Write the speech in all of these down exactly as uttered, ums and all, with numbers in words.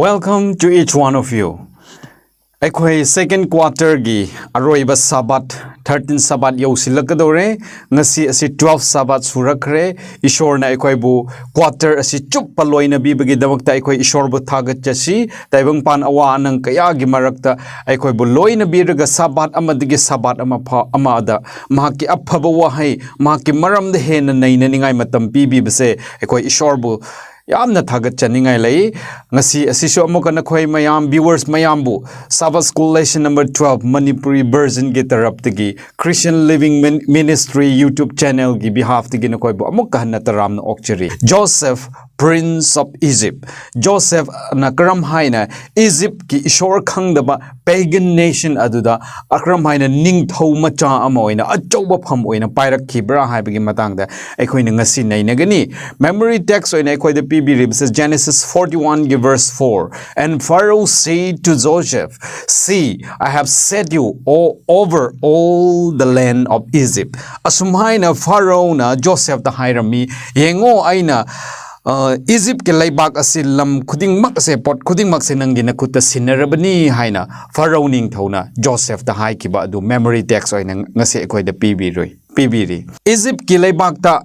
Welcome to each one of you. ꯑꯩꯈꯣꯏ second quarterꯒꯤ ꯑꯔꯣꯏꯕ Sabbath, thirteen Sabbath ꯌꯧꯁꯤꯜꯂꯛꯀꯗꯧꯔꯦ꯫ ꯉꯁꯤ ꯑꯁꯤ twelve Sabbath ꯁꯨꯔꯛꯈ꯭ꯔꯦ꯫ ꯏꯁꯣꯔꯅ ꯑꯩꯈꯣꯏꯕꯨ quarter ꯑꯁꯤ ꯆꯨꯞꯄ ꯂꯣꯏꯅꯕꯤꯕꯒꯤꯗꯃꯛꯇ ꯑꯩꯈꯣꯏ ꯏꯁꯣꯔꯕꯨ ꯊꯥꯒꯠꯆꯁꯤ꯫ ꯇꯥꯏꯕꯪꯄꯥꯟ ꯑꯋꯥ ꯑꯅꯪ ꯀꯌꯥꯒꯤ ꯃꯔꯛꯇ ꯑꯩꯈꯣꯏꯕꯨ ꯂꯣꯏꯅꯕꯤꯔꯒ Sabbath ꯑꯃꯗꯒꯤ Sabbath ꯑꯃ ꯐꯥ-, ꯑꯃꯗ ꯃꯍꯥꯛꯀꯤ ꯑꯐꯕ ꯋꯥꯍꯩ, ꯃꯍꯥꯛꯀꯤ ꯃꯔꯝꯗ ꯍꯦꯟꯅ ꯅꯩꯅꯅꯤꯡꯉꯥꯏ ꯃꯇꯝ ꯄꯤꯕꯤꯕꯁꯦ ꯑꯩꯈꯣꯏ ꯏꯁꯣꯔꯕꯨ ꯌꯥꯝꯅ ꯊꯥꯒꯠꯆꯅꯤꯡꯉꯥꯏ ꯂꯩ꯫ ꯉꯁꯤ ꯑꯁꯤꯁꯨ ꯑꯃꯨꯛꯀ ꯅꯈꯣꯏ ꯃꯌꯥꯝ viewers ꯃꯌꯥꯝꯕꯨ Sabbath School Lesson number twelve Manipuri versionꯒꯤ ꯇꯔꯞꯇꯒꯤ Christian Living Min-, Ministry YouTube channelꯒꯤ behalfꯇꯒꯤ ꯅꯈꯣꯏꯕꯨ ꯑꯃꯨꯛꯀ ꯍꯟꯅ ꯇꯔꯥꯝꯅ ꯑꯣꯛꯆꯔꯤ꯫ Joseph, Prince of Egypt꯫ ꯖꯣꯁꯦꯐꯅ ꯀꯔꯝ ꯍꯥꯏꯅ ꯏꯖꯤꯞꯀꯤ ꯏꯁꯣꯔ ꯈꯪꯗꯕ pagan nation ꯑꯗꯨꯗ ꯀꯔꯝ ꯍꯥꯏꯅ ꯅꯤꯡꯊꯧ ꯃꯆꯥ ꯑꯃ ꯑꯣꯏꯅ ꯑꯆꯧꯕ ꯐꯝ ꯑꯣꯏꯅ ꯄꯥꯏꯔꯛꯈꯤꯕ꯭ꯔꯥ ꯍꯥꯏꯕꯒꯤ ꯃꯇꯥꯡꯗ ꯑꯩꯈꯣꯏꯅ ꯉꯁꯤ ꯅꯩꯅꯒꯅꯤ꯫ Memory text ꯑꯣꯏꯅ ꯑꯩꯈꯣꯏꯗ ꯄꯤꯕꯤꯔꯤꯕꯁꯦ Genesis forty-oneꯒꯤ verse four, "And Pharaoh said to Joseph, 'See, I have set you o-, over all the land of Egypt.'" ꯑꯁꯨꯝ ꯍꯥꯏꯅ ꯐꯥꯔꯣꯅ ꯖꯣꯁꯦꯐꯇ ꯍꯥꯏꯔꯝꯃꯤ, "ꯌꯦꯡꯉꯣ, ꯑꯩꯅ, ꯑ, ꯏꯖꯤꯞꯀꯤ ꯂꯩꯕꯥꯛ ꯑꯁꯤ, ꯂꯝ ꯈꯨꯗꯤꯡꯃꯛ ꯑꯁꯦ, ꯄꯣꯠ ꯈꯨꯗꯤꯡꯃꯛꯁꯦ ꯅꯪꯒꯤ ꯅꯈꯨꯠꯇ ꯁꯤꯟꯅꯔꯕꯅꯤ" ꯍꯥꯏꯅ ꯐꯥꯔꯣ ꯅꯤꯡꯊꯧꯅ ꯖꯣꯁꯦꯐꯇ ꯍꯥꯏꯈꯤꯕ ꯑꯗꯨ memory text ꯑꯣꯏꯅ ꯉꯁꯤ ꯑꯩꯈꯣꯏꯗ ꯄꯤꯕꯤꯔꯣꯏ, ꯄꯤꯕꯤꯔꯤ꯫ ꯏꯖꯤꯞꯀꯤ ꯂꯩꯕꯥꯛꯇ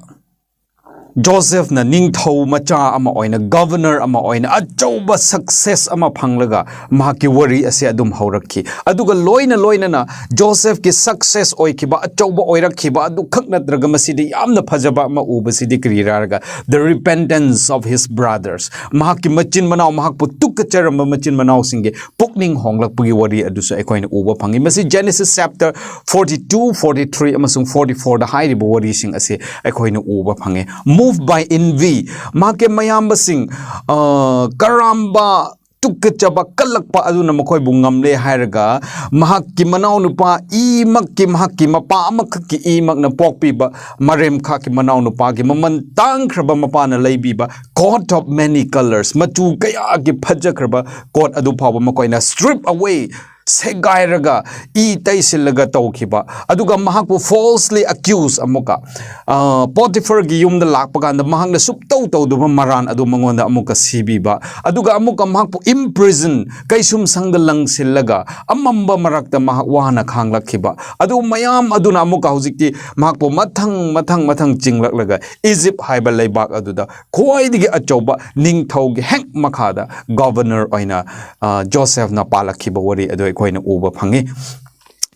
ꯖꯣꯁꯦꯐꯅ ꯅꯤꯡꯊꯧ ꯃꯆꯥ ꯑꯃ ꯑꯣꯏꯅ, governor ꯑꯃ ꯑꯣꯏꯅ ꯑꯆꯧꯕ success ꯑꯃ ꯐꯪꯂꯒ ꯃꯍꯥꯛꯀꯤ ꯋꯥꯔꯤ ꯑꯁꯤ ꯑꯗꯨꯝ ꯍꯧꯔꯛꯈꯤ꯫ ꯑꯗꯨꯒ ꯂꯣꯏꯅ ꯂꯣꯏꯅꯅ ꯖꯣꯁꯦꯐꯀꯤ success ꯑꯣꯏꯈꯤꯕ, ꯑꯆꯧꯕ ꯑꯣꯏꯔꯛꯈꯤꯕ ꯑꯗꯨ ꯈꯛ ꯅꯠꯇ꯭ꯔꯒ ꯃꯁꯤꯗ ꯌꯥꯝꯅ ꯐꯖꯕ ꯑꯃ ꯎꯕꯁꯤꯗꯤ ꯀꯔꯤꯔꯥ ꯍꯥꯏꯔꯒ, the repentance of his brothers, ꯃꯍꯥꯛꯀꯤ ꯃꯆꯤꯟ ꯃꯅꯥꯎ, ꯃꯍꯥꯛꯄꯨ ꯇꯨꯀꯠꯆꯔꯝꯕ ꯃꯆꯤꯟ ꯃꯅꯥꯎꯁꯤꯡꯒꯤ ꯄꯨꯛꯅꯤꯡ ꯍꯣꯡꯂꯛꯄꯒꯤ ꯋꯥꯔꯤ ꯑꯗꯨꯁꯨ ꯑꯩꯈꯣꯏꯅ ꯎꯕ ꯐꯪꯉꯤ꯫ ꯃꯁꯤ Genesis chapter forty-two, forty-three ꯑꯃꯁꯨꯡ forty-fourꯗ ꯍꯥꯏꯔꯤꯕ ꯋꯥꯔꯤꯁꯤꯡ ꯑꯁꯤ ꯑꯩꯈꯣꯏꯅ ꯎꯕ ꯐꯪꯉꯤ꯫ Moved by envy, ꯃꯍꯥꯛꯀꯤ ꯃꯌꯥꯝꯕꯁꯤꯡ, ꯑ, ꯀꯔꯥꯝꯕ, ꯇꯨꯀꯠꯆꯕ ꯀꯜꯂꯛꯄ ꯑꯗꯨꯅ ꯃꯈꯣꯏꯕꯨ ꯉꯝꯂꯦ ꯍꯥꯏꯔꯒ, ꯃꯍꯥꯛꯀꯤ ꯃꯅꯥꯎꯅꯨꯄꯥ ꯏꯃꯛꯀꯤ, ꯃꯍꯥꯛꯀꯤ ꯃꯄꯥ ꯑꯃꯈꯛꯀꯤ ꯏꯃꯛꯅ ꯄꯣꯛꯄꯤꯕ ꯃꯔꯦꯝꯈꯥꯛꯀꯤ ꯃꯅꯥꯎꯅꯨꯄꯥꯒꯤ ꯃꯃꯜ ꯇꯥꯡꯈ꯭ꯔꯕ ꯃꯄꯥꯅ ꯂꯩꯕꯤꯕ coat of many colors, ꯃꯆꯨ ꯀꯌꯥꯒꯤ ꯐꯖꯈ꯭ꯔꯕ coat ꯑꯗꯨ ꯐꯥꯎꯕ ꯃꯈꯣꯏꯅ strip away, ꯁꯦꯒꯥꯏꯔꯒ, ꯏ ꯇꯩꯁꯤꯜꯂꯒ ꯇꯧꯈꯤꯕ, ꯑꯗꯨꯒ ꯃꯍꯥꯛꯄꯨ falsely accuse ꯑꯃꯨꯛꯀ, ꯑ, ꯄꯣꯇꯤꯐꯔꯒꯤ ꯌꯨꯝꯗ ꯂꯥꯛꯄ ꯀꯥꯟꯗ ꯃꯍꯥꯛꯅ ꯁꯨꯞꯇꯧ ꯇꯧꯗꯕ ꯃꯔꯥꯟ ꯑꯗꯨ ꯃꯉꯣꯟꯗ ꯑꯃꯨꯛꯀ ꯁꯤꯕꯤꯕ, ꯑꯗꯨꯒ ꯑꯃꯨꯛꯀ ꯃꯍꯥꯛꯄꯨ imprison, ꯀꯩꯁꯨꯝꯁꯪꯗ ꯂꯪꯁꯤꯜꯂꯒ ꯑꯃꯝꯕ ꯃꯔꯛꯇ ꯃꯍꯥꯛ ꯋꯥꯅ ꯈꯥꯡꯂꯛꯈꯤꯕ, ꯑꯗꯨ ꯃꯌꯥꯝ ꯑꯗꯨꯅ ꯑꯃꯨꯛꯀ ꯍꯧꯖꯤꯛꯇꯤ ꯃꯍꯥꯛꯄꯨ ꯃꯊꯪ ꯃꯊꯪ ꯃꯊꯪ ꯆꯤꯡꯂꯛꯂꯒ ꯏꯖꯤꯞ ꯍꯥꯏꯕ ꯂꯩꯕꯥꯛ ꯑꯗꯨꯗ ꯈ꯭ꯋꯥꯏꯗꯒꯤ ꯑꯆꯧꯕ ꯅꯤꯡꯊꯧꯒꯤ ꯍꯦꯛ ꯃꯈꯥꯗ governor ꯑꯣꯏꯅ, ꯑ, ꯖꯣꯁꯦꯐꯅ ꯄꯥꯜꯂꯛꯈꯤꯕ ꯋꯥꯔꯤ ꯑꯗꯨ ꯑꯩꯈꯣꯏꯅ ꯎꯕ ꯐꯪꯉꯤ꯫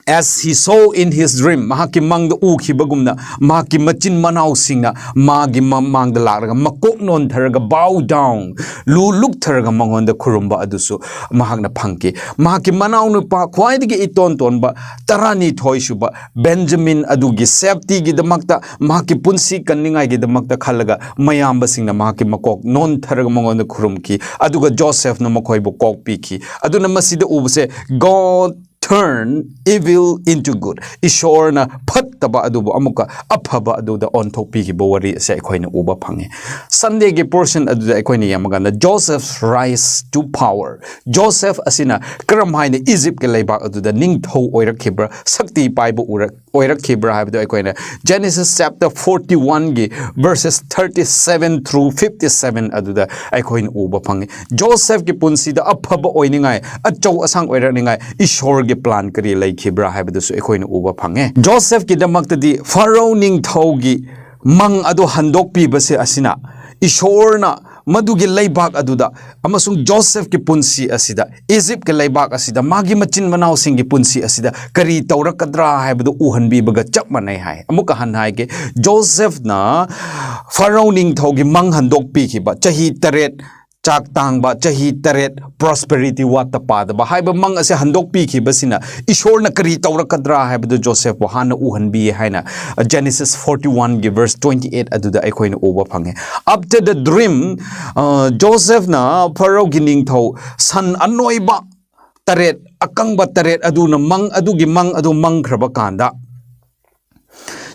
As he saw in his dream, ꯃꯍꯥꯛꯀꯤ ꯃꯪꯗ ꯎꯈꯤꯕꯒꯨꯝꯅ, ꯃꯍꯥꯛꯀꯤ ꯃꯆꯤꯟ ꯃꯅꯥꯎꯁꯤꯡꯅ ꯃꯥꯒꯤ ꯃꯃꯥꯡꯗ ꯂꯥꯛꯂꯒ, ꯃꯀꯣꯛ ꯅꯣꯟꯊꯔꯒ, bow down, ꯂꯨ ꯂꯨꯛꯊꯔꯒ ꯃꯉꯣꯟꯗ ꯈꯨꯔꯨꯝꯕ ꯑꯗꯨꯁꯨ ꯃꯍꯥꯛꯅ ꯐꯪꯈꯤ꯫ ꯃꯍꯥꯛꯀꯤ ꯃꯅꯥꯎꯅꯨꯄꯥ ꯈ꯭ꯋꯥꯏꯗꯒꯤ ꯏꯇꯣꯟ ꯇꯣꯟꯕ ꯇꯔꯥꯅꯤꯊꯣꯏ ꯁꯨꯕ ꯕꯦꯟꯖꯥꯃꯤꯟ ꯑꯗꯨꯒꯤ safety ꯒꯤꯗꯃꯛꯇ, ꯃꯍꯥꯛꯀꯤ ꯄꯨꯟꯁꯤ ꯀꯟꯅꯤꯡꯉꯥꯏꯒꯤꯗꯃꯛꯇ ꯈꯜꯂꯒ, ꯃꯌꯥꯝꯕꯁꯤꯡꯅ ꯃꯍꯥꯛꯀꯤ ꯃꯀꯣꯛ ꯅꯣꯟꯊꯔꯒ ꯃꯉꯣꯟꯗ ꯈꯨꯔꯨꯝꯈꯤ, ꯑꯗꯨꯒ ꯖꯣꯁꯦꯐꯅ ꯃꯈꯣꯏꯕꯨ ꯀꯣꯛꯄꯤꯈꯤ꯫ ꯑꯗꯨꯅ ꯃꯁꯤꯗ ꯎꯕꯁꯦ, God turn evil into good. ꯏꯁꯣꯔꯅ ꯐꯠꯇꯕ ꯑꯗꯨꯕꯨ ꯑꯃꯨꯛꯀ ꯑꯐꯕ ꯑꯗꯨꯗ ꯑꯣꯟꯊꯣꯛꯄꯤꯈꯤꯕ ꯋꯥꯔꯤ ꯑꯁꯦ ꯑꯩꯈꯣꯏꯅ ꯎꯕ ꯐꯪꯉꯤ꯫ Sunday ꯒꯤ portion ꯑꯗꯨꯗ ꯑꯩꯈꯣꯏꯅ ꯌꯦꯡꯕ ꯀꯥꯟꯗ, Joseph's rise to power, Joseph ꯑꯁꯤꯅ ꯀꯔꯝ ꯍꯥꯏꯅ ꯏꯖꯤꯞꯀꯤ ꯂꯩꯕꯥꯛ ꯑꯗꯨꯗ ꯅꯤꯡꯊꯧ ꯑꯣꯏꯔꯛꯈꯤꯕ꯭ꯔꯥ, ꯁꯛꯇꯤ ꯄꯥꯏꯕ ꯎꯔꯛ-, ꯑꯣꯏꯔꯛꯈꯤꯕ꯭ꯔꯥ ꯍꯥꯏꯕꯗꯨ ꯑꯩꯈꯣꯏꯅ Genesis chapter forty one ꯒꯤ verses thirty seven through fifty seven ꯑꯗꯨꯗ ꯑꯩꯈꯣꯏꯅ ꯎꯕ ꯐꯪꯉꯤ꯫ ꯖꯣꯁꯦꯐꯀꯤ ꯄꯨꯟꯁꯤꯗ ꯑꯐꯕ ꯑꯣꯏꯅꯤꯡꯉꯥꯏ, ꯑꯆꯧ ꯑꯁꯥꯡ ꯑꯣꯏꯔꯛꯅꯤꯡꯉꯥꯏ ꯏꯁꯣꯔꯒꯤ plan ꯀꯔꯤ ꯂꯩꯈꯤꯕ꯭ꯔꯥ ꯍꯥꯏꯕꯗꯨꯁꯨ ꯑꯩꯈꯣꯏꯅ ꯎꯕ ꯐꯪꯉꯦ꯫ ꯖꯣꯁꯦꯐꯀꯤꯗꯃꯛꯇꯗꯤ ꯐꯔꯣ ꯅꯤꯡꯊꯧꯒꯤ ꯃꯪ ꯑꯗꯨ ꯍꯟꯗꯣꯛꯄꯤꯕꯁꯦ ꯑꯁꯤꯅ ꯏꯁꯣꯔꯅ ꯃꯗꯨꯒꯤ ꯂꯩꯕꯥꯛ ꯑꯗꯨꯗ ꯑꯃꯁꯨꯡ ꯖꯣꯁꯦꯐꯀꯤ ꯄꯨꯟꯁꯤ ꯑꯁꯤꯗ, ꯏꯖꯤꯞꯀꯤ ꯂꯩꯕꯥꯛ ꯑꯁꯤꯗ, ꯃꯥꯒꯤ ꯃꯆꯤꯟ ꯃꯅꯥꯎꯁꯤꯡꯒꯤ ꯄꯨꯟꯁꯤ ꯑꯁꯤꯗ ꯀꯔꯤ ꯇꯧꯔꯛꯀꯗ꯭ꯔꯥ ꯍꯥꯏꯕꯗꯨ ꯎꯍꯟꯕꯤꯕꯒ ꯆꯞ ꯃꯥꯟꯅꯩ ꯍꯥꯏ꯫ ꯑꯃꯨꯛꯀ ꯍꯟꯅ ꯍꯥꯏꯒꯦ, ꯖꯣꯁꯦꯐꯅ ꯐꯔꯣ ꯅꯤꯡꯊꯧꯒꯤ ꯃꯪ ꯍꯟꯗꯣꯛꯄꯤꯈꯤꯕ, ꯆꯍꯤ ꯇꯔꯦꯠ ꯆꯥꯛ ꯇꯥꯡꯕ, ꯆꯍꯤ ꯇꯔꯦꯠ prosperity ꯋꯥꯠꯇ ꯄꯥꯗꯕ ꯍꯥꯏꯕ ꯃꯪ ꯑꯁꯦ ꯍꯟꯗꯣꯛꯄꯤꯈꯤꯕꯁꯤꯅ ꯏꯁꯣꯔꯅ ꯀꯔꯤ ꯇꯧꯔꯛꯀꯗ꯭ꯔꯥ ꯍꯥꯏꯕꯗꯨ ꯖꯣꯁꯦꯐꯄꯨ ꯍꯥꯟꯅ ꯎꯍꯟꯕꯤꯌꯦ ꯍꯥꯏꯅ Genesis forty one ꯒꯤ verse twenty eight ꯑꯗꯨꯗ ꯑꯩꯈꯣꯏꯅ ꯎꯕ ꯐꯪꯉꯦ꯫ After the dream, ꯑ, ꯖꯣꯁꯦꯐꯅ ꯐꯔꯣꯒꯤ ꯅꯤꯡꯊꯧ ꯁꯟ ꯑꯅꯣꯏꯕ ꯇꯔꯦꯠ, ꯑꯀꯪꯕ ꯇꯔꯦꯠ ꯑꯗꯨꯅ ꯃꯪ, ꯑꯗꯨꯒꯤ ꯃꯪ ꯑꯗꯨ ꯃꯪꯈ꯭ꯔꯕ ꯀꯥꯟꯗ,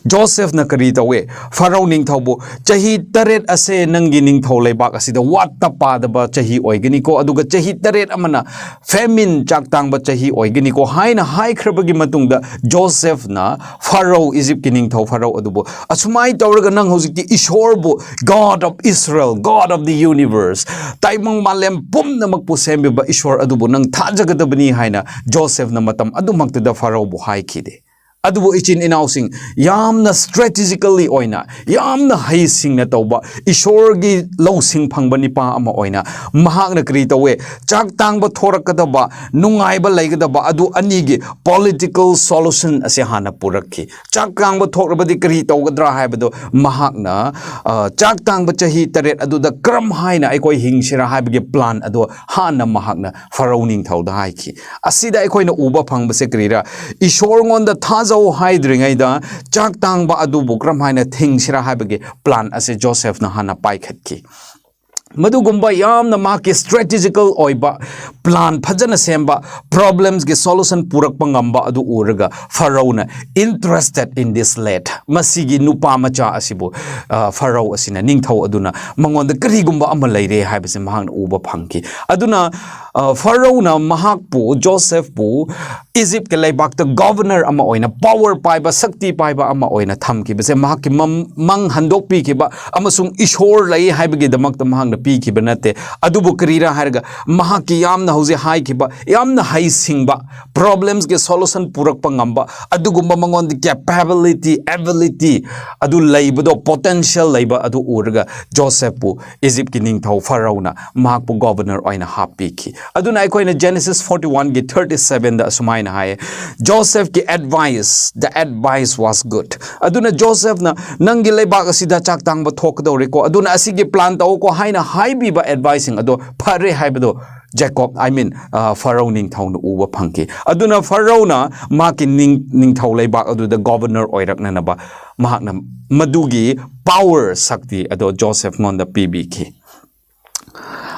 ꯖꯣꯁꯦꯐꯅ ꯀꯔꯤ ꯇꯧꯋꯦ? ꯐꯔꯧ ꯅꯤꯡꯊꯧꯕꯨ, "ꯆꯍꯤ ꯇꯔꯦꯠ ꯑꯁꯦ ꯅꯪꯒꯤ ꯅꯤꯡꯊꯧ ꯂꯩꯕꯥꯛ ꯑꯁꯤꯗ ꯋꯥꯠꯇ ꯄꯥꯗꯕ ꯆꯍꯤ ꯑꯣꯏꯒꯅꯤꯀꯣ, ꯑꯗꯨꯒ ꯆꯍꯤ ꯇꯔꯦꯠ ꯑꯃꯅ ꯐꯦꯃꯤꯟ, ꯆꯥꯛ ꯇꯥꯡꯕ ꯆꯍꯤ ꯑꯣꯏꯒꯅꯤꯀꯣ" ꯍꯥꯏꯅ ꯍꯥꯏꯈ꯭ꯔꯕꯒꯤ ꯃꯇꯨꯡꯗ, ꯖꯣꯁꯦꯐꯅ ꯐꯔꯧ, ꯏꯖꯤꯞꯀꯤ ꯅꯤꯡꯊꯧ ꯐꯔꯧ ꯑꯗꯨꯕꯨ, "ꯑꯁꯨꯃꯥꯏꯅ ꯇꯧꯔꯒ ꯅꯪ ꯍꯧꯖꯤꯛꯇꯤ ꯏꯁꯣꯔꯕꯨ, God of Israel, God of the universe, ꯇꯥꯏꯕꯪ ꯃꯥꯂꯦꯝ ꯄꯨꯝꯅꯃꯛꯄꯨ ꯁꯦꯝꯕꯤꯕ ꯏꯁꯣꯔ ꯑꯗꯨꯕꯨ ꯅꯪ ꯊꯥꯖꯒꯗꯕꯅꯤ" ꯍꯥꯏꯅ ꯖꯣꯁꯦꯐꯅ ꯃꯇꯝ ꯑꯗꯨꯃꯛꯇꯨꯗ ꯐꯔꯧꯕꯨ ꯍꯥꯏꯈꯤꯗꯦ꯫ ꯑꯗꯨꯕꯨ ꯏꯆꯤꯟ ꯏꯅꯥꯎꯁꯤꯡ, ꯌꯥꯝꯅ strategically ꯑꯣꯏꯅ, ꯌꯥꯝꯅ ꯍꯩꯁꯤꯡꯅ ꯇꯧꯕ, ꯏꯁꯣꯔꯒꯤ ꯂꯧꯁꯤꯡ ꯐꯪꯕ ꯅꯤꯄꯥ ꯑꯃ ꯑꯣꯏꯅ ꯃꯍꯥꯛꯅ ꯀꯔꯤ ꯇꯧꯋꯦ? ꯆꯥꯛ ꯇꯥꯡꯕ ꯊꯣꯔꯛꯀꯗꯕ, ꯅꯨꯡꯉꯥꯏꯕ ꯂꯩꯒꯗꯕ ꯑꯗꯨ ꯑꯅꯤꯒꯤ political solution ꯑꯁꯦ ꯍꯥꯟꯅ ꯄꯨꯔꯛꯈꯤ꯫ ꯆꯥꯛ ꯇꯥꯡꯕ ꯊꯣꯛꯂꯕꯗꯤ ꯀꯔꯤ ꯇꯧꯒꯗ꯭ꯔꯥ ꯍꯥꯏꯕꯗꯣ ꯃꯍꯥꯛꯅ, ꯑ, ꯆꯥꯛ ꯇꯥꯡꯕ ꯆꯍꯤ ꯇꯔꯦꯠ ꯑꯗꯨꯗ ꯀꯔꯝ ꯍꯥꯏꯅ ꯑꯩꯈꯣꯏ ꯍꯤꯡꯁꯤꯔꯥ ꯍꯥꯏꯕꯒꯤ plan ꯑꯗꯣ ꯍꯥꯟꯅ ꯃꯍꯥꯛꯅ ꯐꯔꯧ ꯅꯤꯡꯊꯧꯗ ꯍꯥꯏꯈꯤ꯫ ꯑꯁꯤꯗ ꯑꯩꯈꯣꯏꯅ ꯎꯕ ꯐꯪꯕꯁꯦ ꯀꯔꯤꯔꯥ? ꯏꯁꯣꯔꯉꯣꯟꯗ ꯊꯥꯖꯧ ꯍꯥꯏꯗ꯭ꯔꯤꯉꯩꯗ ꯆꯥꯛ ꯇꯥꯡꯕ ꯑꯗꯨꯕꯨ ꯀꯔꯝ ꯍꯥꯏꯅ ꯊꯤꯡꯁꯤꯔꯥ ꯍꯥꯏꯕꯒꯤ plan ꯑꯁꯦ ꯖꯣꯁꯦꯐꯅ ꯍꯥꯟꯅ ꯄꯥꯏꯈꯠꯈꯤ꯫ ꯃꯗꯨꯒꯨꯝꯕ ꯌꯥꯝꯅ ꯃꯍꯥꯛꯀꯤ strategical ꯑꯣꯏꯕ plan ꯐꯖꯅ ꯁꯦꯝꯕ, problemsꯀꯤ solution ꯄꯨꯔꯛꯄ ꯉꯝꯕ ꯑꯗꯨ ꯎꯔꯒ ꯐꯔꯧꯅ interested in this lad, ꯃꯁꯤꯒꯤ ꯅꯨꯄꯥ ꯃꯆꯥ ꯑꯁꯤꯕꯨ, ꯑ, ꯐꯔꯧ ꯑꯁꯤꯅ, ꯅꯤꯡꯊꯧ ꯑꯗꯨꯅ ꯃꯉꯣꯟꯗ ꯀꯔꯤꯒꯨꯝꯕ ꯑꯃ ꯂꯩꯔꯦ ꯍꯥꯏꯕꯁꯤ ꯃꯍꯥꯛꯅ ꯎꯕ ꯐꯪꯈꯤ꯫ ꯑꯗꯨꯅ, ꯑ, ꯐꯔꯧꯅ ꯃꯍꯥꯛꯄꯨ, ꯖꯣꯁꯦꯐꯄꯨ, ꯏꯖꯤꯞꯀꯤ ꯂꯩꯕꯥꯛꯇ governor ꯑꯃ ꯑꯣꯏꯅ, power ꯄꯥꯏꯕ, ꯁꯛꯇꯤ ꯄꯥꯏꯕ ꯑꯃ ꯑꯣꯏꯅ ꯊꯝꯈꯤꯕꯁꯦ ꯃꯍꯥꯛꯀꯤ ꯃꯝ-, ꯃꯪ ꯍꯟꯗꯣꯛꯄꯤꯈꯤꯕ ꯑꯃꯁꯨꯡ ꯏꯁꯣꯔ ꯂꯩ ꯍꯥꯏꯕꯒꯤꯗꯃꯛꯇ ꯃꯍꯥꯛꯅ ꯄꯤꯈꯤꯕ ꯅꯠꯇꯦ꯫ ꯑꯗꯨꯕꯨ ꯀꯔꯤꯔꯥ ꯍꯥꯏꯔꯒ, ꯃꯍꯥꯛꯀꯤ ꯌꯥꯝꯅ ꯍꯧꯖꯤꯛ ꯍꯥꯏꯈꯤꯕ ꯌꯥꯝꯅ ꯍꯩꯁꯤꯡꯕ, problemsꯀꯤ solution ꯄꯨꯔꯛꯄ ꯉꯝꯕ, ꯑꯗꯨꯒꯨꯝꯕ ꯃꯉꯣꯟꯗ capability, ability ꯑꯗꯨ ꯂꯩꯕꯗꯣ, potential ꯂꯩꯕ ꯑꯗꯨ ꯎꯔꯒ ꯖꯣꯁꯦꯐꯄꯨ ꯏꯖꯤꯞꯀꯤ ꯅꯤꯡꯊꯧ ꯐꯔꯧꯅ ꯃꯍꯥꯛꯄꯨ governor ꯑꯣꯏꯅ ꯍꯥꯞꯄꯤꯈꯤ꯫ ꯑꯗꯨꯅ ꯑꯩꯈꯣꯏꯅ Genesis forty-oneꯒꯤ thirty-sevenꯗ ꯑꯁꯨꯃꯥꯏꯅ ꯍꯥꯏꯌꯦ, "Josephꯀꯤ advice, the advice was good." ꯑꯗꯨꯅ ꯖꯣꯁꯦꯐꯅ, "ꯅꯪꯒꯤ ꯂꯩꯕꯥꯛ ꯑꯁꯤꯗ ꯆꯥꯛ ꯇꯥꯡꯕ ꯊꯣꯛꯀꯗꯧꯔꯦꯀꯣ, ꯑꯗꯨꯅ ꯑꯁꯤꯒꯤ plan ꯇꯧꯀꯣ" ꯍꯥꯏꯅ ꯍꯥꯏꯕꯤꯕ adviceꯁꯤꯡ ꯑꯗꯣ ꯐꯔꯦ ꯍꯥꯏꯕꯗꯣ ꯖꯦꯀꯣꯕ, I mean, ꯑ, ꯐꯔꯧ ꯅꯤꯡꯊꯧꯅ ꯎꯕ ꯐꯪꯈꯤ꯫ ꯑꯗꯨꯅ ꯐꯔꯧꯅ ꯃꯍꯥꯛꯀꯤ ꯅꯤꯡ-, ꯅꯤꯡꯊꯧ ꯂꯩꯕꯥꯛ ꯑꯗꯨꯗ governor ꯑꯣꯏꯔꯛꯅꯅꯕ ꯃꯍꯥꯛꯅ ꯃꯗꯨꯒꯤ power, ꯁꯛꯇꯤ ꯑꯗꯣ ꯖꯣꯁꯦꯐꯉꯣꯟꯗ ꯄꯤꯕꯤꯈꯤ꯫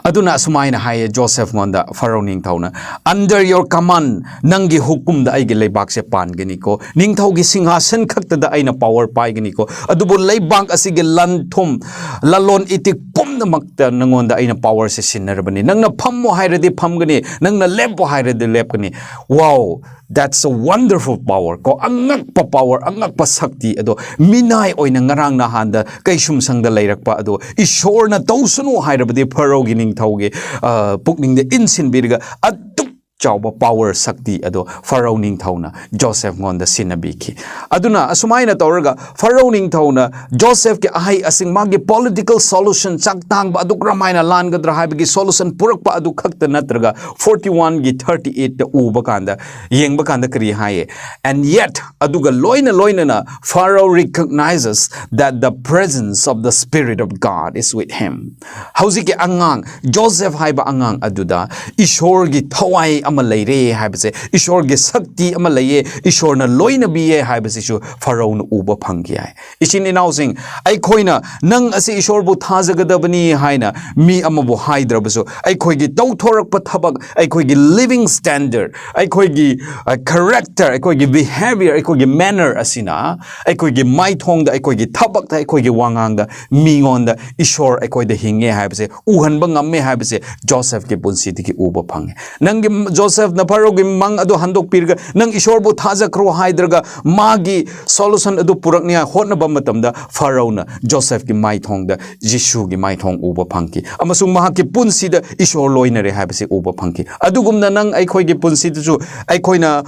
ꯑꯗꯨꯅ ꯑꯁꯨꯃꯥꯏꯅ ꯍꯥꯏꯌꯦ ꯖꯣꯁꯦꯐꯉꯣꯟꯗ ꯐꯔꯣ ꯅꯤꯡꯊꯧꯅ, "Under your command, ꯅꯪꯒꯤ ꯍꯨꯀꯨꯝꯗ ꯑꯩꯒꯤ ꯂꯩꯕꯥꯛꯁꯦ ꯄꯥꯟꯒꯅꯤꯀꯣ, ꯅꯤꯡꯊꯧꯒꯤ ꯁꯤꯡꯍꯥꯁꯟ ꯈꯛꯇꯗ ꯑꯩꯅ power ꯄꯥꯏꯒꯅꯤꯀꯣ, ꯑꯗꯨꯕꯨ ꯂꯩꯕꯥꯛ ꯑꯁꯤꯒꯤ ꯂꯟ ꯊꯨꯝ, ꯂꯂꯣꯟ ꯏꯇꯤꯛ ꯄꯨꯝꯅꯃꯛꯇ ꯅꯪꯉꯣꯟꯗ ꯑꯩꯅ powerꯁꯦ ꯁꯤꯟꯅꯔꯕꯅꯤ꯫ ꯅꯪꯅ ꯐꯝꯃꯣ ꯍꯥꯏꯔꯗꯤ ꯐꯝꯒꯅꯤ, ꯅꯪꯅ ꯂꯦꯞꯄꯣ ꯍꯥꯏꯔꯗꯤ ꯂꯦꯞꯀꯅꯤ꯫" Wow, that's a wonderful power ꯀꯣ, ꯑꯉꯛꯄ power, ꯑꯉꯛꯄ ꯁꯛꯇꯤ ꯑꯗꯣ, ꯃꯤꯅꯥꯏ ꯑꯣꯏꯅ ꯉꯔꯥꯡ ꯅꯍꯥꯟꯗ ꯀꯩꯁꯨꯝꯁꯪꯗ ꯂꯩꯔꯛꯄ ꯑꯗꯣ, ꯏꯁꯣꯔꯅ ꯇꯧꯁꯅꯨ ꯍꯥꯏꯔꯕꯗꯤ ꯐꯔꯣꯒꯤ ꯅꯤꯡꯊꯧꯒꯤ, ꯑ, ꯄꯨꯛꯅꯤꯡꯗ ꯏꯟꯁꯤꯟꯕꯤꯔꯒ ꯑꯗꯨꯛ ꯆꯥꯎꯕ power, ꯁꯛꯇꯤ ꯑꯗꯣ ꯐꯔꯣ ꯅꯤꯡꯊꯧꯅ ꯖꯣꯁꯦꯐꯉꯣꯟꯗ ꯁꯤꯟꯅꯕꯤꯈꯤ꯫ ꯑꯗꯨꯅ ꯑꯁꯨꯃꯥꯏꯅ ꯇꯧꯔꯒ ꯐꯔꯣ ꯅꯤꯡꯊꯧꯅ ꯖꯣꯁꯦꯐꯀꯤ ꯑꯍꯩ ꯑꯁꯤꯡ, ꯃꯥꯒꯤ political solution, ꯆꯥꯛ ꯇꯥꯡꯕ ꯑꯗꯨ ꯀꯔꯝꯍꯥꯏꯅ ꯂꯥꯟꯒꯗ꯭ꯔꯥ ꯍꯥꯏꯕꯒꯤ solution ꯄꯨꯔꯛꯄ ꯑꯗꯨ ꯈꯛꯇ ꯅꯠꯇ꯭ꯔꯒ forty one ꯒꯤ thirty eight ꯇ ꯎꯕ ꯀꯥꯟꯗ, ꯌꯦꯡꯕ ꯀꯥꯟꯗ ꯀꯔꯤ ꯍꯥꯏꯌꯦ? "And yet," ꯑꯗꯨꯒ ꯂꯣꯏꯅ ꯂꯣꯏꯅꯅ, "Pharaoh recognizes that the presence of the Spirit of God is with him." ꯍꯧꯖꯤꯛꯀꯤ ꯑꯉꯥꯡ, ꯖꯣꯁꯦꯐ ꯍꯥꯏꯕ ꯑꯉꯥꯡ ꯑꯗꯨꯗ ꯏꯁꯣꯔꯒꯤ ꯊꯋꯥꯏ ꯑꯃ ꯂꯩꯔꯦ ꯍꯥꯏꯕꯁꯦ, ꯏꯁꯣꯔꯒꯤ ꯁꯛꯇꯤ ꯑꯃ ꯂꯩꯌꯦ, ꯏꯁꯣꯔꯅ ꯂꯣꯏꯅꯕꯤꯌꯦ ꯍꯥꯏꯕꯁꯤꯁꯨ ꯐꯔꯣꯅ ꯎꯕ ꯐꯪꯈꯤ ꯍꯥꯏ꯫ ꯏꯆꯤꯟ ꯏꯅꯥꯎꯁꯤꯡ, ꯑꯩꯈꯣꯏꯅ "ꯅꯪ ꯑꯁꯤ ꯏꯁꯣꯔꯕꯨ ꯊꯥꯖꯒꯗꯕꯅꯤ" ꯍꯥꯏꯅ ꯃꯤ ꯑꯃꯕꯨ ꯍꯥꯏꯗ꯭ꯔꯕꯁꯨ, ꯑꯩꯈꯣꯏꯒꯤ ꯇꯧꯊꯣꯔꯛꯄ ꯊꯕꯛ, ꯑꯩꯈꯣꯏꯒꯤ living standard, ꯑꯩꯈꯣꯏꯒꯤ, ꯑ, character, ꯑꯩꯈꯣꯏꯒꯤ behavior, ꯑꯩꯈꯣꯏꯒꯤ manner ꯑꯁꯤꯅ ꯑꯩꯈꯣꯏꯒꯤ ꯃꯥꯏꯊꯣꯡꯗ, ꯑꯩꯈꯣꯏꯒꯤ ꯊꯕꯛꯇ, ꯑꯩꯈꯣꯏꯒꯤ ꯋꯥꯉꯥꯡꯗ ꯃꯤꯉꯣꯟꯗ ꯏꯁꯣꯔ ꯑꯩꯈꯣꯏꯗ ꯍꯤꯡꯉꯦ ꯍꯥꯏꯕꯁꯦ ꯎꯍꯟꯕ ꯉꯝꯃꯦ ꯍꯥꯏꯕꯁꯦ ꯖꯣꯁꯦꯐꯀꯤ ꯄꯨꯟꯁꯤꯗꯒꯤ ꯎꯕ ꯐꯪꯉꯦ꯫ ꯅꯪꯒꯤ, ꯖꯣꯁꯦꯐꯅ ꯐꯔꯣꯒꯤ ꯃꯪ ꯑꯗꯨ ꯍꯟꯗꯣꯛꯄꯤꯔꯒ, "ꯅꯪ ꯏꯁꯣꯔꯕꯨ ꯊꯥꯖꯈ꯭ꯔꯣ" ꯍꯥꯏꯗ꯭ꯔꯒ, ꯃꯥꯒꯤ solution ꯑꯗꯨ ꯄꯨꯔꯛꯅꯤꯉꯥꯏ ꯍꯣꯠꯅꯕ ꯃꯇꯝꯗ, ꯐꯔꯣꯅ ꯖꯣꯁꯦꯐꯀꯤ ꯃꯥꯏꯊꯣꯡꯗ ꯖꯤꯁꯨꯒꯤ ꯃꯥꯏꯊꯣꯡ ꯎꯕ ꯐꯪꯈꯤ, ꯑꯃꯁꯨꯡ ꯃꯍꯥꯛꯀꯤ ꯄꯨꯟꯁꯤꯗ ꯏꯁꯣꯔ ꯂꯣꯏꯅꯔꯦ ꯍꯥꯏꯕꯁꯤ ꯎꯕ ꯐꯪꯈꯤ꯫ ꯑꯗꯨꯒꯨꯝꯅ ꯅꯪ, ꯑꯩꯈꯣꯏꯒꯤ ꯄꯨꯟꯁꯤꯗꯁꯨ ꯑꯩꯈꯣꯏꯅ,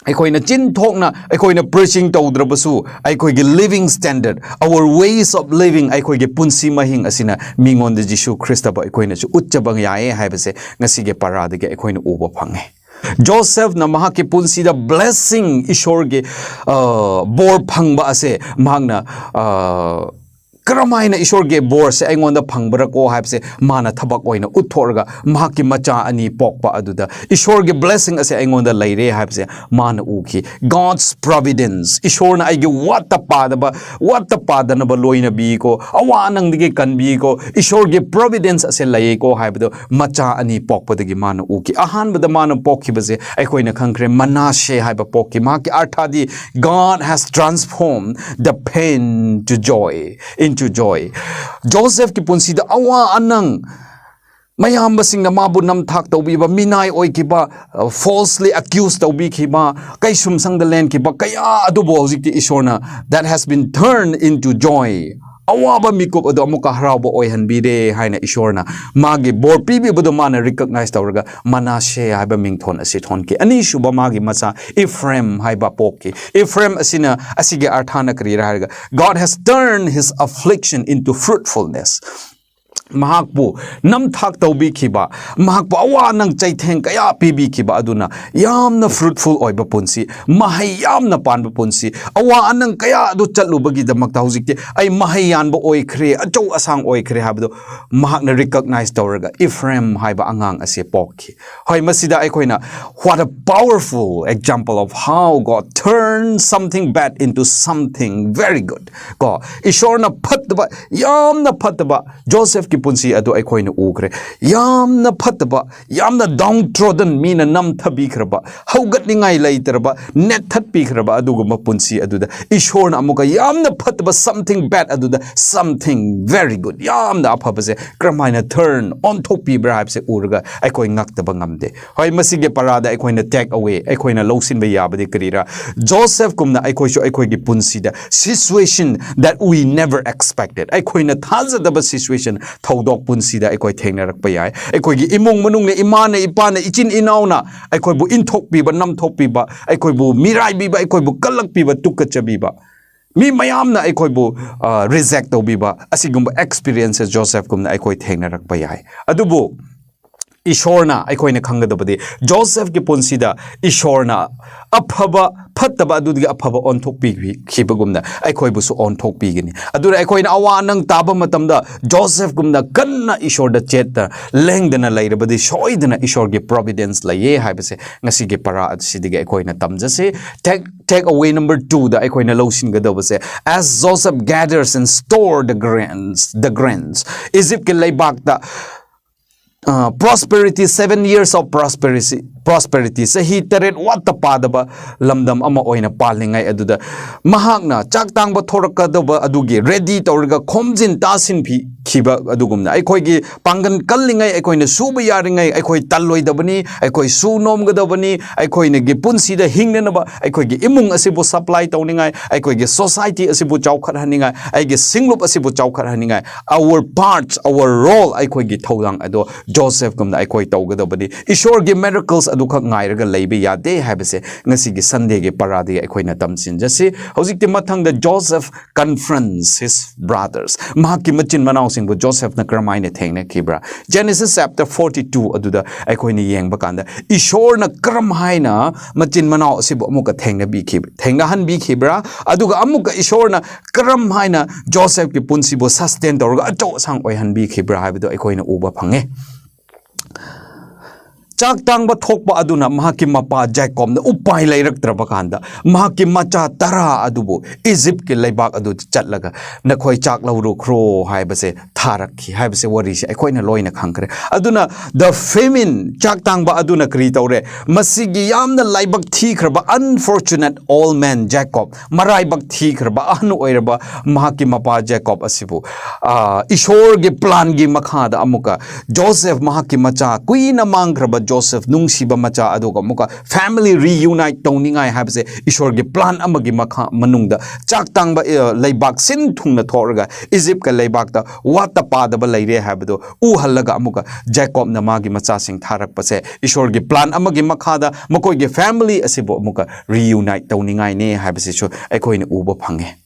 ꯑꯩꯈꯣꯏꯅ ꯆꯤꯟꯊꯣꯛꯅ ꯑꯩꯈꯣꯏꯅ preaching ꯇꯧꯗ꯭ꯔꯕꯁꯨ, ꯑꯩꯈꯣꯏꯒꯤ living standard, our ways of living, ꯑꯩꯈꯣꯏꯒꯤ ꯄꯨꯟꯁꯤ ꯃꯍꯤꯡ ꯑꯁꯤꯅ ꯃꯤꯉꯣꯟꯗ ꯖꯤꯁꯨ ꯈ꯭ꯔꯤꯁꯇꯕꯨ ꯑꯩꯈꯣꯏꯅꯁꯨ ꯎꯠꯆꯕ ꯌꯥꯏꯌꯦ ꯍꯥꯏꯕꯁꯦ ꯉꯁꯤꯒꯤ ꯄꯔꯥꯗꯒꯤ ꯑꯩꯈꯣꯏꯅ ꯎꯕ ꯐꯪꯉꯦ꯫ ꯖꯣꯁꯦꯐꯅ ꯃꯍꯥꯛꯀꯤ ꯄꯨꯟꯁꯤꯗ blessing, ꯏꯁꯣꯔꯒꯤ, ꯑ, ꯕꯣꯔ ꯐꯪꯕ ꯑꯁꯦ ꯃꯍꯥꯛꯅ, ꯑ, ꯀꯔꯝ ꯍꯥꯏꯅ ꯏꯁꯣꯔꯒꯤ ꯕꯣꯔꯁꯦ ꯑꯩꯉꯣꯟꯗ ꯐꯪꯕ꯭ꯔꯥꯀꯣ ꯍꯥꯏꯕꯁꯦ ꯃꯥꯅ ꯊꯕꯛ ꯑꯣꯏꯅ ꯎꯠꯊꯣꯛꯑꯒ, ꯃꯍꯥꯛꯀꯤ ꯃꯆꯥ ꯑꯅꯤ ꯄꯣꯛꯄ ꯑꯗꯨꯗ ꯏꯁꯣꯔꯒꯤ blessing ꯑꯁꯦ ꯑꯩꯉꯣꯟꯗ ꯂꯩꯔꯦ ꯍꯥꯏꯕꯁꯦ ꯃꯥꯅ ꯎꯈꯤ꯫ God's providence, ꯏꯁꯣꯔꯅ ꯑꯩꯒꯤ ꯋꯥꯠꯇ ꯄꯥꯗꯕ, ꯋꯥꯠꯇ ꯄꯥꯗꯅꯕ ꯂꯣꯏꯅꯕꯤꯀꯣ, ꯑꯋꯥ ꯑꯅꯪꯗꯒꯤ ꯀꯟꯕꯤꯀꯣ, ꯏꯁꯣꯔꯒꯤ providence ꯑꯁꯦ ꯂꯩꯌꯦꯀꯣ ꯍꯥꯏꯕꯗꯣ ꯃꯆꯥ ꯑꯅꯤ ꯄꯣꯛꯄꯗꯒꯤ ꯃꯥꯅ ꯎꯈꯤ꯫ ꯑꯍꯥꯟꯕꯗ ꯃꯥꯅ ꯄꯣꯛꯈꯤꯕꯁꯦ ꯑꯩꯈꯣꯏꯅ ꯈꯪꯈ꯭ꯔꯦ, ꯃꯅꯥꯁꯦ ꯍꯥꯏꯕ ꯄꯣꯛꯈꯤ꯫ ꯃꯍꯥꯛꯀꯤ ꯑꯔꯊꯗꯤ, God has transformed the pain to joy, into joy꯫ ꯖꯣꯁꯦꯐꯀꯤ ꯄꯨꯟꯁꯤꯗ ꯑꯋꯥ ꯑꯅꯪ, ꯃꯌꯥꯝꯕꯁꯤꯡꯅ ꯃꯥꯕꯨ ꯅꯝꯊꯥꯛ ꯇꯧꯕꯤꯕ, ꯃꯤꯅꯥꯏ ꯑꯣꯏꯈꯤꯕ, falsely accuse ꯇꯧꯕꯤꯈꯤꯕ, ꯀꯩꯁꯨꯝꯁꯪꯗ ꯂꯦꯟꯈꯤꯕ ꯀꯌꯥ ꯑꯗꯨꯕꯨ ꯍꯧꯖꯤꯛꯇꯤ ꯏꯁꯣꯔꯅ, that has been turned into joy, ꯑꯋꯥꯕ ꯃꯤꯀꯨꯞ ꯑꯗꯨ ꯑꯃꯨꯛꯀ ꯍꯔꯥꯎꯕ ꯑꯣꯏꯍꯟꯕꯤꯔꯦ ꯍꯥꯏꯅ ꯏꯁꯣꯔꯅ ꯃꯥꯒꯤ ꯕꯣꯔ ꯄꯤꯕꯤꯕꯗꯨ ꯃꯥꯅ recognize ꯇꯧꯔꯒ ꯃꯅꯥꯁꯦ ꯍꯥꯏꯕ ꯃꯤꯡꯊꯣꯟ ꯑꯁꯤ ꯊꯣꯟꯈꯤ꯫ ꯑꯅꯤꯁꯨꯕ ꯃꯥꯒꯤ ꯃꯆꯥ ꯏꯐ꯭ꯔꯦꯝ ꯍꯥꯏꯕ ꯄꯣꯛꯈꯤ꯫ ꯏꯐ꯭ꯔꯦꯝ ꯑꯁꯤꯅ, ꯑꯁꯤꯒꯤ ꯑꯔꯊꯅ ꯀꯔꯤꯔꯥ ꯍꯥꯏꯔꯒ, God has turned his affliction into fruitfulness꯫ ꯃꯍꯥꯛꯄꯨ ꯅꯝꯊꯥꯛ ꯇꯧꯕꯤꯈꯤꯕ, ꯃꯍꯥꯛꯄꯨ ꯑꯋꯥ ꯑꯅꯪ ꯆꯩꯊꯦꯡ ꯀꯌꯥ ꯄꯤꯕꯤꯈꯤꯕ ꯑꯗꯨꯅ ꯌꯥꯝꯅ fruitful ꯑꯣꯏꯕ ꯄꯨꯟꯁꯤ, ꯃꯍꯩ ꯌꯥꯝꯅ ꯄꯥꯟꯕ ꯄꯨꯟꯁꯤ, ꯑꯋꯥ ꯑꯅꯪ ꯀꯌꯥ ꯑꯗꯨ ꯆꯠꯂꯨꯕꯒꯤꯗꯃꯛꯇ ꯍꯧꯖꯤꯛꯇꯤ ꯑꯩ ꯃꯍꯩ ꯌꯥꯟꯕ ꯑꯣꯏꯈ꯭ꯔꯦ, ꯑꯆꯧ ꯑꯁꯥꯡ ꯑꯣꯏꯈ꯭ꯔꯦ ꯍꯥꯏꯕꯗꯨ ꯃꯍꯥꯛꯅ recognize ꯇꯧꯔꯒ ꯏꯐ꯭ꯔꯦꯝ ꯍꯥꯏꯕ ꯑꯉꯥꯡ ꯑꯁꯤ ꯄꯣꯛꯈꯤ꯫ ꯍꯣꯏ, ꯃꯁꯤꯗ ꯑꯩꯈꯣꯏꯅ, what a powerful example of how God turned something bad into something very good꯫ ꯀꯣ, ꯏꯁꯣꯔꯅ ꯐꯠꯇꯕ, ꯌꯥꯝꯅ ꯐꯠꯇꯕ ꯖꯣꯁꯦꯐꯀꯤ ꯄꯨꯟꯁꯤ ꯑꯗꯨ ꯑꯩꯈꯣꯏꯅ ꯎꯈ꯭ꯔꯦ꯫ ꯌꯥꯝꯅ ꯐꯠꯇꯕ, ꯌꯥꯝꯅ downtrodden, ꯃꯤꯅ ꯅꯝꯊꯕꯤꯈ꯭ꯔꯕ, ꯍꯧꯒꯠꯅꯤꯡꯉꯥꯏ ꯂꯩꯇ꯭ꯔꯕ, ꯅꯦꯠꯊꯠꯄꯤꯈ꯭ꯔꯕ ꯑꯗꯨꯒꯨꯝꯕ ꯄꯨꯟꯁꯤ ꯑꯗꯨꯗ ꯏꯁꯣꯔꯅ ꯑꯃꯨꯛꯀ ꯌꯥꯝꯅ ꯐꯠꯇꯕ something bad ꯑꯗꯨꯗ something very good, ꯌꯥꯝꯅ ꯑꯐꯕꯁꯦ ꯀꯔꯝꯍꯥꯏꯅ turn, ꯑꯣꯟꯊꯣꯛꯄꯤꯕ꯭ꯔꯥ ꯍꯥꯏꯕꯁꯦ ꯎꯔꯒ ꯑꯩꯈꯣꯏ ꯉꯛꯇꯕ ꯉꯝꯗꯦ꯫ ꯍꯣꯏ, ꯃꯁꯤꯒꯤ ꯄꯔꯥꯗ ꯑꯩꯈꯣꯏꯅ take away, ꯑꯩꯈꯣꯏꯅ ꯂꯧꯁꯤꯟꯕ ꯌꯥꯕꯗꯤ ꯀꯔꯤꯔꯥ? ꯖꯣꯁꯦꯐꯀꯨꯝꯅ ꯑꯩꯈꯣꯏꯁꯨ ꯑꯩꯈꯣꯏꯒꯤ ꯄꯨꯟꯁꯤꯗ situation that we never expected, ꯑꯩꯈꯣꯏꯅ ꯊꯥꯖꯗꯕ situation, ꯊꯧꯗꯣꯛ ꯄꯨꯟꯁꯤꯗ ꯑꯩꯈꯣꯏ ꯊꯦꯡꯅꯔꯛꯄ ꯌꯥꯏ꯫ ꯑꯩꯈꯣꯏꯒꯤ ꯏꯃꯨꯡ ꯃꯅꯨꯡꯅ, ꯏꯃꯥꯅ, ꯏꯄꯥꯅ, ꯏꯆꯤꯟ ꯏꯅꯥꯎꯅ ꯑꯩꯈꯣꯏꯕꯨ ꯏꯟꯊꯣꯛꯄꯤꯕ, ꯅꯝꯊꯣꯛꯄꯤꯕ, ꯑꯩꯈꯣꯏꯕꯨ ꯃꯤꯔꯥꯏꯕꯤꯕ, ꯑꯩꯈꯣꯏꯕꯨ ꯀꯜꯂꯛꯄꯤꯕ, ꯇꯨꯀꯠꯆꯕꯤꯕ, ꯃꯤ ꯃꯌꯥꯝꯅ ꯑꯩꯈꯣꯏꯕꯨ, ꯑ, reject ꯇꯧꯕꯤꯕ, ꯑꯁꯤꯒꯨꯝꯕ experiences ꯖꯣꯁꯦꯐꯀꯨꯝꯅ ꯑꯩꯈꯣꯏ ꯊꯦꯡꯅꯔꯛꯄ ꯌꯥꯏ꯫ ꯑꯗꯨꯕꯨ ꯏꯁꯣꯔꯅ, ꯑꯩꯈꯣꯏꯅ ꯈꯪꯒꯗꯕꯗꯤ ꯖꯣꯁꯦꯐꯀꯤ ꯄꯨꯟꯁꯤꯗ ꯏꯁꯣꯔꯅ ꯑꯐꯕ, ꯐꯠꯇꯕ ꯑꯗꯨꯗꯒꯤ ꯑꯐꯕ ꯑꯣꯟꯊꯣꯛꯄꯤꯈꯤꯕꯒꯨꯝꯅ ꯑꯩꯈꯣꯏꯕꯨꯁꯨ ꯑꯣꯟꯊꯣꯛꯄꯤꯒꯅꯤ꯫ ꯑꯗꯨꯅ ꯑꯩꯈꯣꯏꯅ ꯑꯋꯥ ꯑꯅꯪ ꯇꯥꯕ ꯃꯇꯝꯗ ꯖꯣꯁꯦꯐꯒꯨꯝꯅ ꯀꯟꯅ ꯏꯁꯣꯔꯗ ꯆꯦꯠꯇ ꯂꯦꯡꯗꯅ ꯂꯩꯔꯕꯗꯤ ꯁꯣꯏꯗꯅ ꯏꯁꯣꯔꯒꯤ providence ꯂꯩꯌꯦ ꯍꯥꯏꯕꯁꯦ ꯉꯁꯤꯒꯤ ꯄꯔꯥ ꯑꯁꯤꯗꯒꯤ ꯑꯩꯈꯣꯏꯅ ꯇꯝꯖꯁꯤ꯫ Take, take away number two ꯗ ꯑꯩꯈꯣꯏꯅ ꯂꯧꯁꯤꯟꯒꯗꯕꯁꯦ, as Joseph gathers and store the grains, the grains, ꯏꯖꯤꯞꯀꯤ ꯂꯩꯕꯥꯛꯇ prosperity, seven years of prosperity, prosperity, ꯆꯍꯤ ꯇꯔꯦꯠ ꯋꯥꯠꯇ ꯄꯥꯗꯕ ꯂꯝꯗꯝ ꯑꯃ ꯑꯣꯏꯅ ꯄꯥꯜꯂꯤꯉꯩ ꯑꯗꯨꯗ ꯃꯍꯥꯛꯅ ꯆꯥꯛ ꯇꯥꯡꯕ ꯊꯣꯔꯛꯀꯗꯕ ꯑꯗꯨꯒꯤ ready ꯇꯧꯔꯒ ꯈꯣꯝꯖꯤꯟ ꯇꯥꯁꯤꯟꯕꯤꯈꯤꯕ ꯑꯗꯨꯒꯨꯝꯅ ꯑꯩꯈꯣꯏꯒꯤ ꯄꯥꯡꯒꯜ ꯀꯜꯂꯤꯉꯩ, ꯑꯩꯈꯣꯏꯅ ꯁꯨꯕ ꯌꯥꯔꯤꯉꯩ ꯑꯩꯈꯣꯏ ꯇꯜꯂꯣꯏꯗꯕꯅꯤ, ꯑꯩꯈꯣꯏ ꯁꯨ ꯅꯣꯝꯒꯗꯕꯅꯤ, ꯑꯩꯈꯣꯏꯅꯒꯤ ꯄꯨꯟꯁꯤꯗ ꯍꯤꯡꯅꯅꯕ, ꯑꯩꯈꯣꯏꯒꯤ ꯏꯃꯨꯡ ꯑꯁꯤꯕꯨ supply ꯇꯧꯅꯤꯡꯉꯥꯏ, ꯑꯩꯈꯣꯏꯒꯤ society ꯑꯁꯤꯕꯨ ꯆꯥꯎꯈꯠꯍꯟꯅꯤꯡꯉꯥꯏ, ꯑꯩꯒꯤ ꯁꯤꯡꯂꯨꯞ ꯑꯁꯤꯕꯨ ꯆꯥꯎꯈꯠꯍꯟꯅꯤꯡꯉꯥꯏ, our parts, our role, ꯑꯩꯈꯣꯏꯒꯤ ꯊꯧꯗꯥꯡ ꯑꯗꯣ ꯖꯣꯁꯦꯐꯒꯨꯝꯅ ꯑꯩꯈꯣꯏ ꯇꯧꯒꯗꯕꯅꯤ꯫ ꯏꯁꯣꯔꯒꯤ miracles ꯑꯗꯨꯈꯛ ꯉꯥꯏꯔꯒ ꯂꯩꯕ ꯌꯥꯗꯦ ꯍꯥꯏꯕꯁꯦ ꯉꯁꯤꯒꯤ Sundayꯒꯤ ꯄꯔꯥꯗꯒꯤ ꯑꯩꯈꯣꯏꯅ ꯇꯝꯁꯤꯟꯖꯁꯤ꯫ ꯍꯧꯖꯤꯛꯇꯤ ꯃꯊꯪꯗ Joseph confronts his brothers, ꯃꯍꯥꯛꯀꯤ ꯃꯆꯤꯟ ꯃꯅꯥꯎꯁꯤꯡꯕꯨ ꯖꯣꯁꯦꯐꯅ ꯀꯔꯝꯍꯥꯏꯅ ꯊꯦꯡꯅꯈꯤꯕ꯭ꯔꯥ? Genesis chapter forty two ꯑꯗꯨꯗ ꯑꯩꯈꯣꯏꯅ ꯌꯦꯡꯕ ꯀꯥꯟꯗ ꯏꯁꯣꯔꯅ ꯀꯔꯝꯍꯥꯏꯅ ꯃꯆꯤꯟ ꯃꯅꯥꯎ ꯑꯁꯤꯕꯨ ꯑꯃꯨꯛꯀ ꯊꯦꯡꯅꯕꯤꯈꯤꯕ, ꯊꯦꯡꯅꯍꯟꯕꯤꯈꯤꯕ꯭ꯔꯥ? ꯑꯗꯨꯒ ꯑꯃꯨꯛꯀ ꯏꯁꯣꯔꯅ ꯀꯔꯝ ꯍꯥꯏꯅ ꯖꯣꯁꯦꯐꯀꯤ ꯄꯨꯟꯁꯤꯕꯨ sustain ꯇꯧꯔꯒ ꯑꯆꯧ ꯑꯁꯥꯡ ꯑꯣꯏꯍꯟꯕꯤꯈꯤꯕ꯭ꯔꯥ ꯍꯥꯏꯕꯗꯨ ꯑꯩꯈꯣꯏꯅ ꯎꯕ ꯐꯪꯉꯦ꯫ ꯆꯥꯛ ꯇꯥꯡꯕ ꯊꯣꯛꯄ ꯑꯗꯨꯅ ꯃꯍꯥꯛꯀꯤ ꯃꯄꯥ ꯖꯦꯀꯣꯕꯅ ꯎꯄꯥꯏ ꯂꯩꯔꯛꯇ꯭ꯔꯕ ꯀꯥꯟꯗ ꯃꯍꯥꯛꯀꯤ ꯃꯆꯥ ꯇꯔꯥ ꯑꯗꯨꯕꯨ ꯏꯖꯤꯞꯀꯤ ꯂꯩꯕꯥꯛ ꯑꯗꯨꯗ ꯆꯠꯂꯒ ꯅꯈꯣꯏ ꯆꯥꯛ ꯂꯧꯔꯨꯈ꯭ꯔꯣ ꯍꯥꯏꯕꯁꯦ ꯊꯥꯔꯛꯈꯤ ꯍꯥꯏꯕꯁꯦ ꯋꯥꯔꯤꯁꯦ ꯑꯩꯈꯣꯏꯅ ꯂꯣꯏꯅ ꯈꯪꯈ꯭ꯔꯦ꯫ ꯑꯗꯨꯅ the famine, ꯆꯥꯛ ꯇꯥꯡꯕ ꯑꯗꯨꯅ ꯀꯔꯤ ꯇꯧꯔꯦ? ꯃꯁꯤꯒꯤ ꯌꯥꯝꯅ ꯂꯥꯏꯕꯛ ꯊꯤꯈ꯭ꯔꯕ unfortunate old man Jacob, ꯃꯔꯥꯏꯕꯛ ꯊꯤꯈ꯭ꯔꯕ ꯑꯍꯟ ꯑꯣꯏꯔꯕ ꯃꯍꯥꯛꯀꯤ ꯃꯄꯥ ꯖꯦꯀꯣꯕ ꯑꯁꯤꯕꯨ, ꯑ, ꯏꯁꯣꯔꯒꯤ planꯒꯤ ꯃꯈꯥꯗ ꯑꯃꯨꯛꯀ ꯖꯣꯁꯦꯐ ꯃꯍꯥꯛꯀꯤ ꯃꯆꯥ, ꯀꯨꯏꯅ ꯃꯥꯡꯈ꯭ꯔꯕ ꯖꯣꯁꯦꯐ ꯅꯨꯡꯁꯤꯕ ꯃꯆꯥ ꯑꯗꯨꯒ ꯑꯃꯨꯛꯀ family reunite ꯇꯧꯅꯤꯡꯉꯥꯏ ꯍꯥꯏꯕꯁꯦ ꯏꯁꯣꯔꯒꯤ plan ꯑꯃꯒꯤ ꯃꯈꯥ ꯃꯅꯨꯡꯗ ꯆꯥꯛ ꯇꯥꯡꯕ, ꯑ, ꯂꯩꯕꯥꯛ ꯁꯤꯟ ꯊꯨꯡꯅ ꯊꯣꯛꯂꯒ ꯏꯖꯤꯞꯀ ꯂꯩꯕꯥꯛꯇ ꯋꯥꯠꯇ ꯄꯥꯗꯕ ꯂꯩꯔꯦ ꯍꯥꯏꯕꯗꯨ ꯎꯍꯜꯂꯒ ꯑꯃꯨꯛꯀ ꯖꯦꯀꯣꯕꯅ ꯃꯥꯒꯤ ꯃꯆꯥꯁꯤꯡ ꯊꯥꯔꯛꯄꯁꯦ ꯏꯁꯣꯔꯒꯤ plan ꯑꯃꯒꯤ ꯃꯈꯥꯗ ꯃꯈꯣꯏꯒꯤ family ꯑꯁꯤꯕꯨ ꯑꯃꯨꯛꯀ reunite ꯇꯧꯅꯤꯡꯉꯥꯏꯅꯦ ꯍꯥꯏꯕꯁꯤꯁꯨ ꯑꯩꯈꯣꯏꯅ ꯎꯕ ꯐꯪꯉꯦ꯫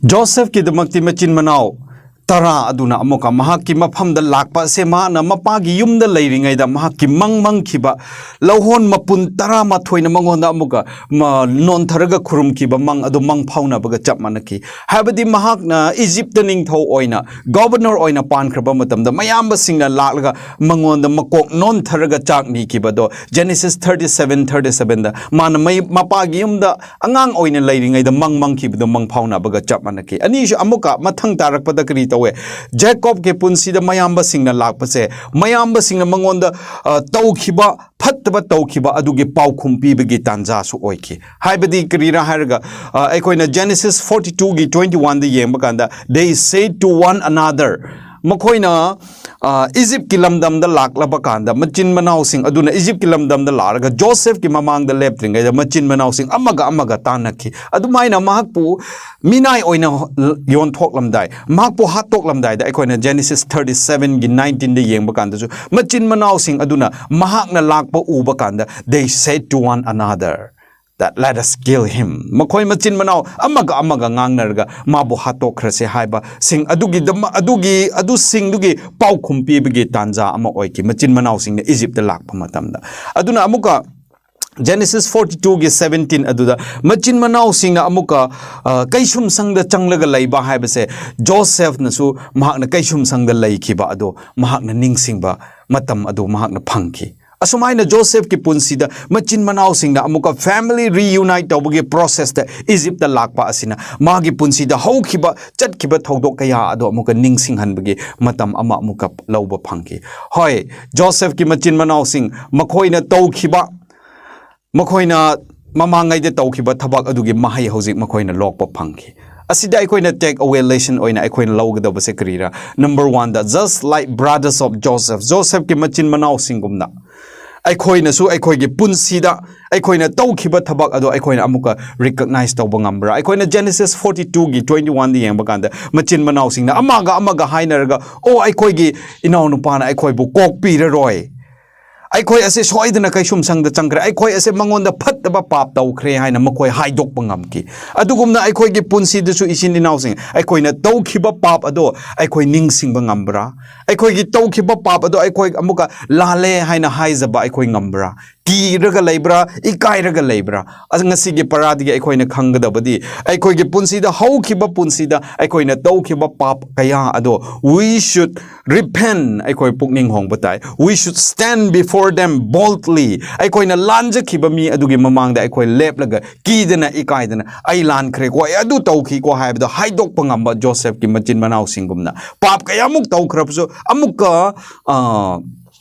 ꯖꯣꯁꯦꯐꯀꯤꯗꯃꯛꯇꯤ ꯃꯆꯤꯟ ꯃꯅꯥꯎ ꯇꯔꯥ ꯑꯗꯨꯅ ꯑꯃꯨꯛꯀ ꯃꯍꯥꯛꯀꯤ ꯃꯐꯝꯗ ꯂꯥꯛꯄ ꯑꯁꯦ, ꯃꯍꯥꯛꯅ ꯃꯄꯥꯒꯤ ꯌꯨꯝꯗ ꯂꯩꯔꯤꯉꯩꯗ ꯃꯍꯥꯛꯀꯤ ꯃꯪ ꯃꯪꯈꯤꯕ ꯂꯧꯍꯣꯟ ꯃꯄꯨꯟ ꯇꯔꯥꯃꯥꯊꯣꯏꯅ ꯃꯉꯣꯟꯗ ꯑꯃꯨꯛꯀ ꯃ-, ꯅꯣꯟꯊꯔꯒ ꯈꯨꯔꯨꯝꯈꯤꯕ ꯃꯪ ꯑꯗꯨ ꯃꯪ ꯐꯥꯎꯅꯕꯒ ꯆꯞ ꯃꯥꯟꯅꯈꯤ꯫ ꯍꯥꯏꯕꯗꯤ ꯃꯍꯥꯛꯅ ꯏꯖꯤꯞꯇ ꯅꯤꯡꯊꯧ ꯑꯣꯏꯅ, ꯒꯣꯕꯔꯅꯔ ꯑꯣꯏꯅ ꯄꯥꯟꯈ꯭ꯔꯕ ꯃꯇꯝꯗ, ꯃꯌꯥꯝꯕꯁꯤꯡꯅ ꯂꯥꯛꯂꯒ ꯃꯉꯣꯟꯗ ꯃꯀꯣꯛ ꯅꯣꯟꯊꯔꯒ ꯆꯥꯛ ꯅꯤꯈꯤꯕꯗꯣ, Genesis thirty seven thirty sevenꯗ ꯃꯥꯅ ꯃꯩ-, ꯃꯄꯥꯒꯤ ꯌꯨꯝꯗ ꯑꯉꯥꯡ ꯑꯣꯏꯅ ꯂꯩꯔꯤꯉꯩꯗ ꯃꯪ ꯃꯪꯈꯤꯕꯗꯣ ꯃꯪ ꯐꯥꯎꯅꯕꯒ ꯆꯞ ꯃꯥꯟꯅꯈꯤ꯫ ꯑꯅꯤꯁꯨ ꯑꯃꯨꯛꯀ ꯃꯊꯪ ꯇꯥꯔꯛꯄꯗ ꯀꯔꯤ ꯇꯧꯋꯦ? ꯖꯦꯀꯣꯕꯀꯤ ꯄꯨꯟꯁꯤꯗ ꯃꯌꯥꯝꯕꯁꯤꯡꯅ ꯂꯥꯛꯄꯁꯦ, ꯃꯌꯥꯝꯕꯁꯤꯡꯅ ꯃꯉꯣꯟꯗ, ꯑ, ꯇꯧꯈꯤꯕ, ꯐꯠꯇꯕ ꯇꯧꯈꯤꯕ ꯑꯗꯨꯒꯤ ꯄꯥꯎꯈꯨꯝ ꯄꯤꯕꯒꯤ ꯇꯥꯟꯖꯥꯁꯨ ꯑꯣꯏꯈꯤ꯫ ꯍꯥꯏꯕꯗꯤ ꯀꯔꯤꯔꯥ ꯍꯥꯏꯔꯒ, ꯑ, ꯑꯩꯈꯣꯏꯅ Genesis forty twoꯒꯤ twenty oneꯗ ꯌꯦꯡꯕ ꯀꯥꯟꯗ, "They said to one another", ꯃꯈꯣꯏꯅ, ꯑ, ꯏꯖꯤꯞꯀꯤ ꯂꯝꯗꯝꯗ ꯂꯥꯛꯂꯕ ꯀꯥꯟꯗ ꯃꯆꯤꯟ ꯃꯅꯥꯎꯁꯤꯡ ꯑꯗꯨꯅ ꯏꯖꯤꯞꯀꯤ ꯂꯝꯗꯝꯗ ꯂꯥꯛꯂꯒ ꯖꯣꯁꯦꯐꯀꯤ ꯃꯃꯥꯡꯗ ꯂꯦꯞꯇ꯭ꯔꯤꯉꯩꯗ ꯃꯆꯤꯟ ꯃꯅꯥꯎꯁꯤꯡ ꯑꯃꯒ ꯑꯃꯒ ꯇꯥꯟꯅꯈꯤ꯫ ꯑꯗꯨꯃꯥꯏꯅ ꯃꯍꯥꯛꯄꯨ ꯃꯤꯅꯥꯏ ꯑꯣꯏꯅ ꯌꯣꯟꯊꯣꯛꯂꯝꯗꯥꯏ, ꯃꯍꯥꯛꯄꯨ ꯍꯥꯠꯇꯣꯛꯂꯝꯗꯥꯏꯗ, ꯑꯩꯈꯣꯏꯅ Genesis thirty sevenꯒꯤ nineteenꯗ ꯌꯦꯡꯕ ꯀꯥꯟꯗꯁꯨ, ꯃꯆꯤꯟ ꯃꯅꯥꯎꯁꯤꯡ ꯑꯗꯨꯅ ꯃꯍꯥꯛꯅ ꯂꯥꯛꯄ ꯎꯕ ꯀꯥꯟꯗ, "They said to one another that let us kill him." ꯃꯈꯣꯏ ꯃꯆꯤꯟ ꯃꯅꯥꯎ ꯑꯃꯒ ꯑꯃꯒ ꯉꯥꯡꯅꯔꯒ ꯃꯥꯕꯨ ꯍꯥꯠꯇꯣꯛꯈ꯭ꯔꯁꯦ ꯍꯥꯏꯕꯁꯤꯡ ꯑꯗꯨꯒꯤꯗꯃꯛ, ꯑꯗꯨꯒꯤ, ꯑꯗꯨꯁꯤꯡꯗꯨꯒꯤ ꯄꯥꯎꯈꯨꯝ ꯄꯤꯕꯒꯤ ꯇꯥꯟꯖꯥ ꯑꯃ ꯑꯣꯏꯈꯤ, ꯃꯆꯤꯟ ꯃꯅꯥꯎꯁꯤꯡꯅ ꯏꯖꯤꯞꯇ ꯂꯥꯛꯄ ꯃꯇꯝꯗ꯫ ꯑꯗꯨꯅ ꯑꯃꯨꯛꯀ Genesis forty twoꯒꯤ seventeen ꯑꯗꯨꯗ ꯃꯆꯤꯟ ꯃꯅꯥꯎꯁꯤꯡꯅ ꯑꯃꯨꯛꯀ, ꯑ, ꯀꯩꯁꯨꯝꯁꯪꯗ ꯆꯪꯂꯒ ꯂꯩꯕ ꯍꯥꯏꯕꯁꯦ, ꯖꯣꯁꯦꯐꯅꯁꯨ ꯃꯍꯥꯛꯅ ꯀꯩꯁꯨꯝꯁꯪꯗ ꯂꯩꯈꯤꯕ ꯑꯗꯣ ꯃꯍꯥꯛꯅ ꯅꯤꯡꯁꯤꯡꯕ ꯃꯇꯝ ꯑꯗꯨ ꯃꯍꯥꯛꯅ ꯐꯪꯈꯤ꯫ ꯑꯁꯨꯃꯥꯏꯅ ꯖꯣꯁꯦꯐꯀꯤ ꯄꯨꯟꯁꯤꯗ ꯃꯆꯤꯟ ꯃꯅꯥꯎꯁꯤꯡꯅ ꯑꯃꯨꯛꯀ family reunite ꯇꯧꯕꯒꯤ processꯇ ꯏꯖꯤꯞꯇ ꯂꯥꯛꯄ ꯑꯁꯤꯅ ꯃꯥꯒꯤ ꯄꯨꯟꯁꯤꯗ ꯍꯧꯈꯤꯕ, ꯆꯠꯈꯤꯕ ꯊꯧꯗꯣꯛ ꯀꯌꯥ ꯑꯗꯣ ꯑꯃꯨꯛꯀ ꯅꯤꯡꯁꯤꯡꯍꯟꯕꯒꯤ ꯃꯇꯝ ꯑꯃ ꯑꯃꯨꯛꯀ ꯂꯧꯕ ꯐꯪꯈꯤ꯫ ꯍꯣꯏ, ꯖꯣꯁꯦꯐꯀꯤ ꯃꯆꯤꯟ ꯃꯅꯥꯎꯁꯤꯡ, ꯃꯈꯣꯏꯅ ꯇꯧꯈꯤꯕ, ꯃꯈꯣꯏꯅ ꯃꯃꯥꯡꯉꯩꯗ ꯇꯧꯈꯤꯕ ꯊꯕꯛ ꯑꯗꯨꯒꯤ ꯃꯍꯩ ꯍꯧꯖꯤꯛ ꯃꯈꯣꯏꯅ ꯂꯣꯛꯄ ꯐꯪꯈꯤ꯫ ꯑꯁꯤꯗ ꯑꯩꯈꯣꯏꯅ take away lesson ꯑꯣꯏꯅ ꯑꯩꯈꯣꯏꯅ ꯂꯧꯒꯗꯕꯁꯦ ꯀꯔꯤꯔꯥ? Number oneꯗ, just like brothers of Joseph, ꯖꯣꯁꯦꯐꯀꯤ ꯃꯆꯤꯟ ꯃꯅꯥꯎꯁꯤꯡꯒꯨꯝꯅ ꯑꯩꯈꯣꯏꯅꯁꯨ ꯑꯩꯈꯣꯏꯒꯤ ꯄꯨꯟꯁꯤꯗ ꯑꯩꯈꯣꯏꯅ ꯇꯧꯈꯤꯕ ꯊꯕꯛ ꯑꯗꯣ ꯑꯩꯈꯣꯏꯅ ꯑꯃꯨꯛꯀ recognize ꯇꯧꯕ ꯉꯝꯕ꯭ꯔꯥ? ꯑꯩꯈꯣꯏꯅ Genesis forty twoꯒꯤ twenty oneꯗ ꯌꯦꯡꯕ ꯀꯥꯟꯗ, ꯃꯆꯤꯟ ꯃꯅꯥꯎꯁꯤꯡꯅ ꯑꯃꯒ ꯑꯃꯒ ꯍꯥꯏꯅꯔꯒ, "ꯑꯣ, ꯑꯩꯈꯣꯏꯒꯤ ꯏꯅꯥꯎꯅꯨꯄꯥꯅ ꯑꯩꯈꯣꯏꯕꯨ ꯀꯣꯛꯄꯤꯔꯔꯣꯏ, ꯑꯩꯈꯣꯏ ꯑꯁꯦ ꯁꯣꯏꯗꯅ ꯀꯩꯁꯨꯝꯁꯪꯗ ꯆꯪꯈ꯭ꯔꯦ, ꯑꯩꯈꯣꯏ ꯑꯁꯦ ꯃꯉꯣꯟꯗ ꯐꯠꯇꯕ ꯄꯥꯞ ꯇꯧꯈ꯭ꯔꯦ ꯍꯥꯏꯅ ꯃꯈꯣꯏ ꯍꯥꯏꯗꯣꯛꯄ ꯉꯝꯈꯤ꯫ ꯑꯗꯨꯒꯨꯝꯅ ꯑꯩꯈꯣꯏꯒꯤ ꯄꯨꯟꯁꯤꯗꯁꯨ, ꯏꯆꯤꯟ ꯏꯅꯥꯎꯁꯤꯡ, ꯑꯩꯈꯣꯏꯅ ꯇꯧꯈꯤꯕ ꯄꯥꯞ ꯑꯗꯣ ꯑꯩꯈꯣꯏ ꯅꯤꯡꯁꯤꯡꯕ ꯉꯝꯕ꯭ꯔꯥ? ꯑꯩꯈꯣꯏꯒꯤ ꯇꯧꯈꯤꯕ ꯄꯥꯞ ꯑꯗꯣ ꯑꯩꯈꯣꯏ ꯑꯃꯨꯛꯀ ꯂꯥꯜꯂꯦ ꯍꯥꯏꯅ ꯍꯥꯏꯖꯕ ꯑꯩꯈꯣꯏ ꯉꯝꯕ꯭ꯔꯥ? ꯀꯤꯔꯒ ꯂꯩꯕ꯭ꯔꯥ? ꯏꯀꯥꯏꯔꯒ ꯂꯩꯕ꯭ꯔꯥ? ꯑꯁ, ꯉꯁꯤꯒꯤ ꯄꯔꯥꯗꯒꯤ ꯑꯩꯈꯣꯏꯅ ꯈꯪꯒꯗꯕꯗꯤ, ꯑꯩꯈꯣꯏꯒꯤ ꯄꯨꯟꯁꯤꯗ, ꯍꯧꯈꯤꯕ ꯄꯨꯟꯁꯤꯗ ꯑꯩꯈꯣꯏꯅ ꯇꯧꯈꯤꯕ ꯄꯥꯞ ꯀꯌꯥ ꯑꯗꯣ, we should repent, ꯑꯩꯈꯣꯏ ꯄꯨꯛꯅꯤꯡ ꯍꯣꯡꯕ ꯇꯥꯏ꯫ We should stand before them boldly. ꯑꯩꯈꯣꯏꯅ ꯂꯥꯟꯖꯈꯤꯕ ꯃꯤ ꯑꯗꯨꯒꯤ ꯃꯃꯥꯡꯗ ꯑꯩꯈꯣꯏ ꯂꯦꯞꯂꯒ, ꯀꯤꯗꯅ, ꯏꯀꯥꯏꯗꯅ, "ꯑꯩ ꯂꯥꯟꯈ꯭ꯔꯦꯀꯣ, ꯑꯩ ꯑꯗꯨ ꯇꯧꯈꯤꯀꯣ" ꯍꯥꯏꯕꯗꯣ ꯍꯥꯏꯗꯣꯛꯄ ꯉꯝꯕ ꯖꯣꯁꯦꯐꯀꯤ ꯃꯆꯤꯟ ꯃꯅꯥꯎꯁꯤꯡꯒꯨꯝꯅ, ꯄꯥꯞ ꯀꯌꯥꯃꯨꯛ ꯇꯧꯈ꯭ꯔꯕꯁꯨ ꯑꯃꯨꯛꯀ, ꯑ,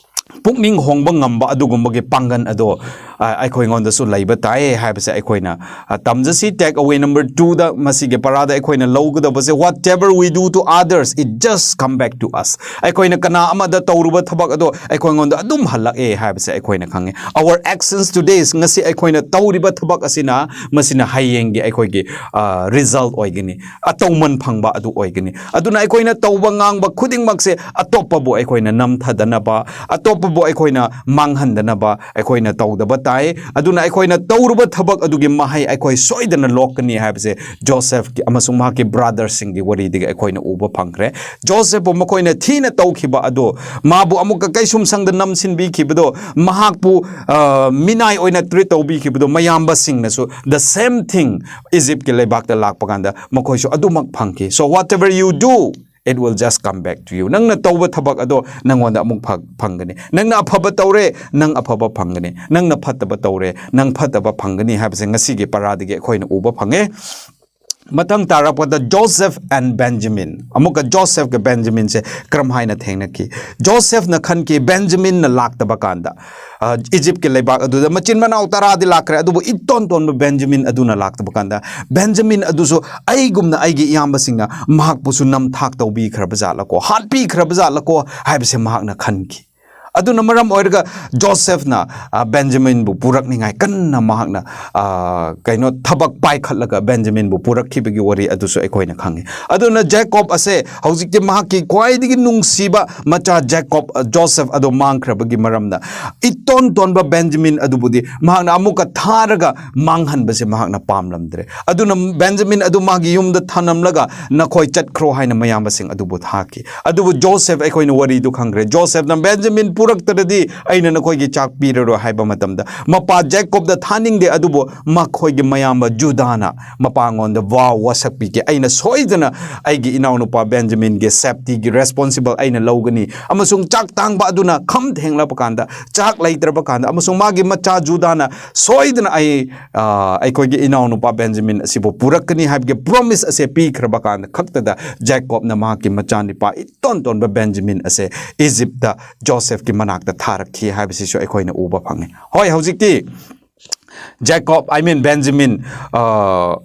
ꯄꯨꯛꯅꯤꯡ ꯍꯣꯡꯕ ꯉꯝꯕ ꯑꯗꯨꯒꯨꯝꯕꯒꯤ ꯄꯥꯡꯒꯜ ꯑꯗꯣ, ꯑ, ꯑꯩꯈꯣꯏꯉꯣꯟꯗꯁꯨ ꯂꯩꯕ ꯇꯥꯏ ꯍꯥꯏꯕꯁꯦ ꯑꯩꯈꯣꯏꯅ, ꯑ, ꯇꯝꯖꯁꯤ꯫ Take away number two ꯗ, ꯃꯁꯤꯒꯤ ꯄꯔꯥꯗ ꯑꯩꯈꯣꯏꯅ ꯂꯧꯒꯗꯕꯁꯦ, "Whatever we do to others, it just come back to us." ꯑꯩꯈꯣꯏꯅ ꯀꯅꯥ ꯑꯃꯗ ꯇꯧꯔꯨꯕ ꯊꯕꯛ ꯑꯗꯣ ꯑꯩꯈꯣꯏꯉꯣꯟꯗ ꯑꯗꯨꯝ ꯍꯜꯂꯛꯑꯦ ꯍꯥꯏꯕꯁꯦ ꯑꯩꯈꯣꯏꯅ ꯈꯪꯉꯦ꯫ Our actions today, ꯉꯁꯤ ꯑꯩꯈꯣꯏꯅ ꯇꯧꯔꯤꯕ ꯊꯕꯛ ꯑꯁꯤꯅ, ꯃꯁꯤꯅ ꯍꯌꯦꯡꯒꯤ ꯑꯩꯈꯣꯏꯒꯤ, ꯑ, result ꯑꯣꯏꯒꯅꯤ, ꯑꯇꯧꯃꯟ ꯐꯪꯕ ꯑꯗꯨ ꯑꯣꯏꯒꯅꯤ꯫ ꯑꯗꯨꯅ ꯑꯩꯈꯣꯏꯅ ꯇꯧꯕ ꯉꯥꯡꯕ ꯈꯨꯗꯤꯡꯃꯛꯁꯦ ꯑꯇꯣꯞꯄꯕꯨ ꯑꯩꯈꯣꯏꯅ ꯅꯝꯊꯗꯅꯕ, ꯑꯇꯣꯞꯄꯕꯨ ꯑꯩꯈꯣꯏꯅ ꯃꯥꯡꯍꯟꯗꯅꯕ ꯑꯩꯈꯣꯏꯅ ꯇꯧꯗꯕ ꯇꯥꯏ꯫ ꯑꯗꯨꯅ ꯑꯩꯈꯣꯏꯅ ꯇꯧꯔꯨꯕ ꯊꯕꯛ ꯑꯗꯨꯒꯤ ꯃꯍꯩ ꯑꯩꯈꯣꯏ ꯁꯣꯏꯗꯅ ꯂꯣꯛꯀꯅꯤ ꯍꯥꯏꯕꯁꯦ ꯖꯣꯁꯦꯐꯀꯤ ꯑꯃꯁꯨꯡ ꯃꯍꯥꯛꯀꯤ ꯕ꯭ꯔꯥꯗꯔꯁꯤꯡꯒꯤ ꯋꯥꯔꯤꯗꯒꯤ ꯑꯩꯈꯣꯏꯅ ꯎꯕ ꯐꯪꯈ꯭ꯔꯦ꯫ ꯖꯣꯁꯦꯐꯄꯨ ꯃꯈꯣꯏꯅ ꯊꯤꯅ ꯇꯧꯈꯤꯕ ꯑꯗꯣ, ꯃꯥꯕꯨ ꯑꯃꯨꯛꯀ ꯀꯩꯁꯨꯝꯁꯪꯗ ꯅꯝꯁꯤꯟꯕꯤꯈꯤꯕꯗꯣ, ꯃꯍꯥꯛꯄꯨ, ꯑ, ꯃꯤꯅꯥꯏ ꯑꯣꯏꯅ treat ꯇꯧꯕꯤꯈꯤꯕꯗꯣ, ꯃꯌꯥꯝꯕꯁꯤꯡꯅꯁꯨ the same thing ꯏꯖꯤꯞꯀꯤ ꯂꯩꯕꯥꯛꯇ ꯂꯥꯛꯄ ꯀꯥꯟꯗ ꯃꯈꯣꯏꯁꯨ ꯑꯗꯨꯃꯛ ꯐꯪꯈꯤ꯫ So whatever you do, it will just come back to you. ꯅꯪꯅ ꯇꯧꯕ ꯊꯕꯛ ꯑꯗꯣ ꯅꯪꯉꯣꯟꯗ ꯑꯃꯨꯛ ꯐ-, ꯐꯪꯒꯅꯤ꯫ ꯅꯪꯅ ꯑꯐꯕ ꯇꯧꯔꯦ, ꯅꯪ ꯑꯐꯕ ꯐꯪꯒꯅꯤ꯫ ꯅꯪꯅ ꯐꯠꯇꯕ ꯇꯧꯔꯦ, ꯅꯪ ꯐꯠꯇꯕ ꯐꯪꯒꯅꯤ ꯍꯥꯏꯕꯁꯦ ꯉꯁꯤꯒꯤ ꯄꯔꯥꯗꯒꯤ ꯑꯩꯈꯣꯏꯅ ꯎꯕ ꯐꯪꯉꯦ꯫ ꯃꯊꯪ ꯇꯥꯔꯛꯄꯗ Joseph and Benjamin꯫ ꯑꯃꯨꯛꯀ ꯖꯣꯁꯦꯐꯀ ꯕꯦꯟꯖꯥꯃꯤꯟꯁꯦ ꯀꯔꯝ ꯍꯥꯏꯅ ꯊꯦꯡꯅꯈꯤ? ꯖꯣꯁꯦꯐꯅ ꯈꯟꯈꯤ, ꯕꯦꯟꯖꯥꯃꯤꯟꯅ ꯂꯥꯛꯇꯕ ꯀꯥꯟꯗ, ꯑ, ꯏꯖꯤꯞꯀꯤ ꯂꯩꯕꯥꯛ ꯑꯗꯨꯗ ꯃꯆꯤꯟ ꯃꯅꯥꯎ ꯇꯔꯥꯗꯤ ꯂꯥꯛꯈ꯭ꯔꯦ, ꯑꯗꯨꯕꯨ ꯏꯇꯣꯟ ꯇꯣꯟꯕ ꯕꯦꯟꯖꯥꯃꯤꯟ ꯑꯗꯨꯅ ꯂꯥꯛꯇꯕ ꯀꯥꯟꯗ, ꯕꯦꯟꯖꯥꯃꯤꯟ ꯑꯗꯨꯁꯨ ꯑꯩꯒꯨꯝꯅ ꯑꯩꯒꯤ ꯏꯌꯥꯝꯕꯁꯤꯡꯅ ꯃꯍꯥꯛꯄꯨꯁꯨ ꯅꯝꯊꯥꯛ ꯇꯧꯕꯤꯈ꯭ꯔꯕ ꯖꯥꯠꯂꯀꯣ, ꯍꯥꯠꯄꯤꯈ꯭ꯔꯕ ꯖꯥꯠꯂꯀꯣ ꯍꯥꯏꯕꯁꯦ ꯃꯍꯥꯛꯅ ꯈꯟꯈꯤ꯫ ꯑꯗꯨꯅ ꯃꯔꯝ ꯑꯣꯏꯔꯒ ꯖꯣꯁꯦꯐꯅ, ꯑ, ꯕꯦꯟꯖꯥꯃꯤꯟꯕꯨ ꯄꯨꯔꯛꯅꯤꯡꯉꯥꯏ ꯀꯟꯅ ꯃꯍꯥꯛꯅ, ꯑ, ꯀꯩꯅꯣ, ꯊꯕꯛ ꯄꯥꯏꯈꯠꯂꯒ ꯕꯦꯟꯖꯥꯃꯤꯟꯕꯨ ꯄꯨꯔꯛꯈꯤꯕꯒꯤ ꯋꯥꯔꯤ ꯑꯗꯨꯁꯨ ꯑꯩꯈꯣꯏꯅ ꯈꯪꯉꯤ꯫ ꯑꯗꯨꯅ ꯖꯦꯀꯣꯕ ꯑꯁꯦ ꯍꯧꯖꯤꯛꯇꯤ ꯃꯍꯥꯛꯀꯤ ꯈ꯭ꯋꯥꯏꯗꯒꯤ ꯅꯨꯡꯁꯤꯕ ꯃꯆꯥ ꯖꯦꯀꯣꯕ, ꯑ, ꯖꯣꯁꯦꯐ ꯑꯗꯣ ꯃꯥꯡꯈ꯭ꯔꯕꯒꯤ ꯃꯔꯝꯅ ꯏꯇꯣꯟ ꯇꯣꯟꯕ ꯕꯦꯟꯖꯥꯃꯤꯟ ꯑꯗꯨꯕꯨꯗꯤ ꯃꯍꯥꯛꯅ ꯑꯃꯨꯛꯀ ꯊꯥꯔꯒ ꯃꯥꯡꯍꯟꯕꯁꯦ ꯃꯍꯥꯛꯅ ꯄꯥꯝꯂꯝꯗ꯭ꯔꯦ꯫ ꯑꯗꯨꯅ ꯕꯦꯟꯖꯥꯃꯤꯟ ꯑꯗꯨ ꯃꯥꯒꯤ ꯌꯨꯝꯗ ꯊꯅꯝꯂꯒ ꯅꯈꯣꯏ ꯆꯠꯈ꯭ꯔꯣ ꯍꯥꯏꯅ ꯃꯌꯥꯝꯕꯁꯤꯡ ꯑꯗꯨꯕꯨ ꯊꯥꯈꯤ꯫ ꯑꯗꯨꯕꯨ ꯖꯣꯁꯦꯐ, ꯑꯩꯈꯣꯏꯅ ꯋꯥꯔꯤꯗꯨ ꯈꯪꯈ꯭ꯔꯦ, ꯖꯣꯁꯦꯐꯅ "ꯕꯦꯟꯖꯥꯃꯤꯟ ꯄꯨꯔꯛꯇ꯭ꯔꯗꯤ ꯑꯩꯅ ꯅꯈꯣꯏꯒꯤ ꯆꯥꯛ ꯄꯤꯔꯔꯣꯏ" ꯍꯥꯏꯕ ꯃꯇꯝꯗ ꯃꯄꯥ ꯖꯦꯀꯣꯕꯇ ꯊꯥꯅꯤꯡꯗꯦ, ꯑꯗꯨꯕꯨ ꯃꯈꯣꯏꯒꯤ ꯃꯌꯥꯝꯕ ꯖꯨꯗꯥꯅ ꯃꯄꯥꯉꯣꯟꯗ ꯋꯥ ꯋꯥꯁꯛꯄꯤꯈꯤ, "ꯑꯩꯅ ꯁꯣꯏꯗꯅ ꯑꯩꯒꯤ ꯏꯅꯥꯎꯅꯨꯄꯥ ꯕꯦꯟꯖꯥꯃꯤꯟꯒꯤ ꯁꯦꯐꯇꯤꯒꯤ ꯔꯦꯁꯄꯣꯟꯁꯤꯕꯜ ꯑꯩꯅ ꯂꯧꯒꯅꯤ, ꯑꯃꯁꯨꯡ ꯆꯥꯛ ꯇꯥꯡꯕ ꯑꯗꯨꯅ ꯈꯝ ꯊꯦꯡꯂꯛꯄ ꯀꯥꯟꯗ, ꯆꯥꯛ ꯂꯩꯇ꯭ꯔꯕ ꯀꯥꯟꯗ, ꯑꯃꯁꯨꯡ ꯃꯥꯒꯤ ꯃꯆꯥ ꯖꯨꯗꯥꯅ ꯁꯣꯏꯗꯅ ꯑꯩ, ꯑ, ꯑꯩꯈꯣꯏꯒꯤ ꯏꯅꯥꯎꯅꯨꯄꯥ ꯕꯦꯟꯖꯥꯃꯤꯟ ꯑꯁꯤꯕꯨ ꯄꯨꯔꯛꯀꯅꯤ" ꯍꯥꯏꯕꯒꯤ ꯄ꯭ꯔꯣꯃꯤꯁ ꯑꯁꯦ ꯄꯤꯈ꯭ꯔꯕ ꯀꯥꯟꯗ ꯈꯛꯇꯗ ꯖꯦꯀꯣꯕꯅ ꯃꯍꯥꯛꯀꯤ ꯃꯆꯥꯅꯨꯄꯥ ꯏꯇꯣꯟ ꯇꯣꯟꯕ ꯕꯦꯟꯖꯥꯃꯤꯟ ꯑꯁꯦ ꯏꯖꯤꯞꯇ ꯖꯣꯁꯦꯐꯀꯤ ꯃꯅꯥꯛꯇ ꯊꯥꯔꯛꯈꯤ ꯍꯥꯏꯕꯁꯤꯁꯨ ꯑꯩꯈꯣꯏꯅ ꯎꯕ ꯐꯪꯉꯤ꯫ ꯍꯣꯏ, ꯍꯧꯖꯤꯛꯇꯤ ꯖꯦꯀꯣꯕ, I mean, ꯕꯦꯟꯖꯥꯃꯤꯟ, ꯑ,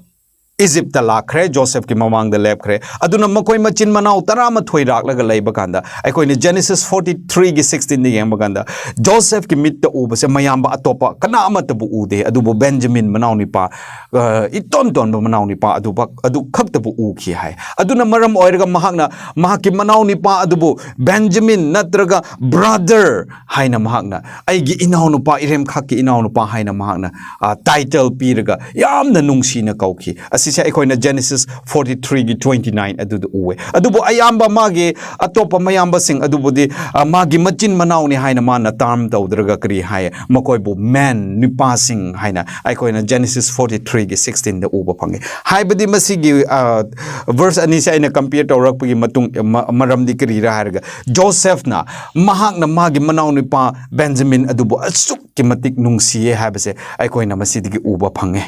ꯏꯖꯤꯞꯇ ꯂꯥꯛꯈ꯭ꯔꯦ, ꯖꯣꯁꯦꯐꯀꯤ ꯃꯃꯥꯡꯗ ꯂꯦꯞꯈ꯭ꯔꯦ꯫ ꯑꯗꯨꯅ ꯃꯈꯣꯏ ꯃꯆꯤꯟ ꯃꯅꯥꯎ ꯇꯔꯥꯃꯥꯊꯣꯏ ꯂꯥꯛꯂꯒ ꯂꯩꯕ ꯀꯥꯟꯗ, ꯑꯩꯈꯣꯏꯅ Genesis forty three ꯒꯤ sixteen ꯗ ꯌꯦꯡꯕ ꯀꯥꯟꯗ, ꯖꯣꯁꯦꯐꯀꯤ ꯃꯤꯠꯇ ꯎꯕꯁꯦ ꯃꯌꯥꯝꯕ ꯑꯇꯣꯞꯄ ꯀꯅꯥ ꯑꯃꯠꯇꯕꯨ ꯎꯗꯦ, ꯑꯗꯨꯕꯨ ꯕꯦꯟꯖꯥꯃꯤꯟ ꯃꯅꯥꯎꯅꯤꯄꯥ, ꯑ, ꯏꯇꯣꯟ ꯇꯣꯟꯕ ꯃꯅꯥꯎꯅꯤꯄꯥ ꯑꯗꯨꯕꯛ-, ꯑꯗꯨ ꯈꯛꯇꯕꯨ ꯎꯈꯤ ꯍꯥꯏ꯫ ꯑꯗꯨꯅ ꯃꯔꯝ ꯑꯣꯏꯔꯒ ꯃꯍꯥꯛꯅ ꯃꯍꯥꯛꯀꯤ ꯃꯅꯥꯎꯅꯤꯄꯥ ꯑꯗꯨꯕꯨ ꯕꯦꯟꯖꯥꯃꯤꯟ ꯅꯠꯇ꯭ꯔꯒ brother ꯍꯥꯏꯅ ꯃꯍꯥꯛꯅ, "ꯑꯩꯒꯤ ꯏꯅꯥꯎꯅꯨꯄꯥ, ꯏꯔꯦꯝꯈꯥꯛꯀꯤ ꯏꯅꯥꯎꯅꯨꯄꯥ" ꯍꯥꯏꯅ ꯃꯍꯥꯛꯅ, ꯑ, title ꯄꯤꯔꯒ ꯌꯥꯝꯅ ꯅꯨꯡꯁꯤꯅ ꯀꯧꯈꯤ꯫ ꯑꯁꯤꯁꯦ ꯑꯩꯈꯣꯏꯅ Genesis forty three ꯒꯤ twenty nine ꯑꯗꯨꯗ ꯎꯋꯦ꯫ ꯑꯗꯨꯕꯨ ꯑꯌꯥꯝꯕ ꯃꯥꯒꯤ ꯑꯇꯣꯞꯄ ꯃꯌꯥꯝꯕꯁꯤꯡ ꯑꯗꯨꯕꯨꯗꯤ, ꯑ, ꯃꯥꯒꯤ ꯃꯆꯤꯟ ꯃꯅꯥꯎꯅꯤ ꯍꯥꯏꯅ ꯃꯥꯅ term ꯇꯧꯗ꯭ꯔꯒ ꯀꯔꯤ ꯍꯥꯏ? ꯃꯈꯣꯏꯕꯨ men, ꯅꯨꯄꯥꯁꯤꯡ ꯍꯥꯏꯅ ꯑꯩꯈꯣꯏꯅ Genesis forty three ꯒꯤ sixteen ꯗ ꯎꯕ ꯐꯪꯉꯤ꯫ ꯍꯥꯏꯕꯗꯤ ꯃꯁꯤꯒꯤ, ꯑ, verse ꯑꯅꯤꯁꯦ ꯑꯩꯅ compare ꯇꯧꯔꯛꯄꯒꯤ ꯃꯇꯨꯡ, ꯃ-, ꯃꯔꯝꯗꯤ ꯀꯔꯤꯔꯥ ꯍꯥꯏꯔꯒ, ꯖꯣꯁꯦꯐꯅ ꯃꯍꯥꯛꯅ ꯃꯥꯒꯤ ꯃꯅꯥꯎꯅꯨꯄꯥ ꯕꯦꯟꯖꯥꯃꯤꯟ ꯑꯗꯨꯕꯨ ꯑꯁꯨꯛꯀꯤ ꯃꯇꯤꯛ ꯅꯨꯡꯁꯤꯌꯦ ꯍꯥꯏꯕꯁꯦ ꯑꯩꯈꯣꯏꯅ ꯃꯁꯤꯗꯒꯤ ꯎꯕ ꯐꯪꯉꯦ꯫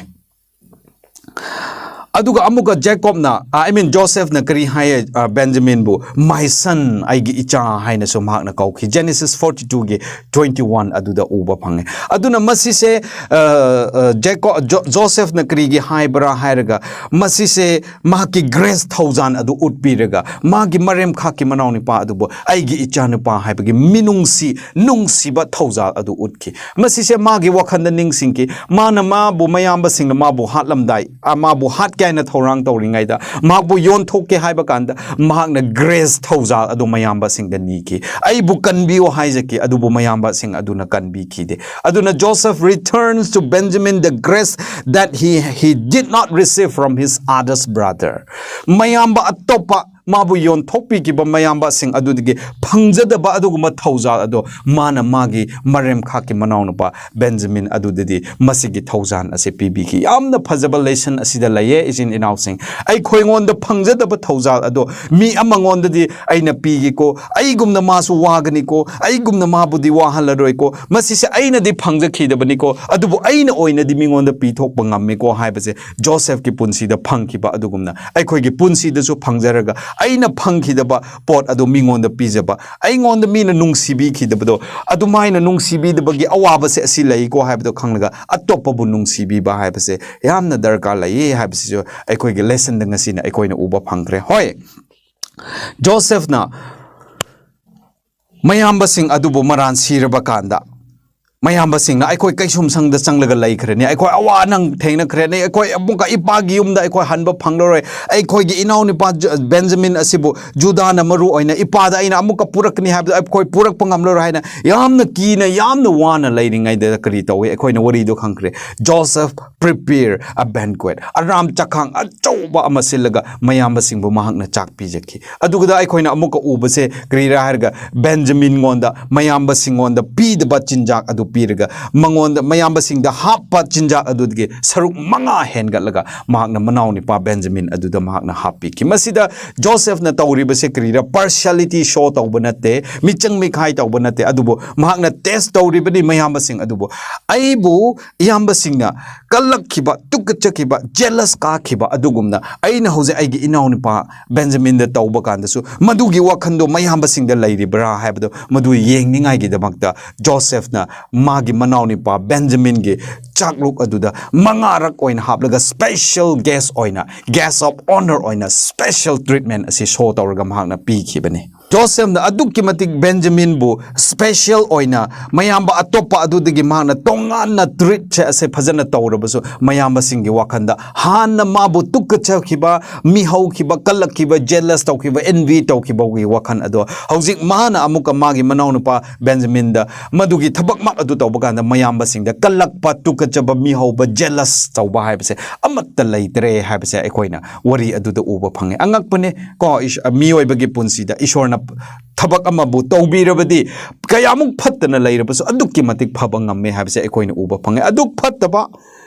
ꯑꯗꯨꯒ ꯑꯃꯨꯛꯀ ꯖꯦꯀꯣꯕꯅ, I mean, ꯖꯣꯁꯦꯐꯅ ꯀꯔꯤ ꯍꯥꯏꯌꯦ? ꯑ, ꯕꯦꯟꯖꯥꯃꯤꯟꯕꯨ, "My son," ꯑꯩꯒꯤ ꯏꯆꯥ ꯍꯥꯏꯅꯁꯨ ꯃꯍꯥꯛꯅ ꯀꯧꯈꯤ꯫ Genesis forty two ꯒꯤ twenty one ꯑꯗꯨꯗ ꯎꯕ ꯐꯪꯉꯦ꯫ ꯑꯗꯨꯅ ꯃꯁꯤꯁꯦ, ꯑ, ꯑ, ꯖꯦꯀꯣ-, ꯖꯣ-, ꯖꯣꯁꯦꯐꯅ ꯀꯔꯤꯒꯤ ꯍꯥꯏꯕ꯭ꯔꯥ ꯍꯥꯏꯔꯒ, ꯃꯁꯤꯁꯦ ꯃꯍꯥꯛꯀꯤ grace, ꯊꯧꯖꯥꯜ ꯑꯗꯨ ꯎꯠꯄꯤꯔꯒ, ꯃꯥꯒꯤ ꯃꯔꯦꯝꯈꯥꯛꯀꯤ ꯃꯅꯥꯎꯅꯨꯄꯥ ꯑꯗꯨꯕꯨ "ꯑꯩꯒꯤ ꯏꯆꯥꯅꯨꯄꯥ" ꯍꯥꯏꯕꯒꯤ ꯃꯤꯅꯨꯡꯁꯤ, ꯅꯨꯡꯁꯤꯕ ꯊꯧꯖꯥꯜ ꯑꯗꯨ ꯎꯠꯈꯤ꯫ ꯃꯁꯤꯁꯦ ꯃꯥꯒꯤ ꯋꯥꯈꯜꯗ ꯅꯤꯡꯁꯤꯡꯈꯤ꯫ ꯃꯥꯅ ꯃꯥꯕꯨ, ꯃꯌꯥꯝꯕꯁꯤꯡꯅ ꯃꯥꯕꯨ ꯍꯥꯠꯂꯝꯗꯥꯏ, ꯑ, ꯃꯥꯕꯨ ꯍꯥꯠꯀꯦ ꯍꯥꯏꯅ ꯊꯧꯔꯥꯡ ꯇꯧꯔꯤꯉꯩꯗ, ꯃꯍꯥꯛꯄꯨ ꯌꯣꯟꯊꯣꯛꯀꯦ ꯍꯥꯏꯕ ꯀꯥꯟꯗ, ꯃꯍꯥꯛꯅ grace, ꯊꯧꯖꯥꯜ ꯑꯗꯨ ꯃꯌꯥꯝꯕꯁꯤꯡꯗ ꯅꯤꯈꯤ꯫ "ꯑꯩꯕꯨ ꯀꯟꯕꯤꯌꯨ" ꯍꯥꯏꯖꯈꯤ, ꯑꯗꯨꯕꯨ ꯃꯌꯥꯝꯕꯁꯤꯡ ꯑꯗꯨꯅ ꯀꯟꯕꯤꯈꯤꯗꯦ꯫ ꯑꯗꯨꯅ Joseph returns to Benjamin the grace that he, he did not receive from his other brother. ꯃꯌꯥꯝꯕ ꯑꯇꯣꯞꯄ, ꯃꯥꯕꯨ ꯌꯣꯟꯊꯣꯛꯄꯤꯈꯤꯕ ꯃꯌꯥꯝꯕꯁꯤꯡ ꯑꯗꯨꯗꯒꯤ ꯐꯪꯖꯗꯕ ꯑꯗꯨꯒꯨꯝꯕ ꯊꯧꯖꯥꯜ ꯑꯗꯣ ꯃꯥꯅ ꯃꯥꯒꯤ ꯃꯔꯦꯝꯈꯥꯛꯀꯤ ꯃꯅꯥꯎꯅꯨꯄꯥ ꯕꯦꯟꯖꯥꯃꯤꯟ ꯑꯗꯨꯗꯗꯤ ꯃꯁꯤꯒꯤ ꯊꯧꯖꯥꯜ ꯑꯁꯤ ꯄꯤꯕꯤꯈꯤ꯫ ꯌꯥꯝꯅ ꯐꯖꯕ lesson ꯑꯁꯤꯗ ꯂꯩꯌꯦ, ꯏꯆꯤꯟ ꯏꯅꯥꯎꯁꯤꯡ꯫ ꯑꯩꯈꯣꯏꯉꯣꯟꯗ ꯐꯪꯖꯗꯕ ꯊꯧꯖꯥꯜ ꯑꯗꯣ ꯃꯤ ꯑꯃꯉꯣꯟꯗꯗꯤ ꯑꯩꯅ ꯄꯤꯒꯦꯀꯣ, ꯑꯩꯒꯨꯝꯅ ꯃꯥꯁꯨ ꯋꯥꯒꯅꯤꯀꯣ, ꯑꯩꯒꯨꯝꯅ ꯃꯥꯕꯨꯗꯤ ꯋꯥꯍꯜꯂꯔꯣꯏꯀꯣ, ꯃꯁꯤꯁꯦ ꯑꯩꯅꯗꯤ ꯐꯪꯖꯈꯤꯗꯕꯅꯤꯀꯣ, ꯑꯗꯨꯕꯨ ꯑꯩꯅ ꯑꯣꯏꯅꯗꯤ ꯃꯤꯉꯣꯟꯗ ꯄꯤꯊꯣꯛꯄ ꯉꯝꯃꯤꯀꯣ ꯍꯥꯏꯕꯁꯦ ꯖꯣꯁꯦꯐꯀꯤ ꯄꯨꯟꯁꯤꯗ ꯐꯪꯈꯤꯕ ꯑꯗꯨꯒꯨꯝꯅ ꯑꯩꯈꯣꯏꯒꯤ ꯄꯨꯟꯁꯤꯗꯁꯨ ꯐꯪꯖꯔꯒ, ꯑꯩꯅ ꯐꯪꯈꯤꯗꯕ ꯄꯣꯠ ꯑꯗꯨ ꯃꯤꯉꯣꯟꯗ ꯄꯤꯖꯕ, ꯑꯩꯉꯣꯟꯗ ꯃꯤꯅ ꯅꯨꯡꯁꯤꯕꯤꯈꯤꯗꯕꯗꯣ, ꯑꯗꯨꯃꯥꯏꯅ ꯅꯨꯡꯁꯤꯕꯤꯗꯕꯒꯤ ꯑꯋꯥꯕꯁꯦ ꯑꯁꯤ ꯂꯩꯀꯣ ꯍꯥꯏꯕꯗꯣ ꯈꯪꯂꯒ, ꯑꯇꯣꯞꯄꯕꯨ ꯅꯨꯡꯁꯤꯕꯤꯕ ꯍꯥꯏꯕꯁꯦ ꯌꯥꯝꯅ ꯗꯔꯀꯥꯔ ꯂꯩꯌꯦ ꯍꯥꯏꯕꯁꯤꯁꯨ ꯑꯩꯈꯣꯏꯒꯤ lessonꯗ ꯉꯁꯤꯅ ꯑꯩꯈꯣꯏꯅ ꯎꯕ ꯐꯪꯈ꯭ꯔꯦ꯫ ꯍꯣꯏ, ꯖꯣꯁꯦꯐꯅ ꯃꯌꯥꯝꯕꯁꯤꯡ ꯑꯗꯨꯕꯨ ꯃꯔꯥꯟ ꯁꯤꯔꯕ ꯀꯥꯟꯗ, ꯃꯌꯥꯝꯕꯁꯤꯡꯅ, "ꯑꯩꯈꯣꯏ ꯀꯩꯁꯨꯝꯁꯪꯗ ꯆꯪꯂꯒ ꯂꯩꯈ꯭ꯔꯅꯤ, ꯑꯩꯈꯣꯏ ꯑꯋꯥ ꯑꯅꯪ ꯊꯦꯡꯅꯈ꯭ꯔꯅꯤ, ꯑꯩꯈꯣꯏ ꯑꯃꯨꯛꯀ ꯏꯄꯥꯒꯤ ꯌꯨꯝꯗ ꯑꯩꯈꯣꯏ ꯍꯟꯕ ꯐꯪꯂꯔꯣꯏ, ꯑꯩꯈꯣꯏꯒꯤ ꯏꯅꯥꯎꯅꯨꯄꯥ ꯖ-, ꯕꯦꯟꯖꯥꯃꯤꯟ ꯑꯁꯤꯕꯨ ꯖꯨꯗꯥꯅ ꯃꯔꯨ ꯑꯣꯏꯅ ꯏꯄꯥꯗ ꯑꯩꯅ ꯑꯃꯨꯛꯀ ꯄꯨꯔꯛꯀꯅꯤ ꯍꯥꯏꯕꯗꯣ ꯑꯩꯈꯣꯏ ꯄꯨꯔꯛꯄ ꯉꯝꯂꯔꯣꯏ" ꯍꯥꯏꯅ ꯌꯥꯝꯅ ꯀꯤꯅ, ꯌꯥꯝꯅ ꯋꯥꯅ ꯂꯩꯔꯤꯉꯩꯗ ꯀꯔꯤ ꯇꯧꯏ? ꯑꯩꯈꯣꯏꯅ ꯋꯥꯔꯤꯗꯣ ꯈꯪꯈ꯭ꯔꯦ꯫ Joseph prepare a banquet, ꯑꯔꯥꯝ ꯆꯥꯛꯈꯥꯡ ꯑꯆꯧꯕ ꯑꯃ ꯁꯤꯜꯂꯒ ꯃꯌꯥꯝꯕꯁꯤꯡꯕꯨ ꯃꯍꯥꯛꯅ ꯆꯥꯛ ꯄꯤꯖꯈꯤ꯫ ꯑꯗꯨꯒꯗ ꯑꯩꯈꯣꯏꯅ ꯑꯃꯨꯛꯀ ꯎꯕꯁꯦ ꯀꯔꯤꯔꯥ ꯍꯥꯏꯔꯒ, ꯕꯦꯟꯖꯥꯃꯤꯟꯉꯣꯟꯗ ꯃꯌꯥꯝꯕꯁꯤꯡꯉꯣꯟꯗ ꯄꯤꯗꯕ ꯆꯤꯟꯖꯥꯛ ꯑꯗꯨ ꯄꯤꯔꯒ, ꯃꯉꯣꯟꯗ, ꯃꯌꯥꯝꯕꯁꯤꯡꯗ ꯍꯥꯞꯄ ꯆꯤꯟꯖꯥꯛ ꯑꯗꯨꯗꯒꯤ ꯁꯔꯨꯛ ꯃꯉꯥ ꯍꯦꯟꯒꯠꯂꯒ ꯃꯍꯥꯛꯅ ꯃꯅꯥꯎꯅꯨꯄꯥ ꯕꯦꯟꯖꯥꯃꯤꯟ ꯑꯗꯨꯗ ꯃꯍꯥꯛꯅ ꯍꯥꯞꯄꯤꯈꯤ꯫ ꯃꯁꯤꯗ ꯖꯣꯁꯦꯐꯅ ꯇꯧꯔꯤꯕꯁꯦ ꯀꯔꯤꯔꯥ? Partiality show ꯇꯧꯕ ꯅꯠꯇꯦ, ꯃꯤꯆꯪ ꯃꯤꯈꯥꯏ ꯇꯧꯕ ꯅꯠꯇꯦ, ꯑꯗꯨꯕꯨ ꯃꯍꯥꯛꯅ test ꯇꯧꯔꯤꯕꯅꯤ ꯃꯌꯥꯝꯕꯁꯤꯡ ꯑꯗꯨꯕꯨ꯫ "ꯑꯩꯕꯨ ꯏꯌꯥꯝꯕꯁꯤꯡꯅ ꯀꯜꯂꯛꯈꯤꯕ, ꯇꯨꯀꯠꯆꯈꯤꯕ, ꯖꯦꯂꯁ ꯀꯥꯈꯤꯕ ꯑꯗꯨꯒꯨꯝꯅ ꯑꯩꯅ ꯍꯧꯖꯤꯛ ꯑꯩꯒꯤ ꯏꯅꯥꯎꯅꯨꯄꯥ ꯕꯦꯟꯖꯥꯃꯤꯟꯗ ꯇꯧꯕ ꯀꯥꯟꯗꯁꯨ ꯃꯗꯨꯒꯤ ꯋꯥꯈꯟꯗꯣ ꯃꯌꯥꯝꯕꯁꯤꯡꯗ ꯂꯩꯔꯤꯕ꯭ꯔꯥ ꯍꯥꯏꯕꯗꯣ ꯃꯗꯨ ꯌꯦꯡꯅꯤꯡꯉꯥꯏꯒꯤꯗꯃꯛꯇ ꯖꯣꯁꯦꯐꯅ ꯃꯥꯒꯤ ꯃꯅꯥꯎꯅꯨꯄꯥ ꯕꯦꯟꯖꯥꯃꯤꯟꯒꯤ ꯆꯥꯛꯂꯨꯛ ꯑꯗꯨꯗ ꯃꯉꯥꯔꯛ ꯑꯣꯏꯅ ꯍꯥꯞꯂꯒ special guest ꯑꯣꯏꯅ, guest of honour ꯑꯣꯏꯅ special treatment ꯑꯁꯤ show ꯇꯧꯔꯒ ꯃꯍꯥꯛꯅ ꯄꯤꯈꯤꯕꯅꯤ꯫ ꯖꯣꯁꯦꯐꯅ ꯑꯗꯨꯛꯀꯤ ꯃꯇꯤꯛ ꯕꯦꯟꯖꯥꯃꯤꯟꯕꯨ special ꯑꯣꯏꯅ ꯃꯌꯥꯝꯕ ꯑꯇꯣꯞꯄ ꯑꯗꯨꯗꯒꯤ ꯃꯍꯥꯛꯅ ꯇꯣꯉꯥꯟꯅ treatꯁꯦ ꯑꯁꯦ ꯐꯖꯅ ꯇꯧꯔꯕꯁꯨ ꯃꯌꯥꯝꯕꯁꯤꯡꯒꯤ ꯋꯥꯈꯟꯗ ꯍꯥꯟꯅ ꯃꯥꯕꯨ ꯇꯨꯀꯠꯆꯈꯤꯕ, ꯃꯤꯍꯧꯈꯤꯕ, ꯀꯜꯂꯛꯈꯤꯕ, jealous ꯇꯧꯈꯤꯕ, envy ꯇꯧꯈꯤꯕꯒꯤ ꯋꯥꯈꯜ ꯑꯗꯣ ꯍꯧꯖꯤꯛ ꯃꯥꯅ ꯑꯃꯨꯛꯀ ꯃꯥꯒꯤ ꯃꯅꯥꯎꯅꯨꯄꯥ ꯕꯦꯟꯖꯥꯃꯤꯟꯗ ꯃꯗꯨꯒꯤ ꯊꯕꯛꯃꯛ ꯑꯗꯨ ꯇꯧꯕ ꯀꯥꯟꯗ ꯃꯌꯥꯝꯕꯁꯤꯡꯗ ꯀꯜꯂꯛꯄ, ꯇꯨꯀꯠꯆꯕ, ꯃꯤꯍꯧꯕ, jealous ꯇꯧꯕ ꯍꯥꯏꯕꯁꯦ ꯑꯃꯠꯇ ꯂꯩꯇ꯭ꯔꯦ ꯍꯥꯏꯕꯁꯦ ꯑꯩꯈꯣꯏꯅ ꯋꯥꯔꯤ ꯑꯗꯨꯗ ꯎꯕ ꯐꯪꯉꯦ꯫ ꯑꯉꯛꯄꯅꯦ ꯀꯣ, ꯏꯁ-, ꯃꯤꯑꯣꯏꯕꯒꯤ ꯄꯨꯟꯁꯤꯗ ꯏꯁꯣꯔꯅ ꯊꯕꯛ ꯑꯃꯕꯨ ꯇꯧꯕꯤꯔꯕꯗꯤ ꯀꯌꯥꯃꯨꯛ ꯐꯠꯇꯅ ꯂꯩꯔꯕꯁꯨ ꯑꯗꯨꯛꯀꯤ ꯃꯇꯤꯛ ꯐꯕ ꯉꯝꯃꯦ ꯍꯥꯏꯕꯁꯦ ꯑꯩꯈꯣꯏꯅ ꯎꯕ ꯐꯪꯉꯦ꯫ ꯑꯗꯨꯛ ꯐꯠꯇꯕ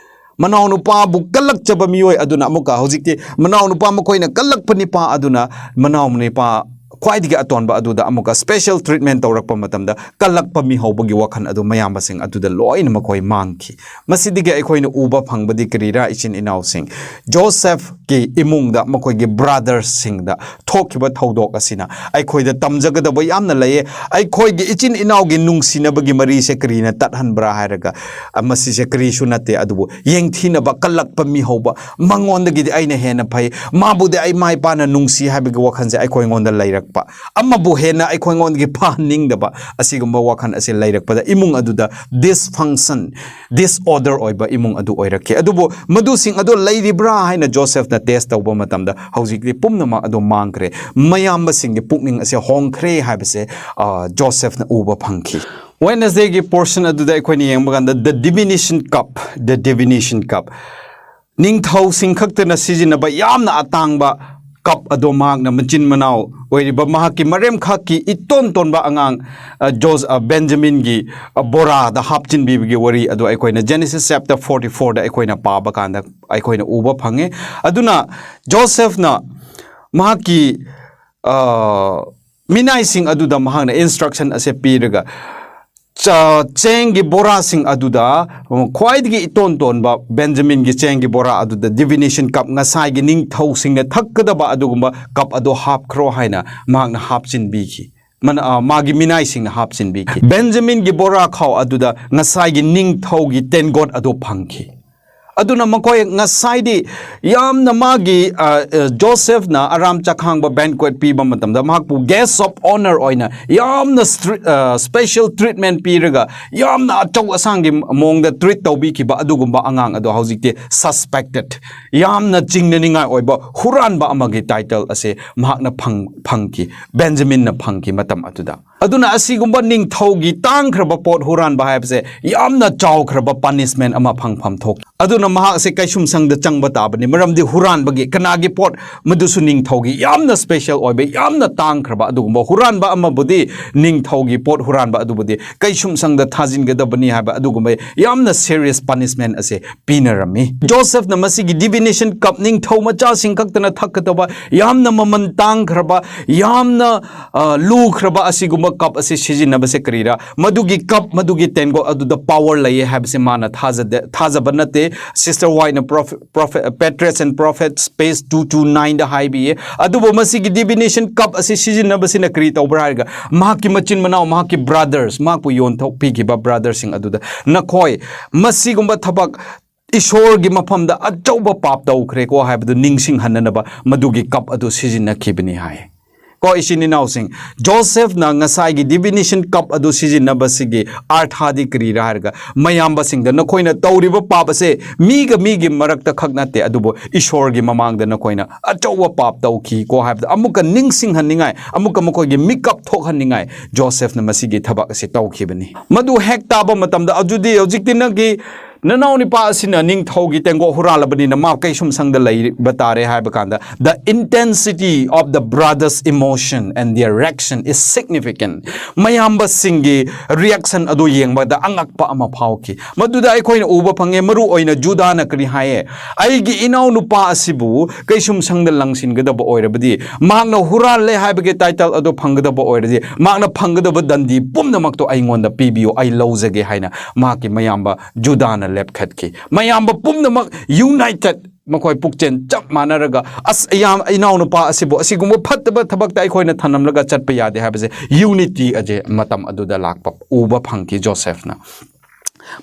ꯃꯅꯥꯎꯅꯨꯄꯥꯕꯨ ꯀꯜꯂꯛꯆꯕ ꯃꯤꯑꯣꯏ ꯑꯗꯨꯅ ꯑꯃꯨꯛꯀ ꯍꯧꯖꯤꯛꯇꯤ ꯃꯅꯥꯎꯅꯨꯄꯥ ꯃꯈꯣꯏꯅ ꯀꯜꯂꯛꯄ ꯅꯤꯄꯥ ꯑꯗꯨꯅ ꯃꯅꯥꯎꯅꯨꯄꯥ ꯈ꯭ꯋꯥꯏꯗꯒꯤ ꯑꯇꯣꯟꯕ ꯑꯗꯨꯗ ꯑꯃꯨꯛꯀ special treatment ꯇꯧꯔꯛꯄ ꯃꯇꯝꯗ ꯀꯜꯂꯛꯄ ꯃꯤꯍꯧꯕꯒꯤ ꯋꯥꯈꯜ ꯑꯗꯨ ꯃꯌꯥꯝꯕꯁꯤꯡ ꯑꯗꯨꯗ ꯂꯣꯏꯅ ꯃꯈꯣꯏ ꯃꯥꯡꯈꯤ꯫ ꯃꯁꯤꯗꯒꯤ ꯑꯩꯈꯣꯏꯅ ꯎꯕ ꯐꯪꯕꯗꯤ ꯀꯔꯤꯔꯥ, ꯏꯆꯤꯟ ꯏꯅꯥꯎꯁꯤꯡ? ꯖꯣꯁꯦꯐꯀꯤ ꯏꯃꯨꯡꯗ ꯃꯈꯣꯏꯒꯤ brotherꯁꯤꯡꯗ ꯊꯣꯛꯈꯤꯕ ꯊꯧꯗꯣꯛ ꯑꯁꯤꯅ ꯑꯩꯈꯣꯏꯗ ꯇꯝꯖꯒꯗꯕ ꯌꯥꯝꯅ ꯂꯩꯌꯦ꯫ ꯑꯩꯈꯣꯏꯒꯤ ꯏꯆꯤꯟ ꯏꯅꯥꯎꯒꯤ ꯅꯨꯡꯁꯤꯅꯕꯒꯤ ꯃꯔꯤꯁꯦ ꯀꯔꯤꯅ ꯇꯠꯍꯟꯕ꯭ꯔꯥ ꯍꯥꯏꯔꯒ, ꯑ, ꯃꯁꯤꯁꯦ ꯀꯔꯤꯁꯨ ꯅꯠꯇꯦ, ꯑꯗꯨꯕꯨ ꯌꯦꯡꯊꯤꯅꯕ, ꯀꯜꯂꯛꯄ, ꯃꯤꯍꯧꯕ, ꯃꯉꯣꯟꯗꯒꯤꯗꯤ ꯑꯩꯅ ꯍꯦꯟꯅ ꯐꯩ, ꯃꯥꯕꯨꯗꯤ ꯑꯩ ꯏꯃꯥ ꯏꯄꯥꯅ ꯅꯨꯡꯁꯤ ꯍꯥꯏꯕꯒꯤ ꯋꯥꯈꯜꯁꯦ ꯑꯩꯈꯣꯏꯉꯣꯟꯗ ꯂꯩꯔꯛꯄ, ꯑꯃꯕꯨ ꯍꯦꯟꯅ ꯑꯩꯈꯣꯏꯉꯣꯟꯗꯒꯤ ꯐꯍꯟꯅꯤꯡꯗꯕ, ꯑꯁꯤꯒꯨꯝꯕ ꯋꯥꯈꯜ ꯑꯁꯤ ꯂꯩꯔꯛꯄꯗ ꯏꯃꯨꯡ ꯑꯗꯨꯗ dysfunction, disorder ꯑꯣꯏꯕ ꯏꯃꯨꯡ ꯑꯗꯨ ꯑꯣꯏꯔꯛꯈꯤ꯫ ꯑꯗꯨꯕꯨ ꯃꯗꯨꯁꯤꯡ ꯑꯗꯨ ꯂꯩꯔꯤꯕ꯭ꯔꯥ ꯍꯥꯏꯅ ꯖꯣꯁꯦꯐꯅ test ꯇꯧꯕ ꯃꯇꯝꯗ ꯍꯧꯖꯤꯛꯇꯤ ꯄꯨꯝꯅꯃꯛ ꯑꯗꯨ ꯃꯥꯡꯈ꯭ꯔꯦ꯫ ꯃꯌꯥꯝꯕꯁꯤꯡꯒꯤ ꯄꯨꯛꯅꯤꯡ ꯑꯁꯦ ꯍꯣꯡꯈ꯭ꯔꯦ ꯍꯥꯏꯕꯁꯦ, ꯑ, ꯖꯣꯁꯦꯐꯅ ꯎꯕ ꯐꯪꯈꯤ꯫ Wednesdayꯒꯤ portion ꯑꯗꯨꯗ ꯑꯩꯈꯣꯏꯅ ꯌꯦꯡꯕ ꯀꯥꯟꯗ the diminution cup, the diminution cup, ꯅꯤꯡꯊꯧꯁꯤꯡ ꯈꯛꯇꯅ ꯁꯤꯖꯤꯟꯅꯕ ꯌꯥꯝꯅ ꯑꯇꯥꯡꯕ cup ꯑꯗꯣ ꯃꯍꯥꯛꯅ ꯃꯆꯤꯟ ꯃꯅꯥꯎ ꯑꯣꯏꯔꯤꯕ ꯃꯍꯥꯛꯀꯤ ꯃꯔꯦꯝꯈꯛꯀꯤ ꯏꯇꯣꯟ ꯇꯣꯟꯕ ꯑꯉꯥꯡ, ꯑ, ꯖꯣꯁ-, ꯑ, ꯕꯦꯟꯖꯥꯃꯤꯟꯒꯤ, ꯑ, ꯕꯣꯔꯥꯗ ꯍꯥꯞꯆꯤꯟꯕꯤꯕꯒꯤ ꯋꯥꯔꯤ ꯑꯗꯨ ꯑꯩꯈꯣꯏꯅ Genesis chapter forty fourꯗ ꯑꯩꯈꯣꯏꯅ ꯄꯥꯕ ꯀꯥꯟꯗ ꯑꯩꯈꯣꯏꯅ ꯎꯕ ꯐꯪꯉꯦ꯫ ꯑꯗꯨꯅ ꯖꯣꯁꯦꯐꯅ ꯃꯍꯥꯛꯀꯤ, ꯑ, ꯃꯤꯅꯥꯏꯁꯤꯡ ꯑꯗꯨꯗ ꯃꯍꯥꯛꯅ instruction ꯑꯁꯦ ꯄꯤꯔꯒ, ꯆ-, ꯆꯦꯡꯒꯤ ꯕꯣꯔꯥꯁꯤꯡ ꯑꯗꯨꯗ, ꯎꯝ, ꯈ꯭ꯋꯥꯏꯗꯒꯤ ꯏꯇꯣꯟ ꯇꯣꯟꯕ ꯕꯦꯟꯖꯥꯃꯤꯟꯒꯤ ꯆꯦꯡꯒꯤ ꯕꯣꯔꯥ ꯑꯗꯨꯗ divination cup, ꯉꯁꯥꯏꯒꯤ ꯅꯤꯡꯊꯧꯁꯤꯡꯅ ꯊꯛꯀꯗꯕ ꯑꯗꯨꯒꯨꯝꯕ cup ꯑꯗꯨ ꯍꯥꯞꯈ꯭ꯔꯣ ꯍꯥꯏꯅ ꯃꯍꯥꯛꯅ ꯍꯥꯞꯆꯤꯟꯕꯤꯈꯤ꯫ ꯃꯅ-, ꯑ, ꯃꯥꯒꯤ ꯃꯤꯅꯥꯏꯁꯤꯡꯅ ꯍꯥꯞꯆꯤꯟꯕꯤꯈꯤ꯫ ꯕꯦꯟꯖꯥꯃꯤꯟꯒꯤ ꯕꯣꯔꯥꯈꯥꯎ ꯑꯗꯨꯗ ꯉꯁꯥꯏꯒꯤ ꯅꯤꯡꯊꯧꯒꯤ ꯇꯦꯡꯀꯣꯠ ꯑꯗꯨ ꯐꯪꯈꯤ꯫ ꯑꯗꯨꯅ ꯃꯈꯣꯏ ꯉꯁꯥꯏꯗꯤ ꯌꯥꯝꯅ ꯃꯥꯒꯤ, ꯑ, ꯑ, ꯖꯣꯁꯦꯐꯅ ꯑꯔꯥꯝ ꯆꯈꯥꯡꯕ banquet ꯄꯤꯕ ꯃꯇꯝꯗ ꯃꯍꯥꯛꯄꯨ guest of honour ꯑꯣꯏꯅ ꯌꯥꯝꯅ ꯁ꯭ꯇ꯭ꯔꯤ-, ꯑ, special treatment ꯄꯤꯔꯒ ꯌꯥꯝꯅ ꯑꯆꯧ ꯑꯁꯥꯡꯒꯤ ꯃꯑꯣꯡꯗ treat ꯇꯧꯕꯤꯈꯤꯕ ꯑꯗꯨꯒꯨꯝꯕ ꯑꯉꯥꯡ ꯑꯗꯣ ꯍꯧꯖꯤꯛꯇꯤ suspected, ꯌꯥꯝꯅ ꯆꯤꯡꯅꯅꯤꯡꯉꯥꯏ ꯑꯣꯏꯕ ꯍꯨꯔꯥꯟꯕ ꯑꯃꯒꯤ title ꯑꯁꯦ ꯃꯍꯥꯛꯅ ꯐꯪ-, ꯐꯪꯈꯤ, ꯕꯦꯟꯖꯥꯃꯤꯟꯅ ꯐꯪꯈꯤ ꯃꯇꯝ ꯑꯗꯨꯗ꯫ ꯑꯗꯨꯅ ꯑꯁꯤꯒꯨꯝꯕ ꯅꯤꯡꯊꯧꯒꯤ ꯇꯥꯡꯈ꯭ꯔꯕ ꯄꯣꯠ ꯍꯨꯔꯥꯟꯕ ꯍꯥꯏꯕꯁꯦ ꯌꯥꯝꯅ ꯆꯥꯎꯈ꯭ꯔꯕ punishment ꯑꯃ ꯐꯪꯐꯝ ꯊꯣꯛꯈꯤ꯫ ꯑꯗꯨꯅ ꯃꯍꯥꯛꯁꯦ ꯀꯩꯁꯨꯝꯁꯪꯗ ꯆꯪꯕ ꯇꯥꯕꯅꯤ, ꯃꯔꯝꯗꯤ ꯍꯨꯔꯥꯟꯕꯒꯤ, ꯀꯅꯥꯒꯤ ꯄꯣꯠ? ꯃꯗꯨꯁꯨ ꯅꯤꯡꯊꯧꯒꯤ, ꯌꯥꯝꯅ special ꯑꯣꯏꯕ, ꯌꯥꯝꯅ ꯇꯥꯡꯈ꯭ꯔꯕ ꯑꯗꯨꯒꯨꯝꯕ ꯍꯨꯔꯥꯟꯕ ꯑꯃꯕꯨꯗꯤ, ꯅꯤꯡꯊꯧꯒꯤ ꯄꯣꯠ ꯍꯨꯔꯥꯟꯕ ꯑꯗꯨꯕꯨꯗꯤ ꯀꯩꯁꯨꯝꯁꯪꯗ ꯊꯥꯖꯤꯟꯒꯗꯕꯅꯤ ꯍꯥꯏꯕ ꯑꯗꯨꯒꯨꯝꯕ ꯌꯥꯝꯅ serious punishment ꯑꯁꯦ ꯄꯤꯅꯔꯝꯃꯤ꯫ ꯖꯣꯁꯦꯐꯅ ꯃꯁꯤꯒꯤ divination cup ꯅꯤꯡꯊꯧ ꯃꯆꯥꯁꯤꯡ ꯈꯛꯇꯅ ꯊꯛꯀꯗꯕ, ꯌꯥꯝꯅ ꯃꯃꯜ ꯇꯥꯡꯈ꯭ꯔꯕ, ꯌꯥꯝꯅ, ꯑ, ꯂꯨꯈ꯭ꯔꯕ ꯑꯁꯤꯒꯨꯝꯕ cup ꯑꯁꯤ ꯁꯤꯖꯤꯟꯅꯕꯁꯦ ꯀꯔꯤꯔꯥ? ꯃꯗꯨꯒꯤ cup, ꯃꯗꯨꯒꯤ ꯇꯦꯡꯀꯣꯠ ꯑꯗꯨꯗ power ꯂꯩꯌꯦ ꯍꯥꯏꯕꯁꯦ ꯃꯥꯅ ꯊꯥꯖꯗꯦ, ꯊꯥꯖꯕ ꯅꯠꯇꯦ꯫ Sister White ꯅ Prophet, Prophet, Patriarchs and Prophets, page two two nine ꯗ ꯍꯥꯏꯕꯤꯌꯦ꯫ ꯑꯗꯨꯕꯨ ꯃꯁꯤꯒꯤ divination cup ꯑꯁꯤ ꯁꯤꯖꯤꯟꯅꯕꯁꯤꯅ ꯀꯔꯤ ꯇꯧꯕ꯭ꯔꯥ ꯍꯥꯏꯔꯒ, ꯃꯍꯥꯛꯀꯤ ꯃꯆꯤꯟ ꯃꯅꯥꯎ, ꯃꯍꯥꯛꯀꯤ brothers, ꯃꯍꯥꯛꯄꯨ ꯌꯣꯟꯊꯣꯛꯄꯤꯈꯤꯕ brotherꯁꯤꯡ ꯑꯗꯨꯗ, "ꯅꯈꯣꯏ ꯃꯁꯤꯒꯨꯝꯕ ꯊꯕꯛ, ꯏꯁꯣꯔꯒꯤ ꯃꯐꯝꯗ ꯑꯆꯧꯕ ꯄꯥꯞ ꯇꯧꯈ꯭ꯔꯦꯀꯣ" ꯍꯥꯏꯕꯗꯨ ꯅꯤꯡꯁꯤꯡꯍꯟꯅꯅꯕ ꯃꯗꯨꯒꯤ cup ꯑꯗꯨ ꯁꯤꯖꯤꯟꯅꯈꯤꯕꯅꯤ ꯍꯥꯏ꯫ ꯀꯣ, ꯏꯆꯤꯟ ꯏꯅꯥꯎꯁꯤꯡ, ꯖꯣꯁꯦꯐꯅ ꯉꯁꯥꯏꯒꯤ divination cup ꯑꯗꯨ ꯁꯤꯖꯤꯟꯅꯕꯁꯤꯒꯤ ꯑꯔꯊꯥꯗꯤ ꯀꯔꯤꯔꯥ ꯍꯥꯏꯔꯒ, ꯃꯌꯥꯝꯕꯁꯤꯡꯗ, "ꯅꯈꯣꯏꯅ ꯇꯧꯔꯤꯕ ꯄꯥꯞ ꯑꯁꯦ ꯃꯤꯒ ꯃꯤꯒꯤ ꯃꯔꯛꯇ ꯈꯛ ꯅꯠꯇꯦ, ꯑꯗꯨꯕꯨ ꯏꯁꯣꯔꯒꯤ ꯃꯃꯥꯡꯗ ꯅꯈꯣꯏꯅ ꯑꯆꯧꯕ ꯄꯥꯞ ꯇꯧꯈꯤꯀꯣ" ꯍꯥꯏꯕꯗ ꯑꯃꯨꯛꯀ ꯅꯤꯡꯁꯤꯡꯍꯟꯅꯤꯡꯉꯥꯏ, ꯑꯃꯨꯛꯀ ꯃꯈꯣꯏꯒꯤ ꯃꯤꯀꯞ ꯊꯣꯛꯍꯟꯅꯤꯡꯉꯥꯏ ꯖꯣꯁꯦꯐꯅ ꯃꯁꯤꯒꯤ ꯊꯕꯛ ꯑꯁꯤ ꯇꯧꯈꯤꯕꯅꯤ꯫ ꯃꯗꯨ ꯍꯦꯛ ꯇꯥꯕ ꯃꯇꯝꯗ, ꯑꯗꯨꯗꯤ ꯍꯧꯖꯤꯛꯇꯤ ꯅꯪꯒꯤ ꯅꯅꯥꯎ ꯅꯨꯄꯥ ꯑꯁꯤꯅ ꯅꯤꯡꯊꯧꯒꯤ ꯇꯦꯡꯀꯣꯠ ꯍꯨꯔꯥꯜꯂꯕꯅꯤꯅ ꯃꯥ ꯀꯩꯁꯨꯝꯁꯪꯗ ꯂꯩꯕ ꯇꯥꯔꯦ ꯍꯥꯏꯕ ꯀꯥꯟꯗ, the intensity of the brother's emotion and their reaction is significant. ꯃꯌꯥꯝꯕꯁꯤꯡꯒꯤ reaction ꯑꯗꯨ ꯌꯦꯡꯕꯗ ꯑꯉꯛꯄ ꯑꯃ ꯐꯥꯎꯈꯤ꯫ ꯃꯗꯨꯗ ꯑꯩꯈꯣꯏꯅ ꯎꯕ ꯐꯪꯉꯦ, ꯃꯔꯨ ꯑꯣꯏꯅ ꯖꯨꯗꯥꯅ ꯀꯔꯤ ꯍꯥꯏꯌꯦ? "ꯑꯩꯒꯤ ꯏꯅꯥꯎ ꯅꯨꯄꯥ ꯑꯁꯤꯕꯨ ꯀꯩꯁꯨꯝꯁꯪꯗ ꯂꯪꯁꯤꯟꯒꯗꯕ ꯑꯣꯏꯔꯕꯗꯤ, ꯃꯍꯥꯛꯅ ꯍꯨꯔꯥꯜꯂꯦ ꯍꯥꯏꯕꯒꯤ title ꯑꯗꯨ ꯐꯪꯒꯗꯕ ꯑꯣꯏꯔꯗꯤ, ꯃꯍꯥꯛꯅ ꯐꯪꯒꯗꯕ ꯗꯟꯗꯤ ꯄꯨꯝꯅꯃꯛꯇꯣ ꯑꯩꯉꯣꯟꯗ ꯄꯤꯕꯤꯌꯨ, ꯑꯩ ꯂꯧꯖꯒꯦ" ꯍꯥꯏꯅ ꯃꯍꯥꯛꯀꯤ ꯃꯌꯥꯝꯕ ꯖꯨꯗꯥꯅ ꯂꯦꯞꯈꯠꯈꯤ꯫ ꯃꯌꯥꯝꯕ ꯄꯨꯝꯅꯃꯛ united, ꯃꯈꯣꯏ ꯄꯨꯛꯆꯦꯜ ꯆꯞ ꯃꯥꯟꯅꯔꯒ, "ꯑꯁ, ꯏꯌꯥꯝ-, ꯏꯅꯥꯎꯅꯨꯄꯥ ꯑꯁꯤꯕꯨ ꯑꯁꯤꯒꯨꯝꯕ ꯐꯠꯇꯕ ꯊꯕꯛꯇ ꯑꯩꯈꯣꯏꯅ ꯊꯅꯝꯂꯒ ꯆꯠꯄ ꯌꯥꯗꯦ" ꯍꯥꯏꯕꯁꯦ unity ꯑꯁꯦ ꯃꯇꯝ ꯑꯗꯨꯗ ꯂꯥꯛꯄ ꯎꯕ ꯐꯪꯈꯤ ꯖꯣꯁꯦꯐꯅ꯫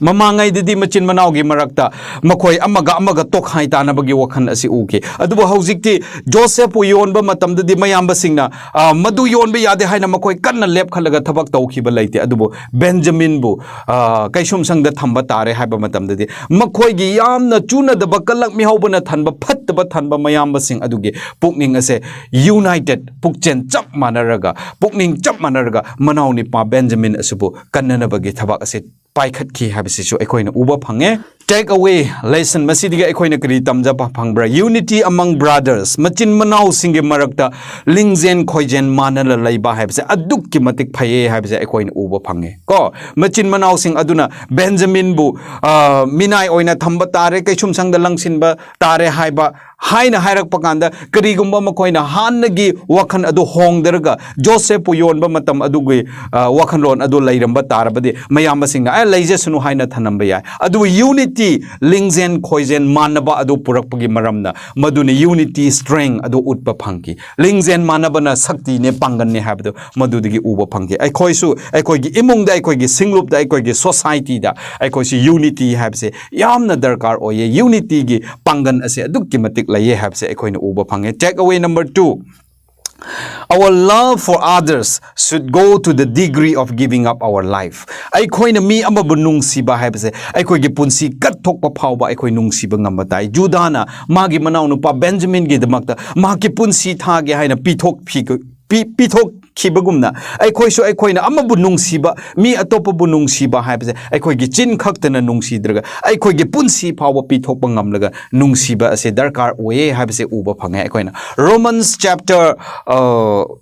ꯃꯃꯥꯡꯉꯩꯗꯗꯤ ꯃꯆꯤꯟ ꯃꯅꯥꯎꯒꯤ ꯃꯔꯛꯇ ꯃꯈꯣꯏ ꯑꯃꯒ ꯑꯃꯒ ꯇꯣꯈꯥꯏ ꯇꯥꯅꯕꯒꯤ ꯋꯥꯈꯜ ꯑꯁꯤ ꯎꯈꯤ꯫ ꯑꯗꯨꯕꯨ ꯍꯧꯖꯤꯛꯇꯤ ꯖꯣꯁꯦꯐꯄꯨ ꯌꯣꯟꯕ ꯃꯇꯝꯗꯗꯤ ꯃꯌꯥꯝꯕꯁꯤꯡꯅ, ꯑ, ꯃꯗꯨ ꯌꯣꯟꯕ ꯌꯥꯗꯦ ꯍꯥꯏꯅ ꯃꯈꯣꯏ ꯀꯟꯅ ꯂꯦꯞꯈꯠꯂꯒ ꯊꯕꯛ ꯇꯧꯈꯤꯕ ꯂꯩꯇꯦ꯫ ꯑꯗꯨꯕꯨ ꯕꯦꯟꯖꯥꯃꯤꯟꯕꯨ, ꯑ, ꯀꯩꯁꯨꯝꯁꯪꯗ ꯊꯝꯕ ꯇꯥꯔꯦ ꯍꯥꯏꯕ ꯃꯇꯝꯗꯗꯤ ꯃꯈꯣꯏꯒꯤ ꯌꯥꯝꯅ ꯆꯨꯅꯗꯕ ꯀꯂꯛ ꯃꯤꯍꯧꯕꯅ ꯊꯟꯕ ꯐꯠꯇꯕ ꯊꯟꯕ ꯃꯌꯥꯝꯕꯁꯤꯡ ꯑꯗꯨꯒꯤ ꯄꯨꯛꯅꯤꯡ ꯑꯁꯦ united, ꯄꯨꯛꯆꯦꯜ ꯆꯞ ꯃꯥꯟꯅꯔꯒ, ꯄꯨꯛꯅꯤꯡ ꯆꯞ ꯃꯥꯟꯅꯔꯒ ꯃꯅꯥꯎ ꯅꯨꯄꯥ ꯕꯦꯟꯖꯥꯃꯤꯟ ꯑꯁꯤꯕꯨ ꯀꯟꯅꯅꯕꯒꯤ ꯊꯕꯛ ꯑꯁꯤ ꯄꯥꯏꯈꯠꯈꯤ ꯍꯥꯏꯕꯁꯤꯁꯨ ꯑꯩꯈꯣꯏꯅ ꯎꯕ ꯐꯪꯉꯦ꯫ Take away lesson, ꯃꯁꯤꯗꯒꯤ ꯑꯩꯈꯣꯏꯅ ꯀꯔꯤ ꯇꯝꯖꯕ ꯐꯪꯕ꯭ꯔꯥ? Unity among brothers, ꯃꯆꯤꯟ ꯃꯅꯥꯎꯁꯤꯡꯒꯤ ꯃꯔꯛꯇ ꯂꯤꯡꯖꯦꯜ ꯈꯣꯏꯖꯦꯜ ꯃꯥꯟꯅꯅ ꯂꯩꯕ ꯍꯥꯏꯕꯁꯦ ꯑꯗꯨꯛꯀꯤ ꯃꯇꯤꯛ ꯐꯩꯌꯦ ꯍꯥꯏꯕꯁꯦ ꯑꯩꯈꯣꯏꯅ ꯎꯕ ꯐꯪꯉꯦ ꯀꯣ꯫ ꯃꯆꯤꯟ ꯃꯅꯥꯎꯁꯤꯡ ꯑꯗꯨꯅ ꯕꯦꯟꯖꯥꯃꯤꯟꯕꯨ, ꯑ, ꯃꯤꯅꯥꯏ ꯑꯣꯏꯅ ꯊꯝꯕ ꯇꯥꯔꯦ, ꯀꯩꯁꯨꯝꯁꯪꯗ ꯂꯪꯁꯤꯟꯕ ꯇꯥꯔꯦ ꯍꯥꯏꯕ ꯍꯥꯏꯅ ꯍꯥꯏꯔꯛꯄ ꯀꯥꯟꯗ, ꯀꯔꯤꯒꯨꯝꯕ ꯃꯈꯣꯏꯅ ꯍꯥꯟꯅꯒꯤ ꯋꯥꯈꯜ ꯑꯗꯨ ꯍꯣꯡꯗꯔꯒ ꯖꯣꯁꯦꯐꯄꯨ ꯌꯣꯟꯕ ꯃꯇꯝ ꯑꯗꯨꯒꯤ, ꯑ, ꯋꯥꯈꯜꯂꯣꯟ ꯑꯗꯨ ꯂꯩꯔꯝꯕ ꯇꯥꯔꯕꯗꯤ, ꯃꯌꯥꯝꯕꯁꯤꯡꯅ, "ꯑꯦ, ꯂꯩꯖꯁꯅꯨ" ꯍꯥꯏꯅ ꯊꯅꯝꯕ ꯌꯥꯏ꯫ ꯑꯗꯨꯕꯨ unity, ꯂꯤꯡꯖꯦꯜ ꯈꯣꯏꯖꯦꯜ ꯃꯥꯟꯅꯕ ꯑꯗꯨ ꯄꯨꯔꯛꯄꯒꯤ ꯃꯔꯝꯅ, ꯃꯗꯨꯅ unity strength ꯑꯗꯨ ꯎꯠꯄ ꯐꯪꯈꯤ꯫ ꯂꯤꯡꯖꯦꯜ ꯃꯥꯟꯅꯕꯅ ꯁꯛꯇꯤꯅꯦ, ꯄꯥꯡꯒꯜꯅꯦ ꯍꯥꯏꯕꯗꯨ ꯃꯗꯨꯗꯒꯤ ꯎꯕ ꯐꯪꯈꯤ꯫ ꯑꯩꯈꯣꯏꯁꯨ ꯑꯩꯈꯣꯏꯒꯤ ꯏꯃꯨꯡꯗ, ꯑꯩꯈꯣꯏꯒꯤ ꯁꯤꯡꯂꯨꯞꯇ, ꯑꯩꯈꯣꯏꯒꯤ societyꯗ ꯑꯩꯈꯣꯏꯁꯤ unity ꯍꯥꯏꯕꯁꯦ ꯌꯥꯝꯅ ꯗꯔꯀꯥꯔ ꯑꯣꯏꯌꯦ꯫ Unityꯒꯤ ꯄꯥꯡꯒꯜ ꯑꯁꯦ ꯑꯗꯨꯛꯀꯤ ꯃꯇꯤꯛ ꯂꯩꯌꯦ ꯍꯥꯏꯕꯁꯦ ꯑꯩꯈꯣꯏꯅ ꯎꯕ ꯐꯪꯉꯦ꯫ Take away number two, our love for others should go to the degree of giving up our life. ꯑꯩꯈꯣꯏꯅ ꯃꯤ ꯑꯃꯕꯨ ꯅꯨꯡꯁꯤꯕ ꯍꯥꯏꯕꯁꯦ ꯑꯩꯈꯣꯏꯒꯤ ꯄꯨꯟꯁꯤ ꯀꯠꯊꯣꯛꯄ ꯐꯥꯎꯕ ꯑꯩꯈꯣꯏ ꯅꯨꯡꯁꯤꯕ ꯉꯝꯕ ꯇꯥꯏ꯫ ꯖꯨꯗꯥꯅ ꯃꯥꯒꯤ ꯃꯅꯥꯎꯅꯨꯄꯥ ꯕꯦꯟꯖꯥꯃꯤꯟꯒꯤꯗꯃꯛꯇ ꯃꯍꯥꯛꯀꯤ ꯄꯨꯟꯁꯤ ꯊꯥꯒꯦ ꯍꯥꯏꯅ ꯄꯤꯊꯣꯛ-, ꯄꯤ-, ꯄꯤꯊꯣꯛ ꯈꯤꯕꯒꯨꯝꯅ ꯑꯩꯈꯣꯏꯁꯨ ꯑꯩꯈꯣꯏꯅ ꯑꯃꯕꯨ ꯅꯨꯡꯁꯤꯕ, ꯃꯤ ꯑꯇꯣꯞꯄꯕꯨ ꯅꯨꯡꯁꯤꯕ ꯍꯥꯏꯕꯁꯦ ꯑꯩꯈꯣꯏꯒꯤ ꯆꯤꯟ ꯈꯛꯇꯅ ꯅꯨꯡꯁꯤꯗ꯭ꯔꯒ ꯑꯩꯈꯣꯏꯒꯤ ꯄꯨꯟꯁꯤ ꯐꯥꯎꯕ ꯄꯤꯊꯣꯛꯄ ꯉꯝꯂꯒ ꯅꯨꯡꯁꯤꯕ ꯑꯁꯦ ꯗꯔꯀꯥꯔ ꯑꯣꯏꯌꯦ ꯍꯥꯏꯕꯁꯦ ꯎꯕ ꯐꯪꯉꯦ꯫ ꯑꯩꯈꯣꯏꯅ Romans chapter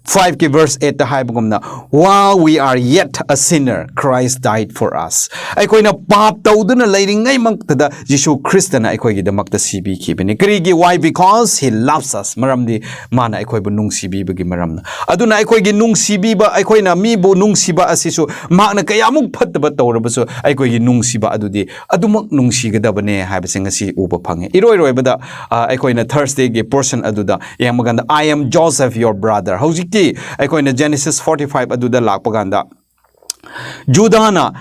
five ꯀꯤ verse eight ꯇ ꯍꯥꯏꯕꯒꯨꯝꯅ, "While we are yet a sinner, Christ died for us." ꯑꯩꯈꯣꯏꯅ ꯄꯥꯞ ꯇꯧꯗꯨꯅ ꯂꯩꯔꯤꯉꯩꯃꯛꯇꯗ ꯖꯤꯁꯨ ꯈ꯭ꯔꯤꯁꯇꯅ ꯑꯩꯈꯣꯏꯒꯤꯗꯃꯛꯇ ꯁꯤꯕꯤꯈꯤꯕꯅꯤ꯫ ꯀꯔꯤꯒꯤ? Why? Because he loves us. ꯃꯔꯝꯗꯤ ꯃꯥꯅ ꯑꯩꯈꯣꯏꯕꯨ ꯅꯨꯡꯁꯤꯕꯤꯕꯒꯤ ꯃꯔꯝꯅ꯫ ꯑꯗꯨꯅ ꯑꯩꯈꯣꯏꯒꯤ ꯅꯨꯡꯁꯤꯕꯤꯕ, ꯑꯩꯈꯣꯏꯅ ꯃꯤꯕꯨ ꯅꯨꯡꯁꯤꯕ ꯑꯁꯤꯁꯨ ꯃꯍꯥꯛꯅ ꯀꯌꯥꯃꯨꯛ ꯐꯠꯇꯕ ꯇꯧꯔꯕꯁꯨ ꯑꯩꯈꯣꯏꯒꯤ ꯅꯨꯡꯁꯤꯕ ꯑꯗꯨꯗꯤ ꯑꯗꯨꯃꯛ ꯅꯨꯡꯁꯤꯒꯗꯕꯅꯦ ꯍꯥꯏꯕꯁꯤ ꯉꯁꯤ ꯎꯕ ꯐꯪꯉꯦ꯫ ꯏꯔꯣꯏ ꯂꯣꯏꯕꯗ, ꯑ, ꯑꯩꯈꯣꯏꯅ Thursday ꯒꯤ portion ꯑꯗꯨꯗ ꯌꯦꯡꯕ ꯀꯥꯟꯗ, "I am Joseph, your brother." ꯍꯧꯖꯤꯛꯇꯤ ꯑꯩꯈꯣꯏꯅ Genesis forty five ꯑꯗꯨꯗ ꯂꯥꯛꯄ ꯀꯥꯟꯗ, ꯖꯨꯗꯥꯅ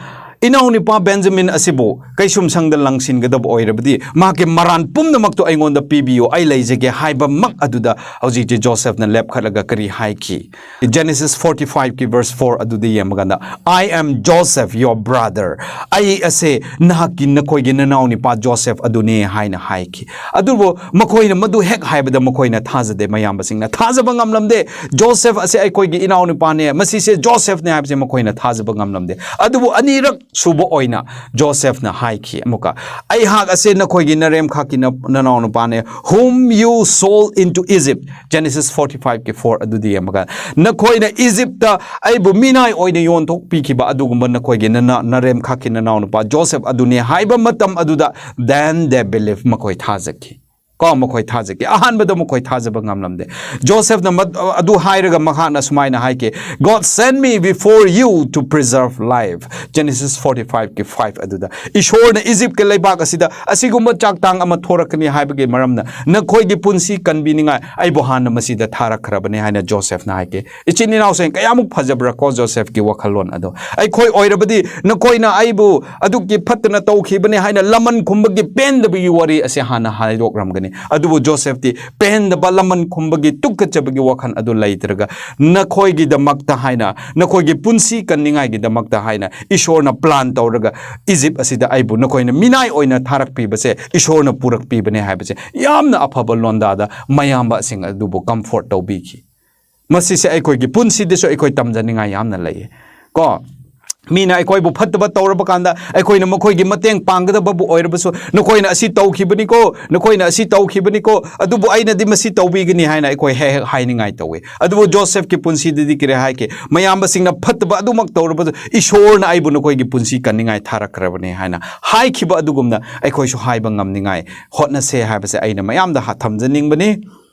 ꯏꯅꯥꯎꯅꯨꯄꯥ ꯕꯦꯟꯖꯥꯃꯤꯟ ꯑꯁꯤꯕꯨ ꯀꯩꯁꯨꯝꯁꯪꯗ ꯂꯪꯁꯤꯟꯒꯗꯕ ꯑꯣꯏꯔꯕꯗꯤ, ꯃꯍꯥꯛꯀꯤ ꯃꯔꯥꯟ ꯄꯨꯝꯅꯃꯛꯇꯨ ꯑꯩꯉꯣꯟꯗ ꯄꯤꯕꯤꯌꯨ, ꯑꯩ ꯂꯩꯖꯒꯦ ꯍꯥꯏꯕꯃꯛ ꯑꯗꯨꯗ ꯍꯧꯖꯤꯛꯇꯤ ꯖꯣꯁꯦꯐꯅ ꯂꯦꯞꯈꯠꯂꯒ ꯀꯔꯤ ꯍꯥꯏꯈꯤ? Genesis forty five ꯀꯤ verse four ꯑꯗꯨꯗ ꯌꯦꯡꯕ ꯀꯥꯟꯗ, "I am Joseph, your brother." ꯑꯩ ꯑꯁꯦ ꯅꯍꯥꯛꯀꯤ, ꯅꯈꯣꯏꯒꯤ ꯅꯅꯥꯎꯅꯨꯄꯥ ꯖꯣꯁꯦꯐ ꯑꯗꯨꯅꯦ ꯍꯥꯏꯅ ꯍꯥꯏꯈꯤ꯫ ꯑꯗꯨꯕꯨ ꯃꯈꯣꯏꯅ ꯃꯗꯨ ꯍꯦꯛ ꯍꯥꯏꯕꯗ ꯃꯈꯣꯏꯅ ꯊꯥꯖꯗꯦ, ꯃꯌꯥꯝꯕꯁꯤꯡꯅ ꯊꯥꯖꯕ ꯉꯝꯂꯝꯗꯦ꯫ "ꯖꯣꯁꯦꯐ ꯑꯁꯦ ꯑꯩꯈꯣꯏꯒꯤ ꯏꯅꯥꯎꯅꯨꯄꯥꯅꯦ, ꯃꯁꯤꯁꯦ ꯖꯣꯁꯦꯐꯅꯦ" ꯍꯥꯏꯕꯁꯦ ꯃꯈꯣꯏꯅ ꯊꯥꯖꯕ ꯉꯝꯂꯝꯗꯦ꯫ ꯑꯗꯨꯕꯨ ꯑꯅꯤꯔꯛ ꯁꯨꯕ ꯑꯣꯏꯅ ꯖꯣꯁꯦꯐꯅ ꯍꯥꯏꯈꯤ ꯑꯃꯨꯛꯀ, "ꯑꯩꯍꯥꯛ ꯑꯁꯦ ꯅꯈꯣꯏꯒꯤ ꯅꯔꯦꯝꯈꯥꯛꯀꯤ ꯅ-, ꯅꯅꯥꯎꯅꯨꯄꯥꯅꯦ, whom you sold into Egypt." Genesis forty five ꯀꯤ four ꯑꯗꯨꯗꯤ ꯌꯦꯡꯕꯒ, "ꯅꯈꯣꯏꯅ ꯏꯖꯤꯞꯇ ꯑꯩꯕꯨ ꯃꯤꯅꯥꯏ ꯑꯣꯏꯅ ꯌꯣꯟꯊꯣꯛꯄꯤꯈꯤꯕ ꯑꯗꯨꯒꯨꯝꯕ ꯅꯈꯣꯏꯒꯤ ꯅꯅꯥ-, ꯅꯔꯦꯝꯈꯥꯛꯀꯤ ꯅꯅꯥꯎꯅꯨꯄꯥ ꯖꯣꯁꯦꯐ ꯑꯗꯨꯅꯤ" ꯍꯥꯏꯕ ꯃꯇꯝ ꯑꯗꯨꯗ, then they believe, ꯃꯈꯣꯏ ꯊꯥꯖꯈꯤ꯫ ꯀꯣ, ꯃꯈꯣꯏ ꯊꯥꯖꯈꯤ꯫ ꯑꯍꯥꯟꯕꯗ ꯃꯈꯣꯏ ꯊꯥꯖꯕ ꯉꯝꯂꯝꯗꯦ꯫ ꯖꯣꯁꯦꯐꯅ ꯃꯠ-, ꯑꯗꯨ ꯍꯥꯏꯔꯒ ꯃꯍꯥꯛꯅ ꯁꯨꯃꯥꯏꯅ ꯍꯥꯏꯈꯤ, "God sent me before you to preserve life." Genesis forty five ꯀꯤ five ꯑꯗꯨꯗ, "ꯏꯁꯣꯔꯅ ꯏꯖꯤꯞꯀꯤ ꯂꯩꯕꯥꯛ ꯑꯁꯤꯗ ꯑꯁꯤꯒꯨꯝꯕ ꯆꯥꯛꯇꯥꯡ ꯑꯃ ꯊꯣꯔꯛꯀꯅꯤ ꯍꯥꯏꯕꯒꯤ ꯃꯔꯝꯅ ꯅꯈꯣꯏꯒꯤ ꯄꯨꯟꯁꯤ ꯀꯟꯕꯤꯅꯤꯡꯉꯥꯏ ꯑꯩꯕꯨ ꯍꯥꯟꯅ ꯃꯁꯤꯗ ꯊꯥꯔꯛꯈ꯭ꯔꯕꯅꯤ" ꯍꯥꯏꯅ ꯖꯣꯁꯦꯐꯅ ꯍꯥꯏꯈꯤ꯫ ꯏꯆꯤꯟ ꯏꯅꯥꯎꯁꯤꯡ, ꯀꯌꯥꯃꯨꯛ ꯐꯖꯕ꯭ꯔꯥ ꯀꯣ ꯖꯣꯁꯦꯐꯀꯤ ꯋꯥꯈꯜꯂꯣꯟ ꯑꯗꯣ꯫ ꯑꯩꯈꯣꯏ ꯑꯣꯏꯔꯕꯗꯤ, "ꯅꯈꯣꯏꯅ ꯑꯩꯕꯨ ꯑꯗꯨꯛꯀꯤ ꯐꯠꯇꯅ ꯇꯧꯈꯤꯕꯅꯦ" ꯍꯥꯏꯅ ꯂꯃꯟ ꯈꯨꯝꯕꯒꯤ ꯄꯦꯟꯗꯕꯒꯤ ꯋꯥꯔꯤ ꯑꯁꯤ ꯍꯥꯟꯅ ꯍꯥꯏꯗꯣꯛꯂꯝꯒꯅꯤ꯫ ꯑꯗꯨꯕꯨ ꯖꯣꯁꯦꯐꯇꯤ ꯄꯦꯟꯗꯕ, ꯂꯃꯟ ꯈꯨꯝꯕꯒꯤ, ꯇꯨꯀꯠꯆꯕꯒꯤ ꯋꯥꯈꯜ ꯑꯗꯨ ꯂꯩꯇ꯭ꯔꯒ, ꯅꯈꯣꯏꯒꯤꯗꯃꯛꯇ ꯍꯥꯏꯅ, ꯅꯈꯣꯏꯒꯤ ꯄꯨꯟꯁꯤ ꯀꯟꯅꯤꯡꯉꯥꯏꯒꯤꯗꯃꯛꯇ ꯍꯥꯏꯅ ꯏꯁꯣꯔꯅ plan ꯇꯧꯔꯒ ꯏꯖꯤꯞ ꯑꯁꯤꯗ ꯑꯩꯕꯨ ꯅꯈꯣꯏꯅ ꯃꯤꯅꯥꯏ ꯑꯣꯏꯅ ꯊꯥꯔꯛꯄꯤꯕꯁꯦ ꯏꯁꯣꯔꯅ ꯄꯨꯔꯛꯄꯤꯕꯅꯦ ꯍꯥꯏꯕꯁꯦ ꯌꯥꯝꯅ ꯑꯐꯕ ꯂꯣꯟꯗꯥꯗ ꯃꯌꯥꯝꯕꯁꯤꯡ ꯑꯗꯨꯕꯨ comfort ꯇꯧꯕꯤꯈꯤ꯫ ꯃꯁꯤꯁꯦ ꯑꯩꯈꯣꯏꯒꯤ ꯄꯨꯟꯁꯤꯗꯁꯨ ꯑꯩꯈꯣꯏ ꯇꯝꯖꯅꯤꯡꯉꯥꯏ ꯌꯥꯝꯅ ꯂꯩꯌꯦ꯫ ꯀꯣ, ꯃꯤꯅ ꯑꯩꯈꯣꯏꯕꯨ ꯐꯠꯇꯕ ꯇꯧꯔꯕ ꯀꯥꯟꯗ ꯑꯩꯈꯣꯏꯅ ꯃꯈꯣꯏꯒꯤ ꯃꯇꯦꯡ ꯄꯥꯡꯒꯗꯕꯕꯨ ꯑꯣꯏꯔꯕꯁꯨ, "ꯅꯈꯣꯏꯅ ꯑꯁꯤ ꯇꯧꯈꯤꯕꯅꯤꯀꯣ, ꯅꯈꯣꯏꯅ ꯑꯁꯤ ꯇꯧꯈꯤꯕꯅꯤꯀꯣ, ꯑꯗꯨꯕꯨ ꯑꯩꯅꯗꯤ ꯃꯁꯤ ꯇꯧꯕꯤꯒꯅꯤ" ꯍꯥꯏꯅ ꯑꯩꯈꯣꯏ ꯍꯦꯛ ꯍꯦꯛ ꯍꯥꯏꯅꯤꯡꯉꯥꯏ ꯇꯧꯋꯤ꯫ ꯑꯗꯨꯕꯨ ꯖꯣꯁꯦꯐꯀꯤ ꯄꯨꯟꯁꯤꯗꯗꯤ ꯀꯔꯤ ꯍꯥꯏꯒꯦ? "ꯃꯌꯥꯝꯕꯁꯤꯡꯅ ꯐꯠꯇꯕ ꯑꯗꯨꯃꯛ ꯇꯧꯔꯕꯁꯨ, ꯏꯁꯣꯔꯅ ꯑꯩꯕꯨ ꯅꯈꯣꯏꯒꯤ ꯄꯨꯟꯁꯤ ꯀꯟꯅꯤꯡꯉꯥꯏ ꯊꯥꯔꯛꯈ꯭ꯔꯕꯅꯤ" ꯍꯥꯏꯅ ꯍꯥꯏꯈꯤꯕ ꯑꯗꯨꯒꯨꯝꯅ ꯑꯩꯈꯣꯏꯁꯨ ꯍꯥꯏꯕ ꯉꯝꯅꯤꯡꯉꯥꯏ ꯍꯣꯠꯅꯁꯦ ꯍꯥꯏꯕꯁꯦ ꯑꯩꯅ ꯃꯌꯥꯝꯗ ꯍꯥ-, ꯊꯝꯖꯅꯤꯡꯕꯅꯤ꯫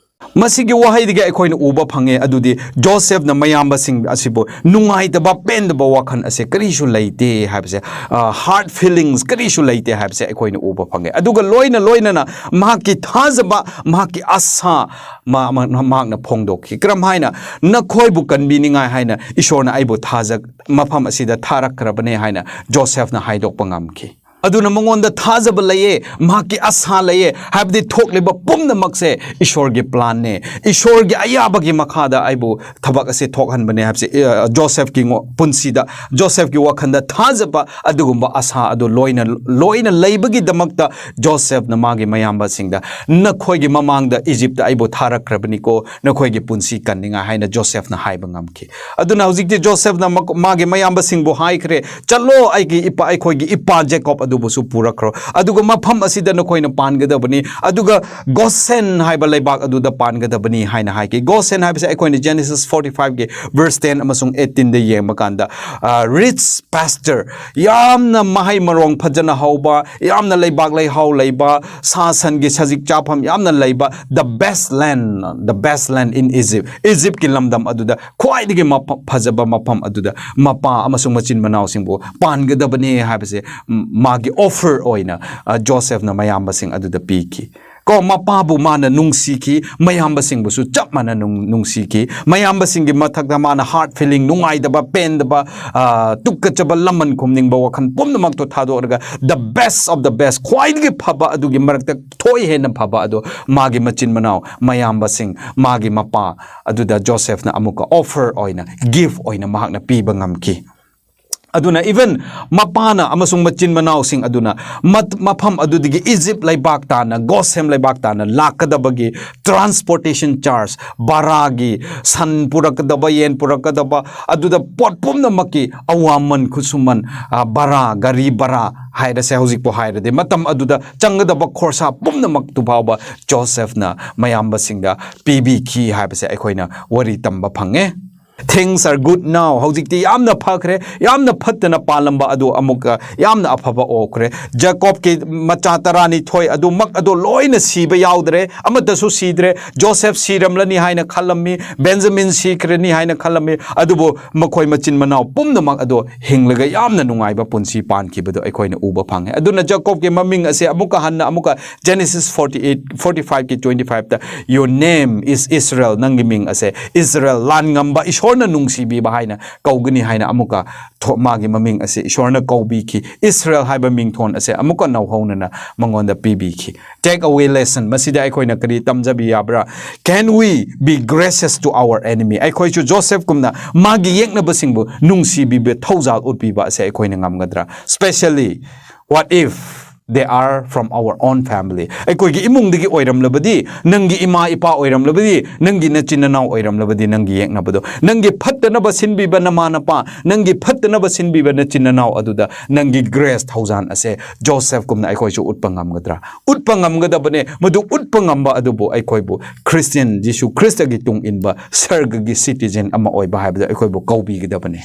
ꯃꯁꯤꯒꯤ ꯋꯥꯍꯩꯗꯒꯤ ꯑꯩꯈꯣꯏꯅ ꯎꯕ ꯐꯪꯉꯦ, ꯑꯗꯨꯗꯤ ꯖꯣꯁꯦꯐꯅ ꯃꯌꯥꯝꯕꯁꯤꯡ ꯑꯁꯤꯕꯨ ꯅꯨꯡꯉꯥꯏꯇꯕ, ꯄꯦꯟꯗꯕ ꯋꯥꯈꯜ ꯑꯁꯦ ꯀꯔꯤꯁꯨ ꯂꯩꯇꯦ ꯍꯥꯏꯕꯁꯦ, ꯑ, hard feelings ꯀꯔꯤꯁꯨ ꯂꯩꯇꯦ ꯍꯥꯏꯕꯁꯦ ꯑꯩꯈꯣꯏꯅ ꯎꯕ ꯐꯪꯉꯦ꯫ ꯑꯗꯨꯒ ꯂꯣꯏꯅ ꯂꯣꯏꯅꯅ ꯃꯍꯥꯛꯀꯤ ꯊꯥꯖꯕ, ꯃꯍꯥꯛꯀꯤ ꯑꯁꯥ ꯃꯥ-, ꯃꯥ-, ꯃꯍꯥꯛꯅ ꯐꯣꯡꯗꯣꯛꯈꯤ꯫ ꯀꯔꯝ ꯍꯥꯏꯅ? "ꯅꯈꯣꯏꯕꯨ ꯀꯟꯕꯤꯅꯤꯡꯉꯥꯏ ꯍꯥꯏꯅ ꯏꯁꯣꯔꯅ ꯑꯩꯕꯨ ꯊꯥꯖ-, ꯃꯐꯝ ꯑꯁꯤꯗ ꯊꯥꯔꯛꯈ꯭ꯔꯕꯅꯦ" ꯍꯥꯏꯅ ꯖꯣꯁꯦꯐꯅ ꯍꯥꯏꯗꯣꯛꯄ ꯉꯝꯈꯤ꯫ ꯑꯗꯨꯅ ꯃꯉꯣꯟꯗ ꯊꯥꯖꯕ ꯂꯩꯌꯦ, ꯃꯍꯥꯛꯀꯤ ꯑꯁꯥ ꯂꯩꯌꯦ, ꯍꯥꯏꯕꯗꯤ ꯊꯣꯛꯂꯤꯕ ꯄꯨꯝꯅꯃꯛꯁꯦ ꯏꯁꯣꯔꯒꯤ planꯅꯦ, ꯏꯁꯣꯔꯒꯤ ꯑꯌꯥꯕꯒꯤ ꯃꯈꯥꯗ ꯑꯩꯕꯨ ꯊꯕꯛ ꯑꯁꯤ ꯊꯣꯛꯍꯟꯕꯅꯦ ꯍꯥꯏꯕꯁꯦ, ꯑ, ꯖꯣꯁꯦꯐꯀꯤ ꯉꯣ-, ꯄꯨꯟꯁꯤꯗ, ꯖꯣꯁꯦꯐꯀꯤ ꯋꯥꯈꯜꯗ ꯊꯥꯖꯕ ꯑꯗꯨꯒꯨꯝꯕ ꯑꯁꯥ ꯑꯗꯨ ꯂꯣꯏꯅ, ꯂꯣꯏꯅ ꯂꯩꯕꯒꯤꯗꯃꯛꯇ ꯖꯣꯁꯦꯐꯅ ꯃꯥꯒꯤ ꯃꯌꯥꯝꯕꯁꯤꯡꯗ, "ꯅꯈꯣꯏꯒꯤ ꯃꯃꯥꯡꯗ ꯏꯖꯤꯞꯇ ꯑꯩꯕꯨ ꯊꯥꯔꯛꯈ꯭ꯔꯕꯅꯤꯀꯣ, ꯅꯈꯣꯏꯒꯤ ꯄꯨꯟꯁꯤ ꯀꯟꯅꯤꯡꯉꯥꯏ" ꯍꯥꯏꯅ ꯖꯣꯁꯦꯐꯅ ꯍꯥꯏꯕ ꯉꯝꯈꯤ꯫ ꯑꯗꯨꯅ ꯍꯧꯖꯤꯛꯇꯤ ꯖꯣꯁꯦꯐꯅ ꯃ-, ꯃꯥꯒꯤ ꯃꯌꯥꯝꯕꯁꯤꯡꯕꯨ ꯍꯥꯏꯈ꯭ꯔꯦ, "ꯆꯠꯂꯣ, ꯑꯩꯒꯤ ꯏꯄꯥ, ꯑꯩꯈꯣꯏꯒꯤ ꯏꯄꯥ ꯖꯦꯀꯣꯕ ꯑꯗꯨꯕꯨꯁꯨ ꯄꯨꯔꯛꯈ꯭ꯔꯣ, ꯑꯗꯨꯒ ꯃꯐꯝ ꯑꯁꯤꯗ ꯅꯈꯣꯏꯅ ꯄꯥꯟꯒꯗꯕꯅꯤ, ꯑꯗꯨꯒ ꯒꯣꯁꯦꯟ ꯍꯥꯏꯕ ꯂꯩꯕꯥꯛ ꯑꯗꯨꯗ ꯄꯥꯟꯒꯗꯕꯅꯤ" ꯍꯥꯏꯅ ꯍꯥꯏꯈꯤ꯫ ꯒꯣꯁꯦꯟ ꯍꯥꯏꯕꯁꯦ ꯑꯩꯈꯣꯏꯅ Genesis forty fiveꯀꯤ verse ten ꯑꯃꯁꯨꯡ eighteenꯗ ꯌꯦꯡꯕ ꯀꯥꯟꯗ, ꯑ, rich pasture, ꯌꯥꯝꯅ ꯃꯍꯩ ꯃꯔꯣꯡ ꯐꯖꯅ ꯍꯧꯕ, ꯌꯥꯝꯅ ꯂꯩꯕꯥꯛ ꯂꯩꯍꯥꯎ ꯂꯩꯕ, ꯁꯥ ꯁꯟꯒꯤ ꯁꯖꯤꯛ ꯆꯥꯐꯝ ꯌꯥꯝꯅ ꯂꯩꯕ, the best land, the best land in Egypt, ꯏꯖꯤꯞꯀꯤ ꯂꯝꯗꯝ ꯑꯗꯨꯗ ꯈ꯭ꯋꯥꯏꯗꯒꯤ ꯃꯐ-, ꯐꯖꯕ ꯃꯐꯝ ꯑꯗꯨꯗ ꯃꯄꯥ ꯑꯃꯁꯨꯡ ꯃꯆꯤꯟ ꯃꯅꯥꯎꯁꯤꯡꯕꯨ ꯄꯥꯟꯒꯗꯕꯅꯤ ꯍꯥꯏꯕꯁꯦ, ꯎꯝ, ꯃꯥꯒꯤ offer ꯑꯣꯏꯅ, ꯑ, ꯖꯣꯁꯦꯐꯅ ꯃꯌꯥꯝꯕꯁꯤꯡ ꯑꯗꯨꯗ ꯄꯤꯈꯤ꯫ ꯀꯣ, ꯃꯄꯥꯕꯨ ꯃꯥꯅ ꯅꯨꯡꯁꯤꯈꯤ, ꯃꯌꯥꯝꯕꯁꯤꯡꯕꯨꯁꯨ ꯆꯞ ꯃꯥꯟꯅ ꯅꯨꯡ-, ꯅꯨꯡꯁꯤꯈꯤ꯫ ꯃꯌꯥꯝꯕꯁꯤꯡꯒꯤ ꯃꯊꯛꯇ ꯃꯥꯅ hard feeling, ꯅꯨꯡꯉꯥꯏꯇꯕ, ꯄꯦꯟꯗꯕ, ꯑ, ꯇꯨꯀꯠꯆꯕ, ꯂꯃꯟ ꯈꯨꯝꯅꯤꯡꯕ ꯋꯥꯈꯜ ꯄꯨꯝꯅꯃꯛꯇꯣ ꯊꯥꯗꯣꯛꯂꯒ, the best of the best, ꯈ꯭ꯋꯥꯏꯗꯒꯤ ꯐꯕ ꯑꯗꯨꯒꯤ ꯃꯔꯛꯇ ꯊꯣꯏ ꯍꯦꯟꯅ ꯐꯕ ꯑꯗꯨ ꯃꯥꯒꯤ ꯃꯆꯤꯟ ꯃꯅꯥꯎ, ꯃꯌꯥꯝꯕꯁꯤꯡ, ꯃꯥꯒꯤ ꯃꯄꯥ ꯑꯗꯨꯗ ꯖꯣꯁꯦꯐꯅ ꯑꯃꯨꯛꯀ offer ꯑꯣꯏꯅ, gift ꯑꯣꯏꯅ ꯃꯍꯥꯛꯅ ꯄꯤꯕ ꯉꯝꯈꯤ꯫ ꯑꯗꯨꯅ even ꯃꯄꯥꯅ ꯑꯃꯁꯨꯡ ꯃꯆꯤꯟ ꯃꯅꯥꯎꯁꯤꯡ ꯑꯗꯨꯅ ꯃꯠ-, ꯃꯐꯝ ꯑꯗꯨꯗꯒꯤ ꯏꯖꯤꯞ ꯂꯩꯕꯥꯛ ꯇꯥꯟꯅ, ꯒꯣꯁꯦꯝ ꯂꯩꯕꯥꯛ ꯇꯥꯟꯅ ꯂꯥꯛꯀꯗꯕꯒꯤ transportation charge, ꯚꯔꯥꯒꯤ, ꯁꯟ ꯄꯨꯔꯛꯀꯗꯕ, ꯌꯦꯟ ꯄꯨꯔꯛꯀꯗꯕ, ꯑꯗꯨꯗ ꯄꯣꯠ ꯄꯨꯝꯅꯃꯛꯀꯤ ꯑꯋꯥꯃꯟ, ꯈꯨꯠꯁꯨꯃꯟ, ꯑ, ꯚꯔꯥ, ꯒꯥꯔꯤ ꯚꯔꯥ ꯍꯥꯏꯔꯁꯦ, ꯍꯧꯖꯤꯛꯄꯨ ꯍꯥꯏꯔꯗꯤ, ꯃꯇꯝ ꯑꯗꯨꯗ ꯆꯪꯒꯗꯕ ꯈꯣꯔꯁꯥ ꯄꯨꯝꯅꯃꯛꯇꯨ ꯐꯥꯎꯕ ꯖꯣꯁꯦꯐꯅ ꯃꯌꯥꯝꯕꯁꯤꯡꯗ ꯄꯤꯕꯤꯈꯤ ꯍꯥꯏꯕꯁꯦ ꯑꯩꯈꯣꯏꯅ ꯋꯥꯔꯤ ꯇꯝꯕ ꯐꯪꯉꯦ꯫ Things are good now. ꯍꯧꯖꯤꯛꯇꯤ ꯌꯥꯝꯅ ꯐꯈ꯭ꯔꯦ, ꯌꯥꯝꯅ ꯐꯠꯇꯅ ꯄꯥꯜꯂꯝꯕ ꯑꯗꯨ ꯑꯃꯨꯛꯀ ꯌꯥꯝꯅ ꯑꯐꯕ ꯑꯣꯏꯈ꯭ꯔꯦ꯫ ꯖꯦꯀꯣꯕꯀꯤ ꯃꯆꯥ ꯇꯔꯥꯅꯤꯊꯣꯏ ꯑꯗꯨꯃꯛ ꯑꯗꯨ ꯂꯣꯏꯅ ꯁꯤꯕ ꯌꯥꯎꯗ꯭ꯔꯦ, ꯑꯃꯠꯇꯁꯨ ꯁꯤꯗ꯭ꯔꯦ꯫ ꯖꯣꯁꯦꯐ ꯁꯤꯔꯝꯂꯅꯤ ꯍꯥꯏꯅ ꯈꯜꯂꯝꯃꯤ, ꯕꯦꯟꯖꯥꯃꯤꯟ ꯁꯤꯈ꯭ꯔꯅꯤ ꯍꯥꯏꯅ ꯈꯜꯂꯝꯃꯤ, ꯑꯗꯨꯕꯨ ꯃꯈꯣꯏ ꯃꯆꯤꯟ ꯃꯅꯥꯎ ꯄꯨꯝꯅꯃꯛ ꯑꯗꯨ ꯍꯤꯡꯂꯒ ꯌꯥꯝꯅ ꯅꯨꯡꯉꯥꯏꯕ ꯄꯨꯟꯁꯤ ꯄꯥꯟꯈꯤꯕꯗꯨ ꯑꯩꯈꯣꯏꯅ ꯎꯕ ꯐꯪꯉꯦ꯫ ꯑꯗꯨꯅ ꯖꯦꯀꯣꯕꯀꯤ ꯃꯃꯤꯡ ꯑꯁꯦ ꯑꯃꯨꯛꯀ ꯍꯟꯅ ꯑꯃꯨꯛꯀ Genesis forty eight, forty five ꯀꯤ twenty five ꯇ, "Your name is Israel", ꯅꯪꯒꯤ ꯃꯤꯡ ꯑꯁꯦ ꯏꯁꯔꯥꯌꯦꯜ, ꯂꯥꯟ ꯉꯝꯕ, ꯏꯁꯣꯔꯅ ꯅꯨꯡꯁꯤꯕꯤꯕ ꯍꯥꯏꯅ ꯀꯧꯒꯅꯤ ꯍꯥꯏꯅ ꯑꯃꯨꯛꯀ ꯊꯣ-, ꯃꯥꯒꯤ ꯃꯃꯤꯡ ꯑꯁꯦ ꯏꯁꯣꯔꯅ ꯀꯧꯕꯤꯈꯤ꯫ ꯏꯁꯔꯥꯌꯦꯜ ꯍꯥꯏꯕ ꯃꯤꯡꯊꯣꯟ ꯑꯁꯦ ꯑꯃꯨꯛꯀ ꯅꯧꯍꯧꯅꯅ ꯃꯉꯣꯟꯗ ꯄꯤꯕꯤꯈꯤ꯫ Take away lesson, ꯃꯁꯤꯗ ꯑꯩꯈꯣꯏꯅ ꯀꯔꯤ ꯇꯝꯖꯕ ꯌꯥꯕ꯭ꯔꯥ? Can we be gracious to our enemy? ꯑꯩꯈꯣꯏꯁꯨ ꯖꯣꯁꯦꯐꯀꯨꯝꯅ ꯃꯥꯒꯤ ꯌꯦꯛꯅꯕꯁꯤꯡꯕꯨ ꯅꯨꯡꯁꯤꯕꯤꯕ, ꯊꯧꯖꯥꯜ ꯎꯠꯄꯤꯕ ꯑꯁꯦ ꯑꯩꯈꯣꯏꯅ ꯉꯝꯒꯗ꯭ꯔꯥ? Especially, what if they are from our own family? ꯑꯩꯈꯣꯏꯒꯤ ꯏꯃꯨꯡꯗꯒꯤ ꯑꯣꯏꯔꯝꯂꯕꯗꯤ, ꯅꯪꯒꯤ ꯏꯃꯥ ꯏꯄꯥ ꯑꯣꯏꯔꯝꯂꯕꯗꯤ, ꯅꯪꯒꯤ ꯅꯆꯤꯟ ꯅꯅꯥꯎ ꯑꯣꯏꯔꯝꯂꯕꯗꯤ, ꯅꯪꯒꯤ ꯌꯦꯛꯅꯕꯗꯣ, ꯅꯪꯒꯤ ꯐꯠꯇꯅꯕ ꯁꯤꯟꯕꯤꯕ ꯅꯃꯥ ꯅꯄꯥ, ꯅꯪꯒꯤ ꯐꯠꯇꯅꯕ ꯁꯤꯟꯕꯤꯕ ꯅꯆꯤꯟ ꯅꯅꯥꯎ ꯑꯗꯨꯗ ꯅꯪꯒꯤ grace, ꯊꯧꯖꯥꯟ ꯑꯁꯦ ꯖꯣꯁꯦꯐꯀꯨꯝꯅ ꯑꯩꯈꯣꯏꯁꯨ ꯎꯠꯄ ꯉꯝꯒꯗ꯭ꯔꯥ? ꯎꯠꯄ ꯉꯝꯒꯗꯕꯅꯦ꯫ ꯃꯗꯨ ꯎꯠꯄ ꯉꯝꯕ ꯑꯗꯨꯕꯨ ꯑꯩꯈꯣꯏꯕꯨ ꯈ꯭ꯔꯤꯁꯇꯤꯌꯟ, ꯖꯤꯁꯨ ꯈ꯭ꯔꯤꯁꯇꯒꯤ ꯇꯨꯡ ꯏꯟꯕ ꯁꯔꯒꯒꯤ citizen ꯑꯃ ꯑꯣꯏꯕ ꯍꯥꯏꯕꯗꯨ ꯑꯩꯈꯣꯏꯕꯨ ꯀꯧꯕꯤꯒꯗꯕꯅꯦ꯫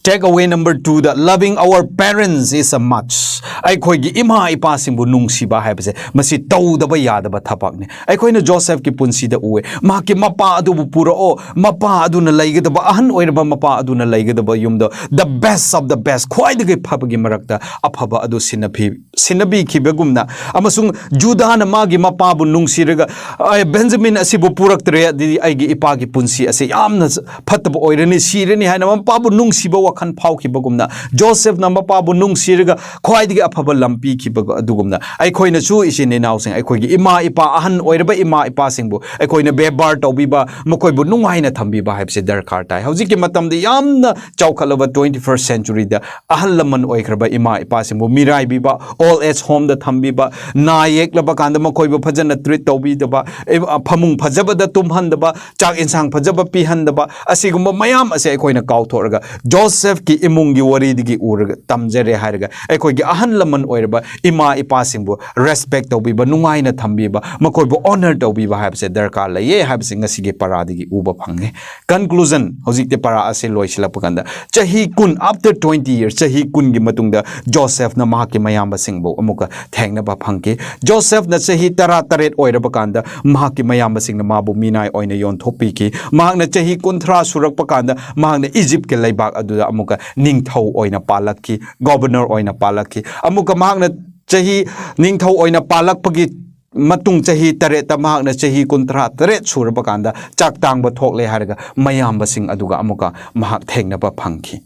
Take away number two the, loving our parents is a must. ꯑꯩꯈꯣꯏꯒꯤ ꯏꯃꯥ ꯏꯄꯥꯁꯤꯡꯕꯨ ꯅꯨꯡꯁꯤꯕ ꯍꯥꯏꯕꯁꯦ ꯃꯁꯤ ꯇꯧꯗꯕ ꯌꯥꯗꯕ ꯊꯕꯛꯅꯤ꯫ ꯑꯩꯈꯣꯏꯅ ꯖꯣꯁꯦꯐꯀꯤ ꯄꯨꯟꯁꯤꯗ ꯎꯑꯦ, ꯃꯍꯥꯛꯀꯤ ꯃꯄꯥ ꯑꯗꯨꯕꯨ ꯄꯨꯔꯛꯑꯣ, ꯃꯄꯥ ꯑꯗꯨꯅ ꯂꯩꯒꯗꯕ, ꯑꯍꯟ ꯑꯣꯏꯔꯕ ꯃꯄꯥ ꯑꯗꯨꯅ ꯂꯩꯒꯗꯕ ꯌꯨꯝꯗ the best of the best, ꯈ꯭ꯋꯥꯏꯗꯒꯤ ꯐꯕꯒꯤ ꯃꯔꯛꯇ ꯑꯐꯕ ꯑꯗꯨ ꯁꯤꯟꯅꯕꯤ-, ꯁꯤꯟꯅꯕꯤꯈꯤꯕꯒꯨꯝꯅ, ꯑꯃꯁꯨꯡ ꯖꯨꯗꯥꯅ ꯃꯥꯒꯤ ꯃꯄꯥꯕꯨ ꯅꯨꯡꯁꯤꯔꯒ, "ꯑꯦ, ꯕꯦꯟꯖꯥꯃꯤꯟ ꯑꯁꯤꯕꯨ ꯄꯨꯔꯛꯇ꯭ꯔꯦ, ꯑꯗꯨꯗꯤ ꯑꯩꯒꯤ ꯏꯄꯥꯒꯤ ꯄꯨꯟꯁꯤ ꯑꯁꯤ ꯌꯥꯝꯅ ꯐꯠꯇꯕ ꯑꯣꯏꯔꯅꯤ, ꯁꯤꯔꯅꯤ" ꯍꯥꯏꯅ ꯃꯄꯥꯕꯨ ꯅꯨꯡꯁꯤꯕ ꯋꯥꯈꯜ ꯋꯥꯈꯜ ꯐꯥꯎꯈꯤꯕꯒꯨꯝꯅ, ꯖꯣꯁꯦꯐꯅ ꯃꯄꯥꯕꯨ ꯅꯨꯡꯁꯤꯔꯒ ꯈ꯭ꯋꯥꯏꯗꯒꯤ ꯑꯐꯕ ꯂꯝ ꯄꯤꯈꯤꯕ ꯑꯗꯨꯒꯨꯝꯅ, ꯑꯩꯈꯣꯏꯅꯁꯨ ꯏꯆꯤꯟ ꯏꯅꯥꯎꯁꯤꯡ, ꯑꯩꯈꯣꯏꯒꯤ ꯏꯃꯥ ꯏꯄꯥ, ꯑꯍꯟ ꯑꯣꯏꯔꯕ ꯏꯃꯥ ꯏꯄꯥꯁꯤꯡꯕꯨ ꯑꯩꯈꯣꯏꯅ ꯕꯦꯕꯥꯔ ꯇꯧꯕꯤꯕ, ꯃꯈꯣꯏꯕꯨ ꯅꯨꯡꯉꯥꯏꯅ ꯊꯝꯕꯤꯕ ꯍꯥꯏꯕꯁꯦ ꯗꯔꯀꯥꯔ ꯇꯥꯏ꯫ ꯍꯧꯖꯤꯛꯀꯤ ꯃꯇꯝꯗ ꯌꯥꯝꯅ ꯆꯥꯎꯈꯠꯂꯕ twenty first century ꯗ ꯑꯍꯜ ꯂꯃꯟ ꯑꯣꯏꯈ꯭ꯔꯕ ꯏꯃꯥ ꯏꯄꯥꯁꯤꯡꯕꯨ ꯃꯤꯔꯥꯏꯕꯤꯕ, old age home ꯗ ꯊꯝꯕꯤꯕ, ꯅꯥ ꯌꯦꯛꯂꯕ ꯀꯥꯟꯗ ꯃꯈꯣꯏꯕꯨ ꯐꯖꯅ treat ꯇꯧꯕꯤꯗꯕ, ꯑꯦ, ꯐꯃꯨꯡ ꯐꯖꯕꯗ ꯇꯨꯝꯍꯟꯗꯕ, ꯆꯥꯛ ꯏꯟꯁꯥꯡ ꯐꯖꯕ ꯄꯤꯍꯟꯗꯕ, ꯑꯁꯤꯒꯨꯝꯕ ꯃꯌꯥꯝ ꯑꯁꯦ ꯑꯩꯈꯣꯏꯅ ꯀꯥꯎꯊꯣꯛꯂꯒ, ꯖꯣꯁꯦꯐꯀꯤ ꯏꯃꯨꯡꯒꯤ ꯋꯥꯔꯤꯗꯒꯤ ꯎꯔꯒ, ꯇꯝꯖꯔꯦ ꯍꯥꯏꯔꯒ, ꯑꯩꯈꯣꯏꯒꯤ ꯑꯍꯜ ꯂꯃꯟ ꯑꯣꯏꯔꯕ ꯏꯃꯥ ꯏꯄꯥꯁꯤꯡꯕꯨ respect ꯇꯧꯕꯤꯕ, ꯅꯨꯡꯉꯥꯏꯅ ꯊꯝꯕꯤꯕ, ꯃꯈꯣꯏꯕꯨ honor ꯇꯧꯕꯤꯕ ꯍꯥꯏꯕꯁꯦ ꯗꯔꯀꯥꯔ ꯂꯩꯌꯦ ꯍꯥꯏꯕꯁꯦ ꯉꯁꯤꯒꯤ ꯄꯔꯥꯗꯒꯤ ꯎꯕ ꯐꯪꯉꯦ꯫ Conclusion, ꯍꯧꯖꯤꯛꯇꯤ ꯄꯔꯥ ꯑꯁꯤ ꯂꯣꯏꯁꯤꯜꯂꯛꯄ ꯀꯥꯟꯗ, ꯆꯍꯤ ꯀꯨꯟ, after twenty years, ꯆꯍꯤ ꯀꯨꯟꯒꯤ ꯃꯇꯨꯡꯗ ꯖꯣꯁꯦꯐꯅ ꯃꯍꯥꯛꯀꯤ ꯃꯌꯥꯝꯕꯁꯤꯡꯕꯨ ꯑꯃꯨꯛꯀ ꯊꯦꯡꯅꯕ ꯐꯪꯈꯤ꯫ ꯖꯣꯁꯦꯐꯅ ꯆꯍꯤ ꯇꯔꯥ ꯇꯔꯦꯠ ꯑꯣꯏꯔꯕ ꯀꯥꯟꯗ ꯃꯍꯥꯛꯀꯤ ꯃꯌꯥꯝꯕꯁꯤꯡꯅ ꯃꯥꯕꯨ ꯃꯤꯅꯥꯏ ꯑꯣꯏꯅ ꯌꯣꯟꯊꯣꯛꯄꯤꯈꯤ꯫ ꯃꯍꯥꯛꯅ ꯆꯍꯤ ꯀꯨꯟꯊ꯭ꯔꯥ ꯁꯨꯔꯛꯄ ꯀꯥꯟꯗ ꯃꯍꯥꯛꯅ ꯏꯖꯤꯞꯀꯤ ꯂꯩꯕꯥꯛ ꯑꯗꯨꯗ ꯑꯃꯨꯛꯀ ꯅꯤꯡꯊꯧ ꯑꯣꯏꯅ ꯄꯥꯜꯂꯛꯈꯤ, governor ꯑꯣꯏꯅ ꯄꯥꯜꯂꯛꯈꯤ꯫ ꯑꯃꯨꯛꯀ ꯃꯍꯥꯛꯅ ꯆꯍꯤ ꯅꯤꯡꯊꯧ ꯑꯣꯏꯅ ꯄꯥꯜꯂꯛꯄꯒꯤ ꯃꯇꯨꯡ ꯆꯍꯤ ꯇꯔꯦꯠꯇ, ꯃꯍꯥꯛꯅ ꯆꯍꯤ ꯀꯨꯟꯊ꯭ꯔꯥ ꯇꯔꯦꯠ ꯁꯨꯔꯕ ꯀꯥꯟꯗ ꯆꯥꯛ ꯇꯥꯡꯕ ꯊꯣꯛꯂꯦ ꯍꯥꯏꯔꯒ ꯃꯌꯥꯝꯕꯁꯤꯡ ꯑꯗꯨꯒ ꯑꯃꯨꯛꯀ ꯃꯍꯥꯛ ꯊꯦꯡꯅꯕ ꯐꯪꯈꯤ꯫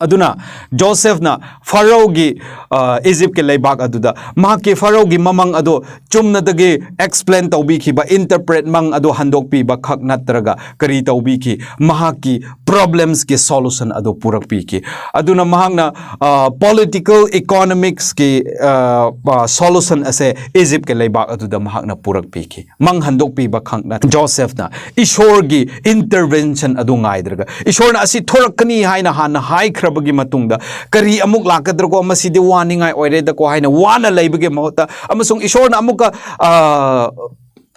ꯑꯗꯨꯅ ꯖꯣꯁꯦꯐꯅ ꯐꯔꯣꯒꯤ, ꯑ, ꯏꯖꯤꯞꯀꯤ ꯂꯩꯕꯥꯛ ꯑꯗꯨꯗ ꯃꯍꯥꯛꯀꯤ ꯐꯔꯣꯒꯤ ꯃꯃꯪ ꯑꯗꯨ ꯆꯨꯝꯅꯗꯒꯤ explain ꯇꯧꯕꯤꯈꯤꯕ, interpret ꯃꯪ ꯑꯗꯨ ꯍꯟꯗꯣꯛꯄꯤꯕ ꯈꯛ ꯅꯠꯇ꯭ꯔꯒ ꯀꯔꯤ ꯇꯧꯕꯤꯈꯤ? ꯃꯍꯥꯛꯀꯤ problems ꯀꯤ solution ꯑꯗꯨ ꯄꯨꯔꯛꯄꯤꯈꯤ꯫ ꯑꯗꯨꯅ ꯃꯍꯥꯛꯅ, ꯑ, political economics ꯀꯤ, ꯑ, ꯑ, solution ꯑꯁꯦ ꯏꯖꯤꯞꯀꯤ ꯂꯩꯕꯥꯛ ꯑꯗꯨꯗ ꯃꯍꯥꯛꯅ ꯄꯨꯔꯛꯄꯤꯈꯤ꯫ ꯃꯪ ꯍꯟꯗꯣꯛꯄꯤꯕ ꯈꯛ ꯅꯠꯇꯦ, ꯖꯣꯁꯦꯐꯅ ꯏꯁꯣꯔꯒꯤ intervention ꯑꯗꯨ ꯉꯥꯏꯗ꯭ꯔꯒ, ꯏꯁꯣꯔꯅ ꯑꯁꯤ ꯊꯣꯔꯛꯀꯅꯤ ꯍꯥꯏꯅ ꯍꯥꯟꯅ ꯍꯥꯏꯈ꯭ꯔꯕꯒꯤ ꯃꯇꯨꯡꯗ, ꯀꯔꯤ ꯑꯃꯨꯛ ꯂꯥꯛꯀꯗ꯭ꯔꯀꯣ, ꯃꯁꯤꯗꯤ ꯋꯥꯅꯤꯡꯉꯥꯏ ꯑꯣꯏꯔꯦꯗꯀꯣ ꯍꯥꯏꯅ ꯋꯥꯅ ꯂꯩꯕꯒꯤ ꯃꯍꯨꯠꯇ, ꯑꯃꯁꯨꯡ ꯏꯁꯣꯔꯅ ꯑꯃꯨꯛꯀ, ꯑ,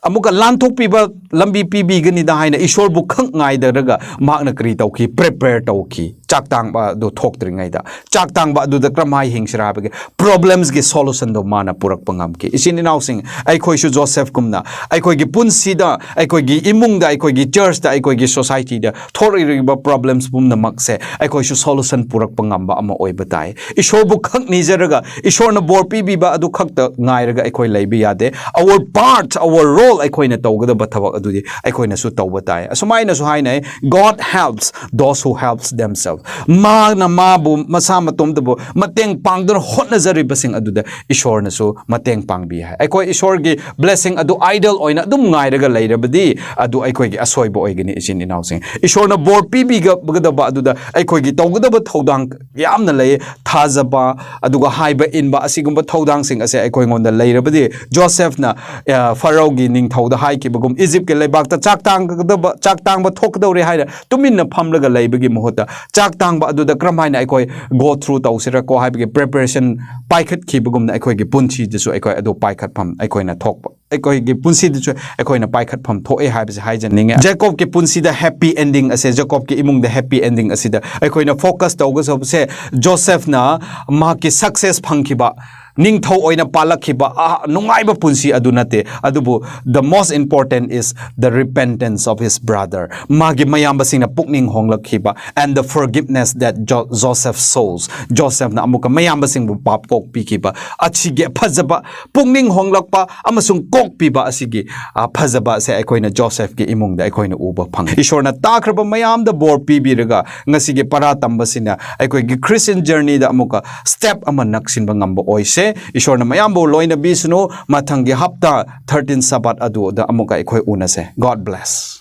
ꯑꯃꯨꯛꯀ ꯂꯥꯟꯊꯣꯛꯄꯤꯕ ꯂꯝꯕꯤ ꯄꯤꯕꯤꯒꯅꯤꯗ ꯍꯥꯏꯅ ꯏꯁꯣꯔꯕꯨ ꯈꯛ ꯉꯥꯏꯗꯔꯒ ꯃꯍꯥꯛꯅ ꯀꯔꯤ ꯇꯧꯈꯤ? Prepare ꯇꯧꯈꯤ꯫ ꯆꯥꯛ ꯇꯥꯡꯕ ꯑꯗꯨ ꯊꯣꯛꯇ꯭ꯔꯤꯉꯩꯗ, ꯆꯥꯛ ꯇꯥꯡꯕ ꯑꯗꯨꯗ ꯀꯔꯝꯍꯥꯏ ꯍꯤꯡꯁꯤꯔꯥ ꯍꯥꯏꯕꯒꯤ problems ꯀꯤ solution ꯗꯣ ꯃꯥꯅ ꯄꯨꯔꯛꯄ ꯉꯝꯈꯤ꯫ ꯏꯆꯤꯟ ꯏꯅꯥꯎꯁꯤꯡ, ꯑꯩꯈꯣꯏꯁꯨ ꯖꯣꯁꯦꯐꯀꯨꯝꯅ ꯑꯩꯈꯣꯏꯒꯤ ꯄꯨꯟꯁꯤꯗ, ꯑꯩꯈꯣꯏꯒꯤ ꯏꯃꯨꯡꯗ, ꯑꯩꯈꯣꯏꯒꯤ church ꯇ, ꯑꯩꯈꯣꯏꯒꯤ society ꯗ ꯊꯣꯛꯂꯤꯕ problems ꯄꯨꯝꯅꯃꯛꯁꯦ ꯑꯩꯈꯣꯏꯁꯨ solution ꯄꯨꯔꯛꯄ ꯉꯝꯕ ꯑꯃ ꯑꯣꯏꯕ ꯇꯥꯏ꯫ ꯏꯁꯣꯔꯕꯨ ꯈꯛ ꯅꯤꯖꯔꯒ ꯏꯁꯣꯔꯅ ꯕꯣꯔ ꯄꯤꯕꯤꯕ ꯑꯗꯨ ꯈꯛꯇ ꯉꯥꯏꯔꯒ ꯑꯩꯈꯣꯏ ꯂꯩꯕ ꯌꯥꯗꯦ꯫ Our part, our role ꯑꯩꯈꯣꯏꯅ ꯇꯧꯒꯗꯕ ꯊꯕꯛ ꯑꯗꯨꯗꯤ ꯑꯩꯈꯣꯏꯅꯁꯨ ꯇꯧꯕ ꯇꯥꯏ꯫ ꯑꯁꯨꯃꯥꯏꯅꯁꯨ ꯍꯥꯏꯅꯩ, "God helps those who helps themselves." ꯃꯥꯅ ꯃꯥꯕꯨ ꯃꯁꯥ ꯃꯇꯣꯝꯇꯕꯨ ꯃꯇꯦꯡ ꯄꯥꯡꯗꯨꯅ ꯍꯣꯠꯅꯖꯔꯤꯕꯁꯤꯡ ꯑꯗꯨꯗ ꯏꯁꯣꯔꯅꯁꯨ ꯃꯇꯦꯡ ꯄꯥꯡꯕꯤ ꯍꯥꯏ꯫ ꯑꯩꯈꯣꯏ ꯏꯁꯣꯔꯒꯤ blessing ꯑꯗꯨ idle ꯑꯣꯏꯅ ꯑꯗꯨꯝ ꯉꯥꯏꯔꯒ ꯂꯩꯔꯕꯗꯤ ꯑꯗꯨ ꯑꯩꯈꯣꯏꯒꯤ ꯑꯁꯣꯏꯕ ꯑꯣꯏꯒꯅꯤ, ꯏꯆꯤꯟ ꯏꯅꯥꯎꯁꯤꯡ꯫ ꯏꯁꯣꯔꯅ ꯕꯣꯔ ꯄꯤꯕꯤꯒꯗꯕ ꯑꯗꯨꯗ ꯑꯩꯈꯣꯏꯒꯤ ꯇꯧꯒꯗꯕ ꯊꯧꯗꯥꯡ ꯌꯥꯝꯅ ꯂꯩ꯫ ꯊꯥꯖꯕ, ꯑꯗꯨꯒ ꯍꯥꯏꯕ ꯏꯟꯕ, ꯑꯁꯤꯒꯨꯝꯕ ꯊꯧꯗꯥꯡꯁꯤꯡ ꯑꯁꯦ ꯑꯩꯈꯣꯏꯉꯣꯟꯗ ꯂꯩꯔꯕꯗꯤ, ꯖꯣꯁꯦꯐꯅ, ꯑ, ꯐꯔꯥꯑꯣꯒꯤ ꯅꯤꯡꯊꯧꯗ ꯍꯥꯏꯈꯤꯕꯒꯨꯝ, ꯏꯖꯤꯞꯀꯤ ꯂꯩꯕꯥꯛꯇ ꯆꯥꯛ ꯇꯥꯡꯒꯗꯕ, ꯆꯥꯛ ꯇꯥꯡꯕ ꯊꯣꯛꯀꯗꯧꯔꯦ ꯍꯥꯏꯅ ꯇꯨꯃꯤꯟꯅ ꯐꯝꯂꯒ ꯂꯩꯕꯒꯤ ꯃꯍꯨꯠꯇ, ꯆꯥꯛ ꯇꯥꯡꯕ ꯑꯗꯨꯗ ꯀꯔꯝ ꯍꯥꯏꯅ ꯑꯩꯈꯣꯏ go through ꯇꯧꯁꯤꯔꯀꯣ ꯍꯥꯏꯕꯒꯤ preparation ꯄꯥꯏꯈꯠꯈꯤꯕꯒꯨꯝꯅ, ꯑꯩꯈꯣꯏꯒꯤ ꯄꯨꯟꯁꯤꯗꯁꯨ ꯑꯩꯈꯣꯏ ꯑꯗꯨ ꯄꯥꯏꯈꯠꯐꯝ ꯑꯩꯈꯣꯏꯅ ꯊꯣꯛꯄ, ꯑꯩꯈꯣꯏꯒꯤ ꯄꯨꯟꯁꯤꯗꯁꯨ ꯑꯩꯈꯣꯏꯅ ꯄꯥꯏꯈꯠꯐꯝ ꯊꯣꯛꯑꯦ ꯍꯥꯏꯕꯁꯦ ꯍꯥꯏꯖꯅꯤꯡꯉꯦ꯫ ꯖꯦꯀꯣꯕꯀꯤ ꯄꯨꯟꯁꯤꯗ happy ending ꯑꯁꯦ, ꯖꯦꯀꯣꯕꯀꯤ ꯏꯃꯨꯡꯗ happy ending ꯑꯁꯤꯗ ꯑꯩꯈꯣꯏꯅ focus ꯇꯧꯒꯗꯕꯁꯦ, ꯖꯣꯁꯦꯐꯅ ꯃꯍꯥꯛꯀꯤ success ꯐꯪꯈꯤꯕ, ꯅꯤꯡꯊꯧ ꯑꯣꯏꯅ ꯄꯥꯜꯂꯛꯈꯤꯕ, ꯑ, ꯅꯨꯡꯉꯥꯏꯕ ꯄꯨꯟꯁꯤ ꯑꯗꯨ ꯅꯠꯇꯦ꯫ ꯑꯗꯨꯕꯨ the most important is the repentance of his brother, ꯃꯥꯒꯤ ꯃꯌꯥꯝꯕꯁꯤꯡꯅ ꯄꯨꯛꯅꯤꯡ ꯍꯣꯡꯂꯛꯈꯤꯕ, and the forgiveness that Jo-, Joseph shows, ꯖꯣꯁꯦꯐꯅ ꯑꯃꯨꯛꯀ ꯃꯌꯥꯝꯕꯁꯤꯡꯕꯨ ꯄꯥꯞ ꯀꯣꯛꯄꯤꯈꯤꯕ, ꯑꯁꯤꯒꯤ ꯐꯖꯕ ꯄꯨꯛꯅꯤꯡ ꯍꯣꯡꯂꯛꯄ ꯑꯃꯁꯨꯡ ꯀꯣꯛꯄꯤꯕ ꯑꯁꯤꯒꯤ, ꯑ, ꯐꯖꯕ ꯑꯁꯦ ꯑꯩꯈꯣꯏꯅ ꯖꯣꯁꯦꯐꯀꯤ ꯏꯃꯨꯡꯗ ꯑꯩꯈꯣꯏꯅ ꯎꯕ ꯐꯪꯉꯤ꯫ ꯏꯁꯣꯔꯅ ꯇꯥꯈ꯭ꯔꯕ ꯃꯌꯥꯝꯗ ꯕꯣꯔ ꯄꯤꯕꯤꯔꯒ, ꯉꯁꯤꯒꯤ ꯄꯔꯥ ꯇꯝꯕꯁꯤꯅ ꯑꯩꯈꯣꯏꯒꯤ Christian journeyꯗ ꯑꯃꯨꯛꯀ step ꯑꯃ ꯅꯛꯁꯤꯟꯕ ꯉꯝꯕ ꯑꯣꯏꯁꯦ꯫ ꯏꯁꯣꯔꯅ ꯃꯌꯥꯝꯕꯨ ꯂꯣꯏꯅꯕꯤꯁꯅꯨ꯫ ꯃꯊꯪꯒꯤ ꯍꯞꯇꯥ thirteen Sabbath ꯑꯗꯨꯗ ꯑꯃꯨꯛꯀ ꯑꯩꯈꯣꯏ ꯎꯅꯁꯦ꯫ God bless꯫